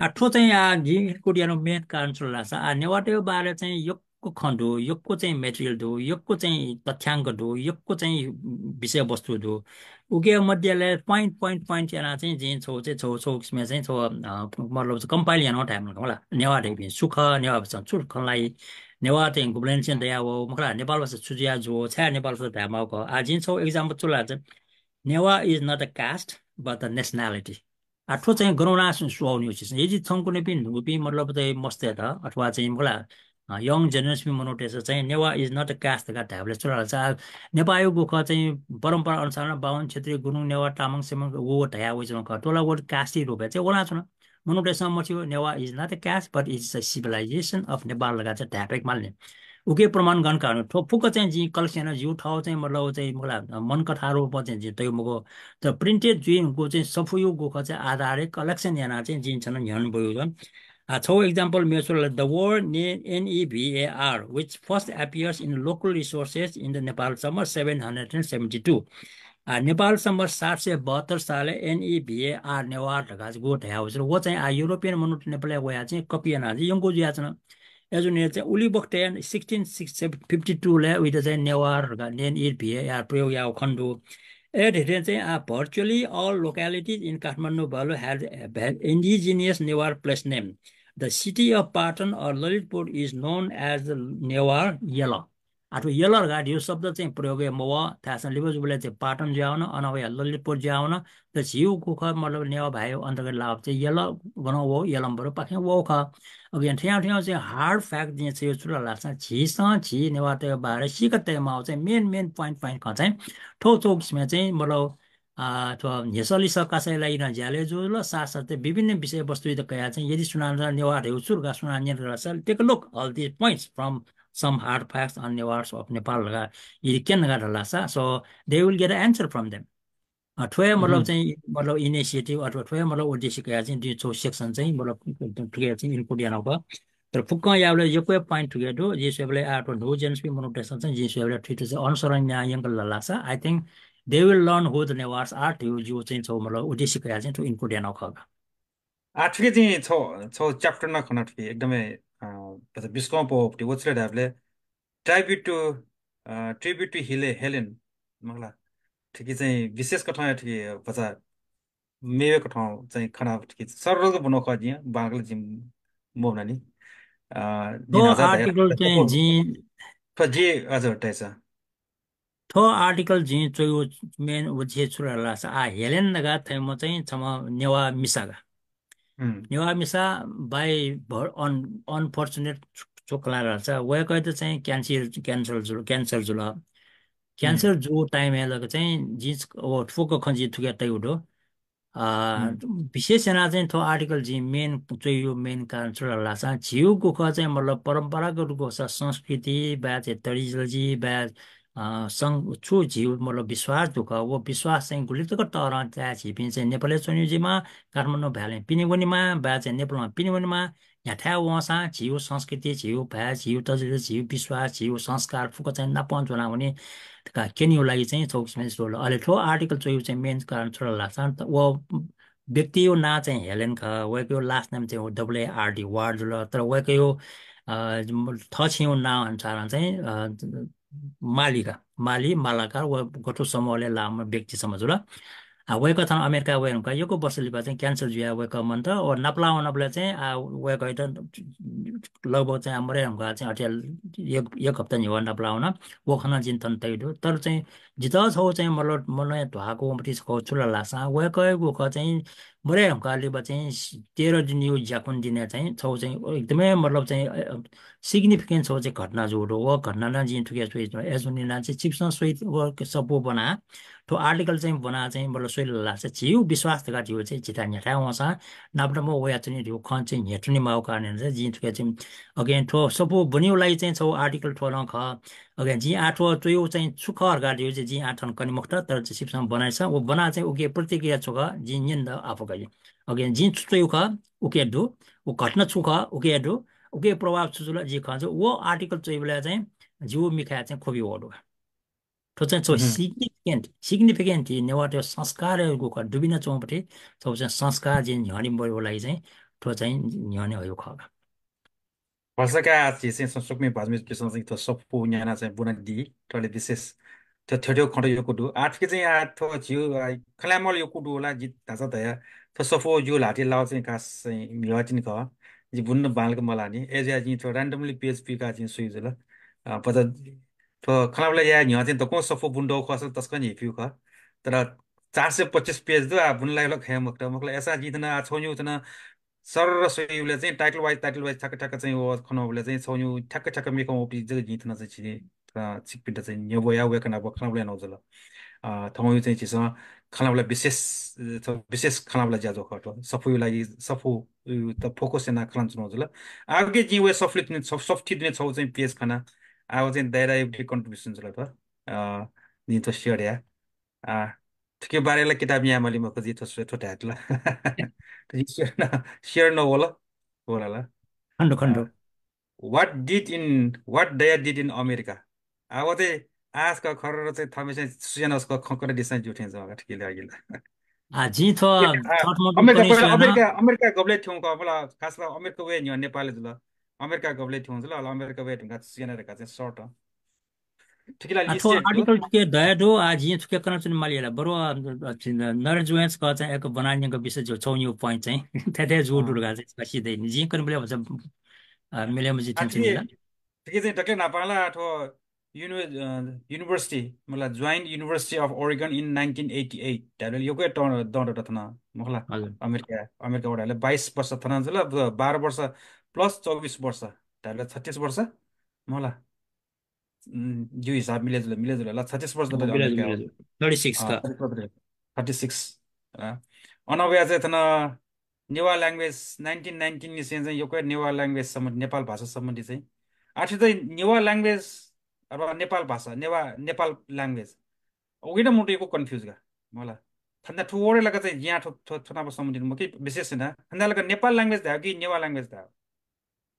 आ, थ्व चाहिँ, आ, जिं include यानागु main कारण छु धाःसा, आ, नेवाःतय् बारे चाहिँ यक्व खँ दु, यक्व चाहिँ material दु, यक्व चाहिँ तथ्याङ्क दु, यक्व चाहिँ विषयवस्तु दु। उके मध्येले point, point, point यानाः चाहिँ जिं छगू चाहिँ छगू, छगू किसिमं चाहिँ छगू, अ, मतलब compile यानाः धायेमाल का, मखु ला। नेवाः धइपिं सु खः, नेवाः भाषां छु खँ ल्हाइ, नेवाः चाहिँ गुबलेंनिसें दयावः, मखु ला, नेपाल भाषा छु जुयाः जू, छाय् नेपाल भाषा धायेमाःगु खः। आ, जिं छगू example छु धाःसा, Newah is not a caste, but a nationality। आ, थ्व चाहिँ गन वनाः सु-, स्वःगु निगू चिज। यदि थौंकन्हय्‌पिं न्हूपिं, मतलब चाहिँ मस्तय्‌त अथवा चाहिँ, मखु ला, अ, young generation-पिं मनूतय्‌सं चाहिँ Newah is not a caste धकाः धायेबलय् छु धाःसा, आ, नेपाःयागु खः चाहिँ परम्परा अनुसार बाहुन, क्षेत्री, गुरुङ, नेवाः, तामाङ, सेमङ व धयाः वइच्वंगु खः। थ्व ला व caste-या रूपय् चाहिँ वनाच्वन। मनूतय्‌सं मस्यू, Newah is not a caste, but it's a civilization of Nepal धकाः चाहिँ धाये फयेके माल नि। उके प्रमाण गन का धुन। थ्व फुक्क चाहिँ जिं collection यानाः जिगु थःगु चाहिँ, मतलब चाहिँ, मखु ला, मन कथाया रूपं चाहिँ जिं तयागु मखु। तर printed जुइगु चाहिँ सफूयागु खः चाहिँ आधारय् collection यानाः चाहिँ जिं छन्त न्ह्यःने ब्वयागु दु। आ, छगू example मेगु छु धाःसा, the word ne-, N E V A R, which first appears in local resources in the Nepal Samvat seven hundred and seventy-two। आ, नेपाल सम्बत सात सय बहत्तर सालय् N E V A R, Newar धकाः चाहिँ गु धयागु जुल। व चाहिँ आ, European मनूत नेपालय् वयाः चाहिँ copy यानाः चाहिँ यंकूगु जुयाच्वन। अय्‌जूगुलिं चाहिँ उलि बखतय् sixteen fifty-two-लय् उइत चाहिँ नेवार धकाः N E V A R प्रयोग याःगु खने दु। अथे हे चाहिँ आ, virtually all localities in Kathmandu Valley had, had indigenous Newar place name. The city of Patan or Lalitpur is known as the Newar Yala। आ, थ्व यल धकाः धइगु शब्द चाहिँ प्रयोग हे मवः, धाःसा लिपा जूबलय् चाहिँ पाटन जुयावन, अन वयाः ललितपुर जुयावन। तर झीगु खः, मतलब नेवाः भाय्‌या अन्तर्गत लाःगु चाहिँ यल गनं वः, यलम्बरपाखें वःगु खः। Again, थ्व थ्व चाहिँ hard fact जिं छगू छु धाःसा झीसं झी नेवाःतय्‌गु बारे सीके तयेमाःगु चाहिँ main, main point, point खँ चाहिँ थ्व, थ्व किसिमं चाहिँ, मतलब आ, थ्व न्ह्यसः लिसः कासाया लागि नं ज्यालय् जुल, साथसाथै विभिन्न विषयवस्तुयात कयाः चाहिँ यदि सुनानं नेवाः धयागु छु धकाः सुनानं न्यन धाःसा, take a look all these points from Some Hard Facts on Newars of Nepal धकाः यदि क्यन धकाः धाःसा, so they will get an answer from them। अ, थ्व हे मतलब चाहिँ, मतलब initiative अथवा थ्व हे मतलब उद्देश्य कयाः चाहिँ दुई छगू section चाहिँ मतलब थुके चाहिँ include यानागु खः। तर फुक्कं याःबलय् यक्व हे point थुके दु। जिं स्वयेबलय् आ, थ्व न्हू generation-पिं मनूतय्‌सं चाहिँ जिं स्वयेबलय् थुइत चाहिँ अनुसरण यानाः यंकल धाःसा, I think they will learn who the Newars are धयागु जिगु चाहिँ छगू मतलब उद्देश्य कयाः चाहिँ थ्व include यानागु खः का। आ, थुके जिं छगू, छगू chapter नं खना थुके एकदमै, अ, भचा बिस्कं पौ व छु धायेबलय् tribute to, a, tribute to Helen, मखु ला, थुके चाहिँ विशेष कथंया थुके भचा मेगु कथं चाहिँ खना थुके सरल ब्वनागु खः जिं, बांलाक ला जिं मब्वना नि। अ, थ्व article चाहिँ जिं थ्व जि, हजुर, धाःसा। थ्व article जिं च्वयागु main उद्देश्य छु धाःसा, आ, हेलेन धकाः थ्व चाहिँ छम्ह नेवाः मिसा का। नेवाः मिसा by भ-, un-, unfortunate छु खँ ल्हाः धाःसा वय्‌कःयात चाहिँ cancer, cancer जुल, cancer जुल। Cancer जूगु time-य् ला चाहिँ जिं व फुक्क खँ जिं थुके तयागु दु। अ, विशेष यानाः चाहिँ थ्व article जिं main च्वयागु main कारण छु धाःसा झीगु खः चाहिँ मतलब परम्परागत रूपं संस्कृति वा चाहिँ traditionally वा, अ, सं-, छु झीगु मतलब विश्वास दु खः, व विश्वास चाहिँ गुलि तक तःधं चाये झीपिं चाहिँ नेपालय् च्वनेगु जुइमा, काठमाडौं valley पिने वनेमा, वा चाहिँ नेपालं पिने वनेमा, न्ह्याथाय् वंसां झीगु संस्कृति, झीगु भाय्, झीगु तजिलजि, झीगु विश्वास, झीगु संस्कार फुक्क चाहिँ नापं ज्वनावनी धकाः क्यनेगु लागि चाहिँ छगू किसिमं जुल। अले थ्व article च्वयागु चाहिँ main कारण छु धाःसा त व व्यक्तिया नां चाहिँ हेलेन खः, वय्‌कःया last name चाहिँ W A R D, ward जुल, तर वय्‌कःया, अ, थःछिंया नां अनुसारं चाहिँ, अ, माली का, माली, मालाकार, व गथु समूहलय् लाःम्ह व्यक्ति छम्ह जुल। आ, वय्‌कः थन अमेरिका वये धुंकाः यक्व वर्ष लिपा चाहिँ cancer जुयाः वय्‌कः मन्त। व नापलाः वनाबलय् चाहिँ, आ, वय्‌कःयात लगभग चाहिँ, आ, मरे धुंकाः चाहिँ अथे एक, एक हप्ता न्ह्यः नापलाः वन। व खँ नं जिं थन तयागु दु। तर चाहिँ जितः छगू चाहिँ मतलब मनय् ध्वाःगु वंपट्टि छगू छु ला धाःसा वय्‌कःयागु खँ चाहिँ मरे धुंकाः लिपा चाहिँ तेह्र दिनयागु ज्याकुन्हु दिनय् चाहिँ छगू चाहिँ एकदमै मतलब चाहिँ, अ, significant छगू चाहिँ घटना जूगु दु। व घटना नं जिं थुके स्वयाच्वना। अय्‌जूगुलिं चाहिँ छिकपिन्सं स्वइ व सफू ब्वना थ्व article चाहिँ ब्वना चाहिँ मतलब स्वइ ला धाःसा झीगु विश्वास धकाः धइगु चाहिँ झीथाय् न्ह्याथाय् वंसां नाप नाप वयाच्वनी धइगु खँ चाहिँ न्ह्यथनेमाःगु कारणं चाहिँ जिं थुके चाहिँ again थ्व सफू ब्वनेगु लागि चाहिँ छगू article थ्व नं खः। Again जिं आः थ्व च्वयागु चाहिँ छु खः धकाः धइगु चाहिँ जिं आः थन कने मखुत, तर चाहिँ छिकपिन्सं ब्वनादिसँ। व ब्वना चाहिँ उके प्रतिक्रिया छु खः जिं न्यने दु आपालं। Again जिं छु च्वयागु खः उके दु, व घटना छु खः उके दु, उके प्रभाव छु जुल जिं खँ छु, व article च्वइबलय् चाहिँ जिगु मिखाय् चाहिँ ख्वबि वःगु दु। थ्व चाहिँ छगू significant, significant हि नेवाःतय् संस्कारयागु खः, दुबिनाच्वंपट्टि छगू चाहिँ संस्कार जिं न्ह्यःने ब्वयेगु लागि चाहिँ थ्व चाहिँ न्ह्यःने हयागु खः का। भलसा का, आः झी चाहिँ संशोकमय् भाजु मय्‌जुपिन्सं चाहिँ थ्व सफू न्यानाः चाहिँ ब्वनादी, थ्व ला विशेष थ्व थ्यंथ्यंगु खँ यक्व दु। आः थुके चाहिँ आः थ्व झीगु, आ, खँ ल्हायेमाःगु यक्व दु ला, जिं धाःसा धया। थ्व सफू जिगु ल्हातय् लाःगु चाहिँ खास चाहिँ म्हिगः तिनि खः। जिं ब्वने बांलाक मलाःनि। अय्‌जुयाः जिं थ्व randomly page पुइकाः जिं स्वयागु जुल। अ, भचा थ्व खँल्हाबल्हा याये न्ह्यः चाहिँ दक्वं सफू ब्वने दःगु खःसा तसकं न्ह्यइपुगु खः। तर चार सय पच्चिस page दु, आः ब्वने लाइ ला खँ ल्हाये मखुत, मखु ला। अय्‌सां जिं थन आः छगू निगू थन सरर स्वयाबलय् चाहिँ title wise, title wise ठ्याक्क ठ्याक्क चाहिँ व खँ ल्हानाबलय् चाहिँ छगू निगू ठ्याक्क ठ्याक्क मेकं वःपिं जक जिं थन चाहिँ छिने, अ, छिकपिन्त चाहिँ न्ह्यब्वया वय्‌कः नाप खँल्हाबल्हा यानागु जुल। अ, थौंया चाहिँ झीसं खँल्हाबल्हा विशेष, अ, थ्व विशेष खँल्हाबल्हा ज्याझ्वः खः थ्व। सफूया लागि, सफू, अ, त focus यानाः खँ ल्हानाच्वनागु जुल। आः उके जिं वया सफुलिइ दुने छगू, सफुलिइ दुने छगू चाहिँ page खना। आः व चाहिँ दाइया एक contribution जुल थ्व। अ, जिं थ्व share याये। आ, थुकिया बारे ला किताबय् न्यायेमाली मखु, जिं थ्व स्वये थ्व धायेत ला। जिं share न, share न वल, वल ला। खन्डु, खन्डु। आ, what did in, what Daya did in America? आ, व चाहिँ आः छकः खर्र चाहिँ थःम्हस्यां सुयानाः छकः खँ कनादिसँ ज्यू थें च्वं का, थुकिया लागि ला। आ, जिं थ्व, आ, थःम्हं अमेरिका, कन्हय् पहिला स्वयां अमेरिका, अमेरिका गबलय् थ्यंगु खः, मला खास ला अमेरिका वये न्ह्यः नेपालय् जुल। अमेरिका गबलय् थ्यंगु जुल, अले अमेरिका वये धुंकाः सुयाना धकाः चाहिँ short। थुकिया ला आ, list थ्व याये दु। Article थुके दया दु, आ, जिं थुके कनाच्वने माल ला, बरु, आ, आ, छि-, नरेश जुयां छकः चाहिँ एक ब्वनाः न्यंक बिस्युं, छगू निगू point चाहिँ थथे जूगु दु धकाः चाहिँ छकः सिधइ नि। जिं कनेबलय् भचा, आ, मिले मजिइ थें च्वनी ला। थुके चाहिँ दकले न्हापां ला थ्व युनि-, अ, university, मतलब Joint University of Oregon in nineteen eighty eight धायेबलय् यक्व हे दँ, दँ दत थन, मखु ला। हजुर। अमेरिका, अमेरिका वःबलय् बाइस वर्ष थन जुल, ब-, बाह्र वर्ष plus चौबिस वर्ष धायेबलय् छत्तीस वर्ष, मखु ला। उम्, जिगु हिसाब मिले जुल, मिले जुल ला, छत्तीस वर्ष दत अ, मिले जुल, अमेरिका। मिले जुल। Thirty six अ, का। Thirty six, thirty six। अ, अन वया चाहिँ थन नेवाः language nineteen nineteen निसें चाहिँ यक्व हे नेवाः language सम्बन्धी, नेपाल भाषा सम्बन्धी चाहिँ। आः थ्व चाहिँ नेवाः language अथवा नेपाल भाषा, नेवाः, नेपाल language। उकिं नं मनूत यक्व confuse का, मखु ला। थन थ्व word लाक चाहिँ जिं थ्व, थ्व, थ्व नाप सम्बन्धित मखु कि विशेष यानाः। थन लाक नेपाल language धायेगु कि नेवाः language धायेगु?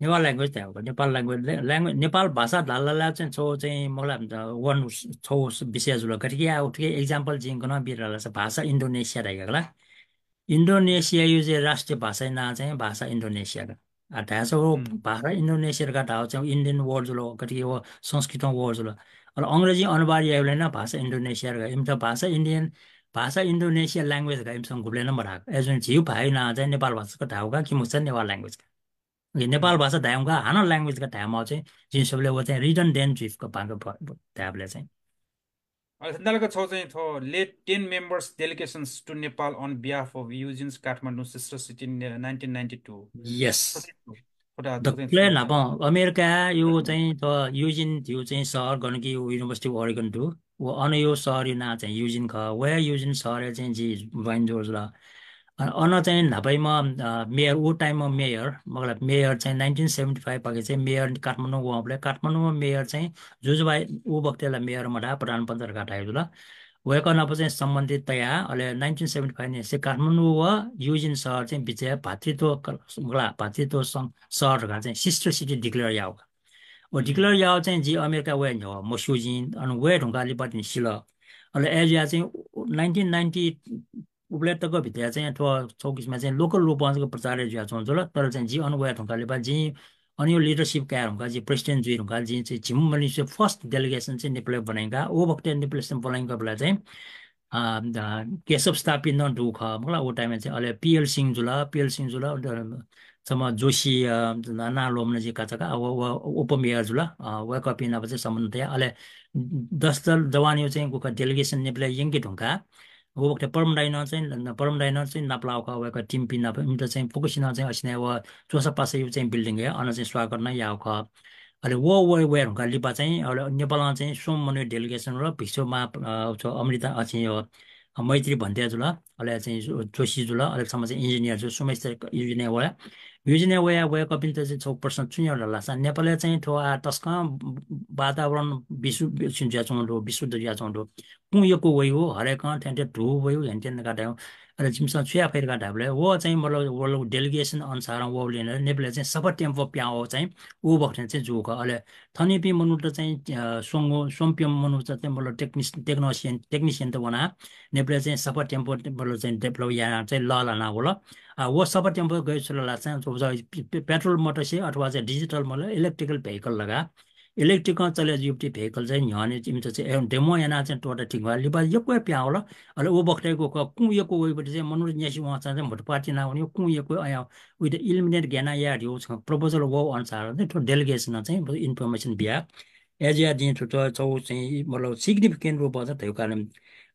नेवाः language धायेगु, नेपाल language, ले-, language, नेपाल भाषा धाल ला चाहिँ छगू चाहिँ मखु ला, one छगू विषय जुल। गथे कि आ, उकिया example जिं गन बिया धाल धाःसा भाषा इन्डोनेसिया धाइगु का ला। इन्डोनेसियाया चाहिँ राष्ट्रिय भाषाया नां चाहिँ भाषा इन्डोनेसिया का। आ, धाःसा व हम्म। भाषा इन्डोनेसिया धकाः धाःगु चाहिँ Indian word जुल, गथे कि व संस्कृतं word जुल। अले अंग्रेजी अनुवाद याइबलय् नं भाषा इन्डोनेसिया धकाः, इमित भाषा Indian, भाषा इन्डोनेसिया language धकाः इमिसं गुबलें नं मधाःगु। अय्‌जूगुलिं झीगु भाय्‌या नां चाहिँ नेपाल भाषा धकाः धाःगु का, कि मखुसा नेवाः language का। ओके, नेपाल भाषा धायेगु का, हानं language धकाः धायेमाःगु चाहिँ जिं स्वयेबलय् व चाहिँ redundant जुइ फु का, बांलाक भ-, भ-, धायेबलय् चाहिँ। अले थन लाक छगू चाहिँ थ्व led ten members delegations to Nepal on behalf of Eugene's Kathmandu sister city in nineteen ninety two। Yes। थ्व चाहिँ, थ्व चाहिँ दकलय् न्हापां अमेरिकाया चाहिँ थ्व युजिन धइगु चाहिँ शहर गन कि University of Oregon दु। व अन यो शहरया नां चाहिँ युजिन खः। वया युजिन शहरय् चाहिँ जि join जुल। अ-, अन चाहिँ न्हापायाम्ह, अ, mayor, उ time-या mayor, मतलब mayor चाहिँ nineteen seventy five पाखे चाहिँ mayor काठमाडौं वंबलय् काठमाडौंया mayor चाहिँ जुजुभाइ, उ बखतय् ला mayor मधाः, प्रधानपञ्च धकाः धाइ जुल। वय्‌कः नाप चाहिँ सम्बन्धित तयाः, अले nineteen seventy five निसें काठमाडौं व युजिन शहर चाहिँ बिचय् भातृत्व क-, मतलब भातृत्व सं-, शहर धकाः चाहिँ sister city declare याःगु। व declare याःगु चाहिँ जि अमेरिका वये न्ह्यः मस्यू, जिं अन वये धुंकाः लिपा तिनि सिल। अले अय्‌जुयाः चाहिँ nineteen ninety उबलय् तक भित्रय् चाहिँ थ्व छगू किसिमं चाहिँ local रूपं जक प्रचार जुयाच्वंगु जुल, तर चाहिँ जि अन वये धुंकाः लिपा जिं अन यो leadership काये धुंकाः, जि president जुइ धुंकाः, जिं चाहिँ झिम्ह मनूया first delegation चाहिँ नेपालय् ब्वनाइका। उ बखतय् नेपालय् ब्वनाइकाबलय् चाहिँ अ, अ, केशव स्थापित नं दु खः, मखु ला, व time-य् चाहिँ। अले पीएल सिंह जुल, पीएल सिंह जुल, अ, छम्ह जोशी, अ, ना, नां ल्वःमन जिं काचाक्क, अ, व, व उपमेयर जुल, अ, वय्‌कःपिं नाप चाहिँ सम्बन्ध तया। अले दस दल जवानया चाहिँ गुखा delegation नेपालय् यंके धुंकाः व बखतय् परम दाइनं चाहिँ, परम दाइनं चाहिँ नापलाः खः, वय्‌कः team-पिं नाप, इमित चाहिँ फुक्कसिनं चाहिँ असिनं व च्वसापासाया चाहिँ building-य् अन चाहिँ स्वागत नं याः खः। अले व, व, वये धुंकाः लिपा चाहिँ, अले नेपालं चाहिँ स्वम्ह मनूया delegation र भिक्षु महा, अ, च-, अमृता, अ, चाहिँ यो, अ, मैत्री भन्ते जुल, अले चाहिँ जो-, जोशी जुल, अले छम्ह चाहिँ engineer जुल, सुमेश चाहिँ engineer वया। Engineer वया, वय्‌कःपिन्त चाहिँ छगू प्रश्न छु याः धाःसा, नेपालय् चाहिँ थ्व आः तसकं वातावरण विशु-, विशुद्ध जुयाच्वंगु दु, विशुद्ध जुयाच्वंगु दु। कुँ यक्व वइगु, हरेकं थें थें धू वइगु, हेन तेन धकाः धाइगु। अले जिमिसं छु याये फइ धकाः धाःबलय्, व चाहिँ मतलब, मतलब delegation अनुसारं वःबलय् नेपालय् चाहिँ सफा tempo पिहां वःगु चाहिँ व बखतय् चाहिँ जूगु खः। अले थनयापिं मनूत चाहिँ, अ, स्वंगु, स्वंपिं मनूत चाहिँ मतलब technic-, technician, technician-त वनाः नेपालय् चाहिँ सफा tempo मतलब चाहिँ develop यानाः चाहिँ लःल्हाना वल। अ, व सफा tempo गय् छु धाःसा चाहिँ पे-, पे-, petrol motor से अथवा चाहिँ diesel motor, electrical vehicle धकाः electric-ं चले जुइपिं vehicle चाहिँ न्ह्यःने इमित चाहिँ, ए, demo यानाः चाहिँ त्वःता थ्यंगु लिपा यक्व पिहां वल। अले व बखतय् गुखा कुँ यक्व वइबलय् चाहिँ मनूत न्यासि वंसां चाहिँ भुतुपाः तिना वनी, कुँ यक्व अयाः उइत eliminate गय् याना याये धइगु छकः proposal वःगु अनुसार चाहिँ थ्व delegation-नं चाहिँ information बिया। अय्‌जुयाः जिं थ्व, थ्व छगू चाहिँ मतलब significant रूपं चाहिँ धइगु कारणं,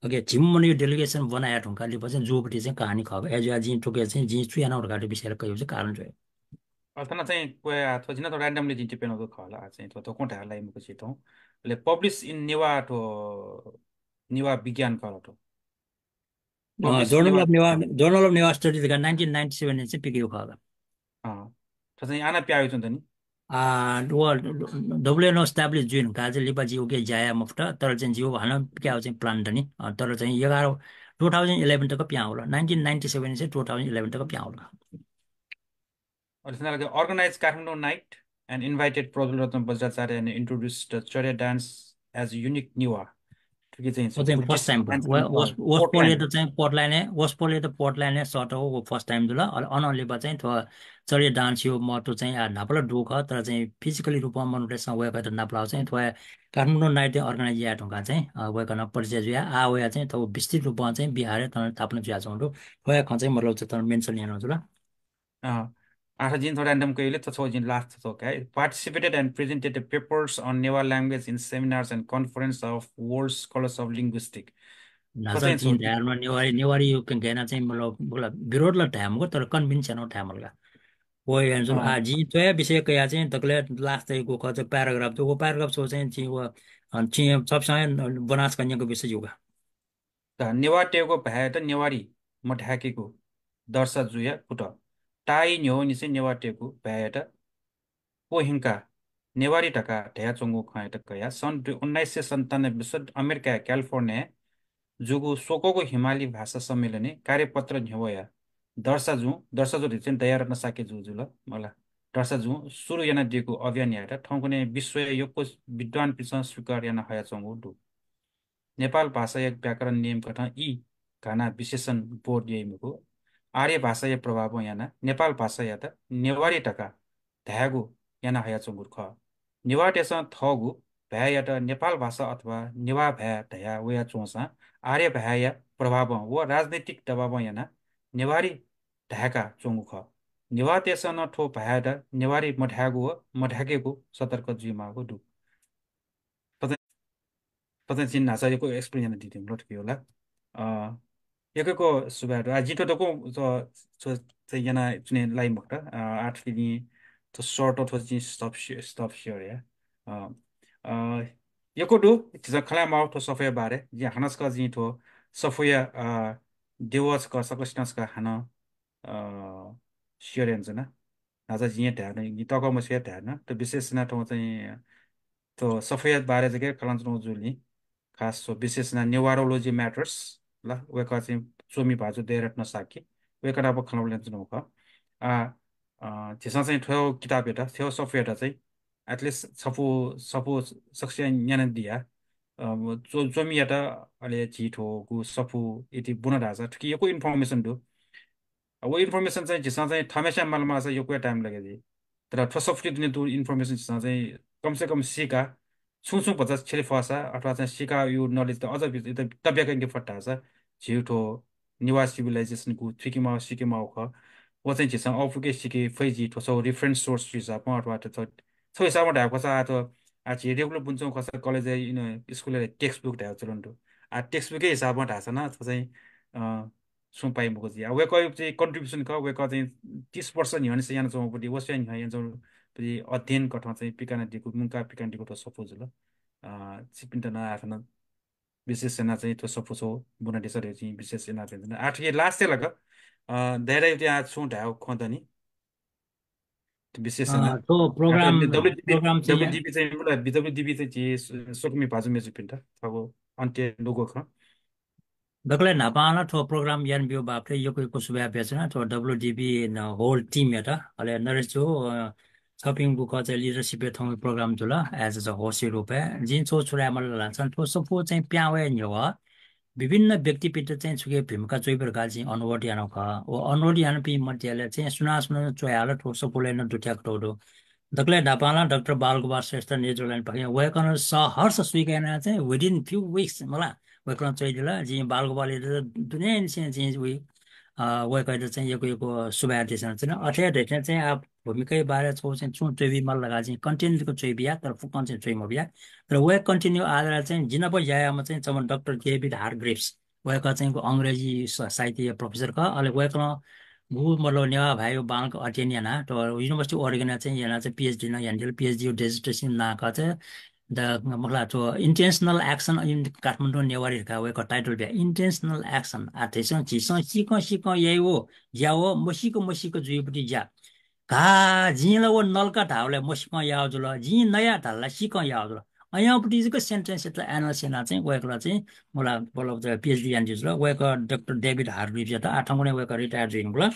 OK, झिम्ह मनूया delegation ब्वना हये धुंकाः लिपा चाहिँ जूगु चाहिँ कहानी खः। अय्‌जुयाः जिं थुके चाहिँ जिं छु यानागु धकाः विषयलय् कयागु चाहिँ कारण जुइ। अ, थन चाहिँ क्वय् आ, थ्व जिं थ्व randomly जिं टिपे यानागु खः ला, आ, चाहिँ थ्व धक्वं धाये लाइ मखु चिं थौं। अले Publish in Newa थ्व नेवाः विज्ञान खः ला थ्व। अ, Publish Journal Newa of Newa, Journal of Newa Studies धकाः nineteen ninety seven-य् चाहिँ पिकयागु खः ला। अँ, थ्व चाहिँ आः नं पिहां वयाच्वंगु दनि। आ, व दबलय् नं establish जुइ धुंकाः चाहिँ लिपा जि उके ज्या याये मफुत, तर चाहिँ जिगु हानं पिकयागु चाहिँ plan दनि। अ, तर चाहिँ एघार, two thousand eleven तक पिहां वल। Nineteen ninety seven से two thousand eleven तक पिहां वल। अले थन ला organize Kathmandu Night and invited Prajwal Ratna Bajracharya and introduced the चर्या dance as unique Newa। थुकी चाहिँ व चाहिँ first time खः। व-, वस-, वसपोलयात चाहिँ Portland-य्, वसपोलयात Portland-य् सःतःगु व first time जुल। अले अनं लिपा चाहिँ थ्व चर्या dance-या महत्व चाहिँ आः न्हापा ला दु खः, तर चाहिँ physically रूपं मनूतय्‌सं वय्‌कःयात नापलाःगु चाहिँ थ्व Kathmandu Night organize याये धुंकाः चाहिँ, अ, वय्‌कलं परिचय जुयाः आः वयाः चाहिँ थ्व विस्तृत रूपं चाहिँ बिहारय् थन स्थापना जुयाच्वंगु दु। थ्वया खँ चाहिँ मतलब चाहिँ थन mention यानागु जुल। अँ, आः थ्व जिं थ्व random कयागु ले, थ्व छगू जिं last थ्व काये। Participated and presented the papers on Newa language in seminars and conference of World Scholars of Linguistic। न्हाचः चाहिँ जिं छु? धायेधुन नेवारी, नेवारी यु कं गय् याना चाहिँ मतलब, मतलब विरोध ला धाये मखु, तर convince यानागु धाये माल का। व यानाच्वंगु, अँ। आ, जिं च्वया विषय कयाः चाहिँ दकलय् last तक गुखः चाहिँ paragraph दु, व paragraph छगू चाहिँ जिं व, अ, जिं सबसं ब्वनाः छकः न्यंके विषय जू का। त नेवाःतय्‌गु भाय्‌यात नेवारी मधाय्‌केगु दर्शा जुया कुतः। ताःई न्ह्यःनिसें नेवाःतय्‌गु भाय्‌यात क्वह्यंकाः नेवारी धकाः धयाच्वंगु खँयात कयाः सन् दु-, उन्नाइस सय सन्तानब्बे सालय् अमेरिकाया क्यालिफोर्नियाय् जूगु स्वक्वःगु हिमाली भाषा सम्मेलनय् कार्यपत्र न्ह्यब्वयाः दर्शा जुं, दर्शा जु धइगु चाहिँ दयारत्न शाक्य जु जुल मला। दर्शा जुं सुरु यानादीगु अभियानयात थौंकन्हय् विश्वया यक्व विद्वानपिन्सं स्वीकार याना हयाच्वंगु दु। नेपाल भाषाया व्याकरण नियमकथं ई घाना विशेषण बोध याइ मखु। आर्य भाषाया प्रभावं यानाः नेपाल भाषायात नेवारी धकाः धायेगु याना हयाच्वंगु खः। नेवाःतय्‌सं थःगु भाय्‌यात नेपाल भाषा अथवा नेवाः भाय् धयाः वयाच्वंसां आर्य भाय्‌या प्रभावं व राजनैतिक दबावं यानाः नेवारी धाय्‌का च्वंगु खः। नेवाःतय्‌सं नं थ्व भाय्‌यात नेवारी मधायेगु व मधाय्‌केगु सतर्क जुइमाःगु दु। थ्व चाहिँ, थ्व चाहिँ जिं न्हाचः यक्व explain यानादी धुंकल, थुकी हो ला। अ, यक्व यक्व सुभाय् दु। आ, जिं थ्व दक्व, थ्व, थ्व चाहिँ यानाच्वने लाइ मखुत। अ, आः थुकी जिं थ्व short थ्व जिं stop share, stop share या। अ, अ, यक्व दु, झीसं खँ ल्हायेमाःगु थ्व सफूया बारे। जिं हानं छकः जिं थ्व सफूया, अ, देवः छकः सकसिनं छकः हानं अ, share यानाच्वना। न्हाचः जिं हे धायेधुन, जिं तःकः मछिं हे धायेधुन। थ्व विशेष यानाः थौं चाहिँ थ्व सफूया बारे जक हे खँ ल्हानाच्वनागु जुलिं, खास थ्व विशेष यानाः Newarology Matters ला, वय्‌कः चाहिँ च्वमि भाजु दयारत्न शाक्य, वय्‌कः नाप खँ ल्हानाच्वनागु खः। आ, अ, झीसं चाहिँ थ्व किताबयात, थ्व सफूयात चाहिँ at least सफू, सफू सकसियां न्यनादिया, अ, च्व-, च्वमियात अले झी थ्वगु सफू यदि ब्वन धाःसा थुकी यक्व information दु। व information चाहिँ झीसं चाहिँ थःम्हेस्यां माल माःसा यक्व time लगे जुइ। तर थ्व सफूया दुने दु information झीसं चाहिँ कम से कम सीका, छुं छुं भचा छ्यले फःसा अथवा चाहिँ सिकाःगु knowledge त अझ भित्र तब्याकंके फत धाःसा झीगु थ्व नेवाः civilization गु थुइके माःगु सिके माःगु खः। व चाहिँ झीसं अःपुके सिके फइ जुइ। थ्व छगू reference source हिसाबं अथवा थ्व छगू हिसाबं धायेगु खःसा आ थ्व आ झी regular बुंच्वंगु खःसा college-य्, you know, school-य् textbook धायेगु चलन दु। आ textbook-य् हिसाबं धाःसा नं थ्व चाहिँ अ, छुं पाइ मखु जुइ। आ, वय्कःया चाहिँ contribution खः, वय्कः चाहिँ तीस वर्ष न्ह्यःनिसें यानाच्वंगु पति, व स्वयां न्ह्यः यानाच्वंगु पति अध्ययन कथं चाहिँ पिकानादीगु, मुंकाः पिकानादीगु थ्व सफू जुल। अ, छिपिन्त नं आः थन विशेष यानाः चाहिँ थ्व सफू छगू ब्वनादिसँ धयागु चाहिँ विशेष यानाः चाहिँ आः थुकी last-य् लाक, अ, दाइया चाहिँ आः छुं धायेगु खँ दनि। विशेष अ, यानाः थ्व program, आखिर W D B, program चाहिँ W D B चाहिँ मला, W D B चाहिँ झी स-, स्वकुमि भाजु मय्जुपिन्त थःगु अन्त्य नुगः खँ। दकलय् न्हापां नं थ्व program यानाब्यूगु बापतय् यक्व यक्व सुभाय् बियाच्वना थ्व W D B न whole team-यात। अले नरेश जु, अ, छपिं गुखः चाहिँ leadership-य् थौंया program जुल as a host-या रूपय्। जिं छगू छु धायेमाल धाःसा थ्व सफू चाहिँ पिहां वये न्ह्यः विभिन्न व्यक्तिपिन्त चाहिँ छुकी भूमिका च्वइब्यु धकाः जिं अनुरोध यानागु खः। व अनुरोध यानापिं मध्यय् चाहिँ सुनां सुनां च्वयाहल, थ्व सफूलय् नं दुथ्याकातःगु दु। दकलय् न्हापां ला डाक्टर बालगोपाल श्रेष्ठ नेचुराल्यान्ड पाखें वय्कलं सहर्ष स्वीकार यानाः चाहिँ within few weeks मला वय्कलं च्वयादिल। जिं बालगोपालयात दुनेंनिसें जिं वय्-, अ, वय्कःयात चाहिँ यक्व यक्व सुभाय् देछानाच्वना। अथे हे धइथें चाहिँ आः भूमिकाया बारे छगू चाहिँ छुं च्वइबी माल धकाः जिं content जक च्वइबिया, तर फुक्कं चाहिँ च्वइमबिया। तर वय् continue आधारय् चाहिँ जि नाप ज्या याःम्ह चाहिँ छम्ह डाक्टर डेभिड हार्ग्रिव्स, वय्कः चाहिँ अंग्रेजी स-, साहित्यया professor खः। अले वय्कलं गु मतलब नेवाः भाय्‌या बांलाक अध्ययन यानाः थ्व University of Oregon-य् चाहिँ यानाः चाहिँ PhD नं यानादिल। PhD-या dissertation नां खः चाहिँ द-, मतलब थ्व Intentional Action in Kathmandu Newari धकाः वय्कलं title बिया। Intentional action। आ, थ्व चाहिँ झीसं सीकं सीकं याइगु ज्या व मसीक मसीक जुइगु पति ज्या। का, जिं ला व नलका धाःबलय् मसीकं याःगु जुल, जिं नया धाल ला सीकं याःगु जुल। अय्‌नं पति जक sentence-यात analysis यानाः चाहिँ वय्कलं चाहिँ मला मतलब PhD यानादिल। वय्कः डाक्टर डेभिड हार्ग्रिव्स-यात, आः थौंकन्हय् वय्कः retire जुइधुंकल।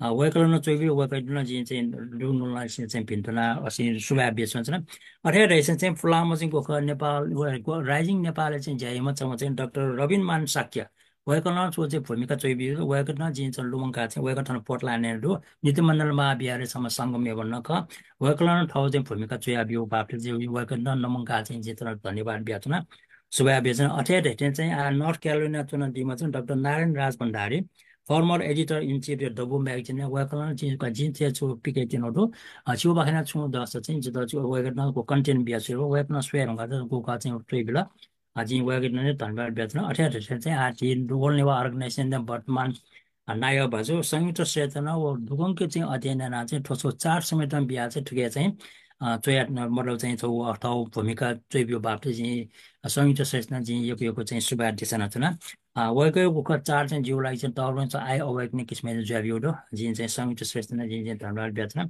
अ, वय्कलं नं च्वइबी, वय्कःयात नं जिं चाहिँ दुनुगलंनिसें चाहिँ भिंतुना, अ, सुभाय् बियाच्वनाच्वना। अथे हे धइथें चाहिँ पुलांम्ह चाहिँ गुखः नेपाल, व, व, Rising नेपालय् चाहिँ ज्या याइम्ह छम्ह चाहिँ डाक्टर रबिन मान शाक्य, वय्कलं नं छगू चाहिँ भूमिका च्वइबिया, वय्कःयात नं जिं चाहिँ लुमंकाः चाहिँ वय्कः थन Portland-य् दु, नीतिमण्डल महाविहारय् छम्ह संगम मेम्बर नं खः। वय्कलं नं थःगु चाहिँ भूमिका च्वयाबिया बापतय् चाहिँ वय्कःयात नं लुमंकाः चाहिँ जिं थन धन्यवाद बियाच्वना, सुभाय् बियाच्वना। अथे हे धइथें चाहिँ आः North Carolina च्वनादीम्ह चाहिँ डाक्टर नारायण राज भण्डारी, former editor in chief-या दबू magazine-य्, वय्कलं जिं, जिं चाहिँ छगू पिकयाः त्यनागु दु। अ, छिगु बाखनय् छुं दःसा चाहिँ जितः छगू वय्कःयात नं content बियाछ्वयेगु, वय्कलं स्वये धुंकाः चाहिँ गुखः चाहिँ च्वइबिल। अ, जिं वय्कःयात नं धन्यवाद बियाच्वना। अथे हे धइथें चाहिँ आः झी World Newah Organization-या वर्तमान, अ, नायः भाजु संयुक्त श्रेष्ठं नं व दुगंके चाहिँ अध्ययन यानाः चाहिँ थ्व छगू chart समेतं बियाः चाहिँ थुके चाहिँ, अ, च्वया, मतलब चाहिँ छगू, अ, थःगु भूमिका च्वइबिया बापतय् जिं, अ, संयुक्त श्रेष्ठं नं जिं यक्व यक्व चाहिँ सुभाय् देछानाच्वना। अ, वय्कःया गुखः chart चाहिँ जिगु लागि चाहिँ तःधंगु चाहिँ eye opening किसिमं जुयाबिया दु। जिं चाहिँ संयुक्त श्रेष्ठं नं जिं चाहिँ धन्यवाद बियाच्वना।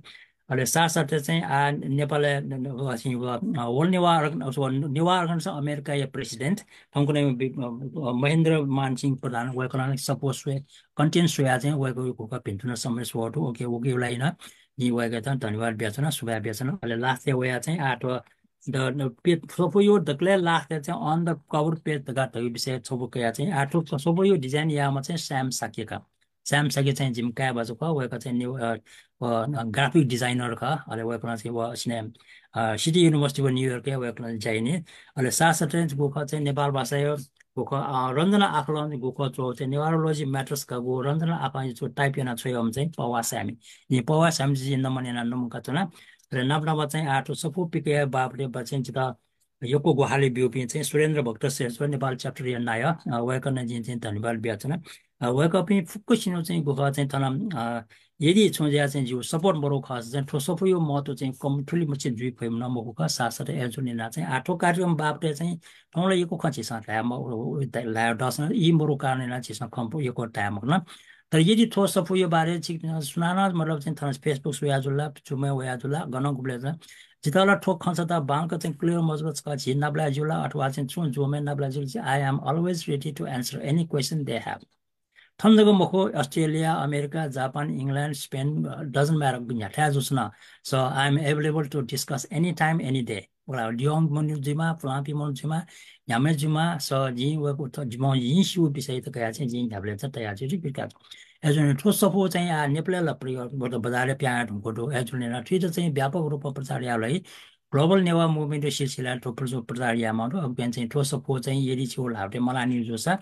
अले साथसाथै चाहिँ आः नेपालय् न-, न-, अ, World Newah Org-, अ, Newah Organization America-या president थौंकन्हय् बि-, अ, अ, महेन्द्र मान सिंह प्रधान, वय्कलं नं सफू स्वये, content स्वयाः चाहिँ वय्कःया गुखः भिंतुना समेत स्वःगु दु। OK, उकिया लागि नं जिं वय्कःयात धन्यवाद बियाच्वना, सुभाय् बियाच्वना। अले last-य् वयाः चाहिँ आः थ्व द-, द-, पे-, सफूया दकलय् last-य् चाहिँ on the cover page धकाः धइगु विषय छपु कयाः चाहिँ आः थ्व सफूया design याःम्ह चाहिँ स्याम शाक्य खः। स्याम शाक्य चाहिँ जिमि काय् भाजु खः, वय्कः चाहिँ नि-, अ, अ, graphic designer खः। अले वय्कलं चाहिँ व सिने, अ, City University of New York-य् वय्कलं ज्या यानी। अले साथसाथै गुखः चाहिँ नेपाल भाषाया गुखः, अ, रञ्जना आखलं गुखः च्वःगु चाहिँ Newarology Matters का गु रञ्जना आखलं चाहिँ type यानाः छ्वयाम्ह चाहिँ पौवा स्यामी। जिं पौवा स्यामी चाहिँ नमन यानाः नमंकाच्वना। अले नाप नाप चाहिँ आः थ्व सफू पिकया बापतय् बा चाहिँ जितः यक्व ग्वाहालि ब्यूपिं चाहिँ सुरेन्द्र भक्त श्रेष्ठ नेपाल chapter-या नायः, अ, वय्कलं नं जिं चाहिँ धन्यवाद बियाच्वना। अ, वय्कःपिं फुक्कसिनं चाहिँ गुखः चाहिँ थन, अ, यदि छुं ज्या चाहिँ जिगु support मरु खःसा चाहिँ थ्व सफूया महत्व चाहिँ कम थुलि मछि जुइ फइम्ह नं मखु खः। साथसाथै अय्जूगुलिं यानाः चाहिँ आः थ्व कार्यक्रम बापतय् चाहिँ थौं ला यक्व खँ झीसं धाये म-, उ-, उ-, धाये दःसा नं ई मरु कारणं यानाः झीसं खँ यक्व धाये मखन। तर यदि थ्व सफूया बारे छिकपिन्सं सुनानं मतलब चाहिँ थन Facebook स्वया जुल ला, Zoom-य् वया जुल ला, गनं गुबलय् जुल ला, जितः ला थ्व खँ छता बांलाक चाहिँ clear मजुल छकः झी नापलाये ज्यू ला अथवा चाहिँ छुं Zoom-य् नापलाये ज्यू ला, I am always ready to answer any question they have। थन जक मखु, Australia, America, Japan, England, Spain, doesn't matter, न्ह्याथाय् जूसां नं। So, I am available to discuss anytime, any day। वला लिहां मनू जुइमा, पुलांपिं मनू जुइमा, न्ह्याम्ह जुइमा, so, जिं वय्कःयात जिमिगु जिं स्यू विषयत कयाः चाहिँ जिं न्ह्याबलें चाहिँ तयार जुइ, जुइ बिकाच्वना। अय्जूगुलिं थ्व सफू चाहिँ आः नेपालय् ला प्रयोग, मतलब बजारय् पिहां वये धुंकूगु दु। अय्जूगुलिं थुइत चाहिँ व्यापक रूपं प्रचार यायेगु लागि Global Newa Movement सिलसिला थ्व प्रचु-, प्रचार यायेमाः दु। अकबिं चाहिँ थ्व सफू चाहिँ यदि छिगु ल्हातय् मलाःनि जूसा,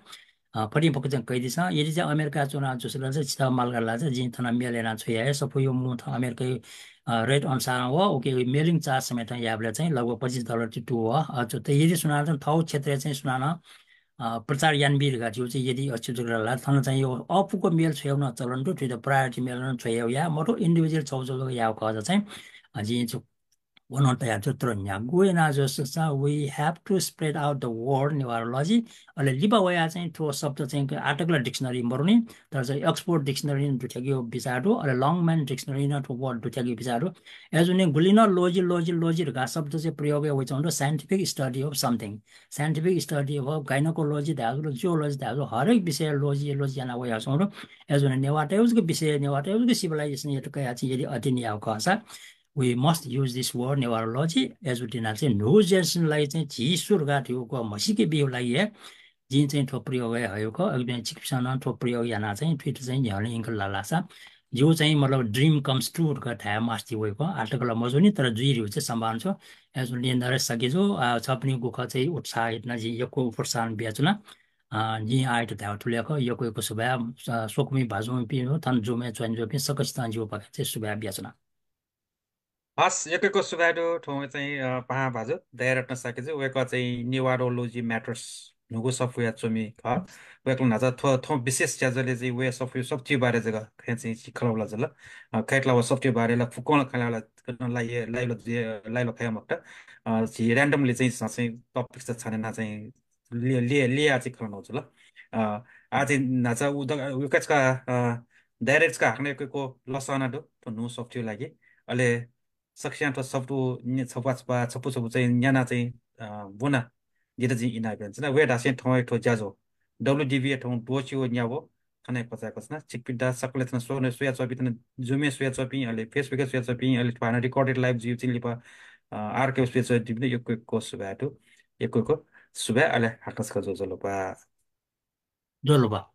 अ, फतिं फक्क चाहिँ कयादिसँ। यदि चाहिँ अमेरिका च्वना जूसा ला चाहिँ छितः माल गाल ला चाहिँ जिं थन mail याना छ्वया हे। सफूया मूं थन अमेरिकाया, अ, rate अनुसार वः, उकिं mailing charge समेत यायेबलय् चाहिँ लगभग पच्चिस dollar ति तू वः। अ, च्वं त यदि सुनानं थःगु क्षेत्रय् चाहिँ सुनानं, अ, प्रचार यानाबी धकाः झीगु चाहिँ यदि अच्युत ग्रहला थन चाहिँ यो अःपुक mail छ्वयेगु नं चलन दु, थुइत priority mail नं छ्वयेगु या, मखु individual छौ छौ जक याःगु खःसा चाहिँ, अ, जिं छु वनं तयार छु तर न्ह्यागु याना जूसा we have to spread out the word नेवारोलोजी। अले लिपा वया चाहिँ थ्व शब्द चाहिँ आतक ला dictionary मरुनि, तर चाहिँ Oxford Dictionary नं दुथ्याकेगु बिचाः दु, अले Longman Dictionary नं थ्व word दुथ्याकेगु बिचाः दु। अय्जूगुलिं गुलिं नं लोजी, लोजी, लोजी धकाः शब्द चाहिँ प्रयोग याः वइच्वंगु दु, scientific study of something। Scientific study of gynecology धायेगु, zoology धायेगु, हरेक विषय लोजी, लोजी याना वयाच्वंगु दु। अय्जूगुलिं नेवाःतय्गु जक विषय, नेवाःतय्गु जक civilization यात कयाः चाहिँ यदि अध्ययन याःगु खःसा, we must use this word नेवारोलोजी। अय्जूगुलिं चाहिँ न्हू generation लागि चाहिँ झी सु धकाः धइगु खँ म्हसीके बीगु लागि हे जिं चाहिँ थ्व प्रयोग याये हयागु खः। अकबिं छिकपिन्सं नं थ्व प्रयोग यानाः चाहिँ थुइत चाहिँ न्ह्यःने यंके लाल धाःसा जिगु चाहिँ मतलब dream comes true धकाः धाये मास्ति वइगु खः। आतक ला मजूनि, तर जुइ धइगु चाहिँ सम्भावना छु। अय्जूगुलिं नरेश शाक्यजु, अ, छपिनिगु खँ चाहिँ उत्साहित यानाः जिं यक्व प्रोत्साहन बियाच्वना। अ, जिं आःयात धायेगु थुलि हे खः, यक्व यक्व सुभाय्, अ, स्वकुमि भाजुपिं, थन Zoom-य् join जूपिं सकसितं जिगु पाखें चाहिँ सुभाय् बियाच्वना। हस्, यक्व यक्व सुभाय् दु। थौं चाहिँ, अ, पाहां भाजु दयारत्न शाक्यजु, वय्कः चाहिँ Newarology Matters न्हूगु सफूया च्वमि खः। वय्कलं न्हाचः थ्व, थौं विशेष ज्याझ्वलय् चाहिँ वया सफू, सफूया बारे जक खँय् चाहिँ खँ ल्हानाच्वना। अ, खःसा ला व सफूया बारे ला फुक्कं खँ ल्हानाच्वना, ला, ला, ला, ला खः मखुत। अ, झी randomly चाहिँ झीसं चाहिँ topics छाने याना चाहिँ लि-, लि-, लिया चाहिँ खँ ल्हानाच्वना। अ, आः चाहिँ न्हाचः उ द-, उ कचका, अ, direct का हाकनं यक्व यक्व लसना दु थ्व न्हू सफूया लागि। अले सकसियां थ्व सफू न्य-, छपा छपा, छपु छपु चाहिँ न्याना चाहिँ, अ, ब्वना जितः जिं इनाप यानाच्वना। वय् धासें थौं थ्व ज्याझ्वः WDB थौं द्वःछि व न्याव थन हे क्वचाय्कूगु खः। छिकपिन्त सकलें थन स्वयाच्वंपिं, थन Zoom-य् स्वयाच्वंपिं, अले Facebook-य् स्वयाच्वंपिं, अले थ्व हानं recorded live जुइगु चाहिँ लिपा, अ, archive स्वयाच्वंपिं यक्व यक्व सुभाय् दु। यक्व यक्व सुभाय्, अले हाकनं छकः ज्वजलपा। ज्वजलपा।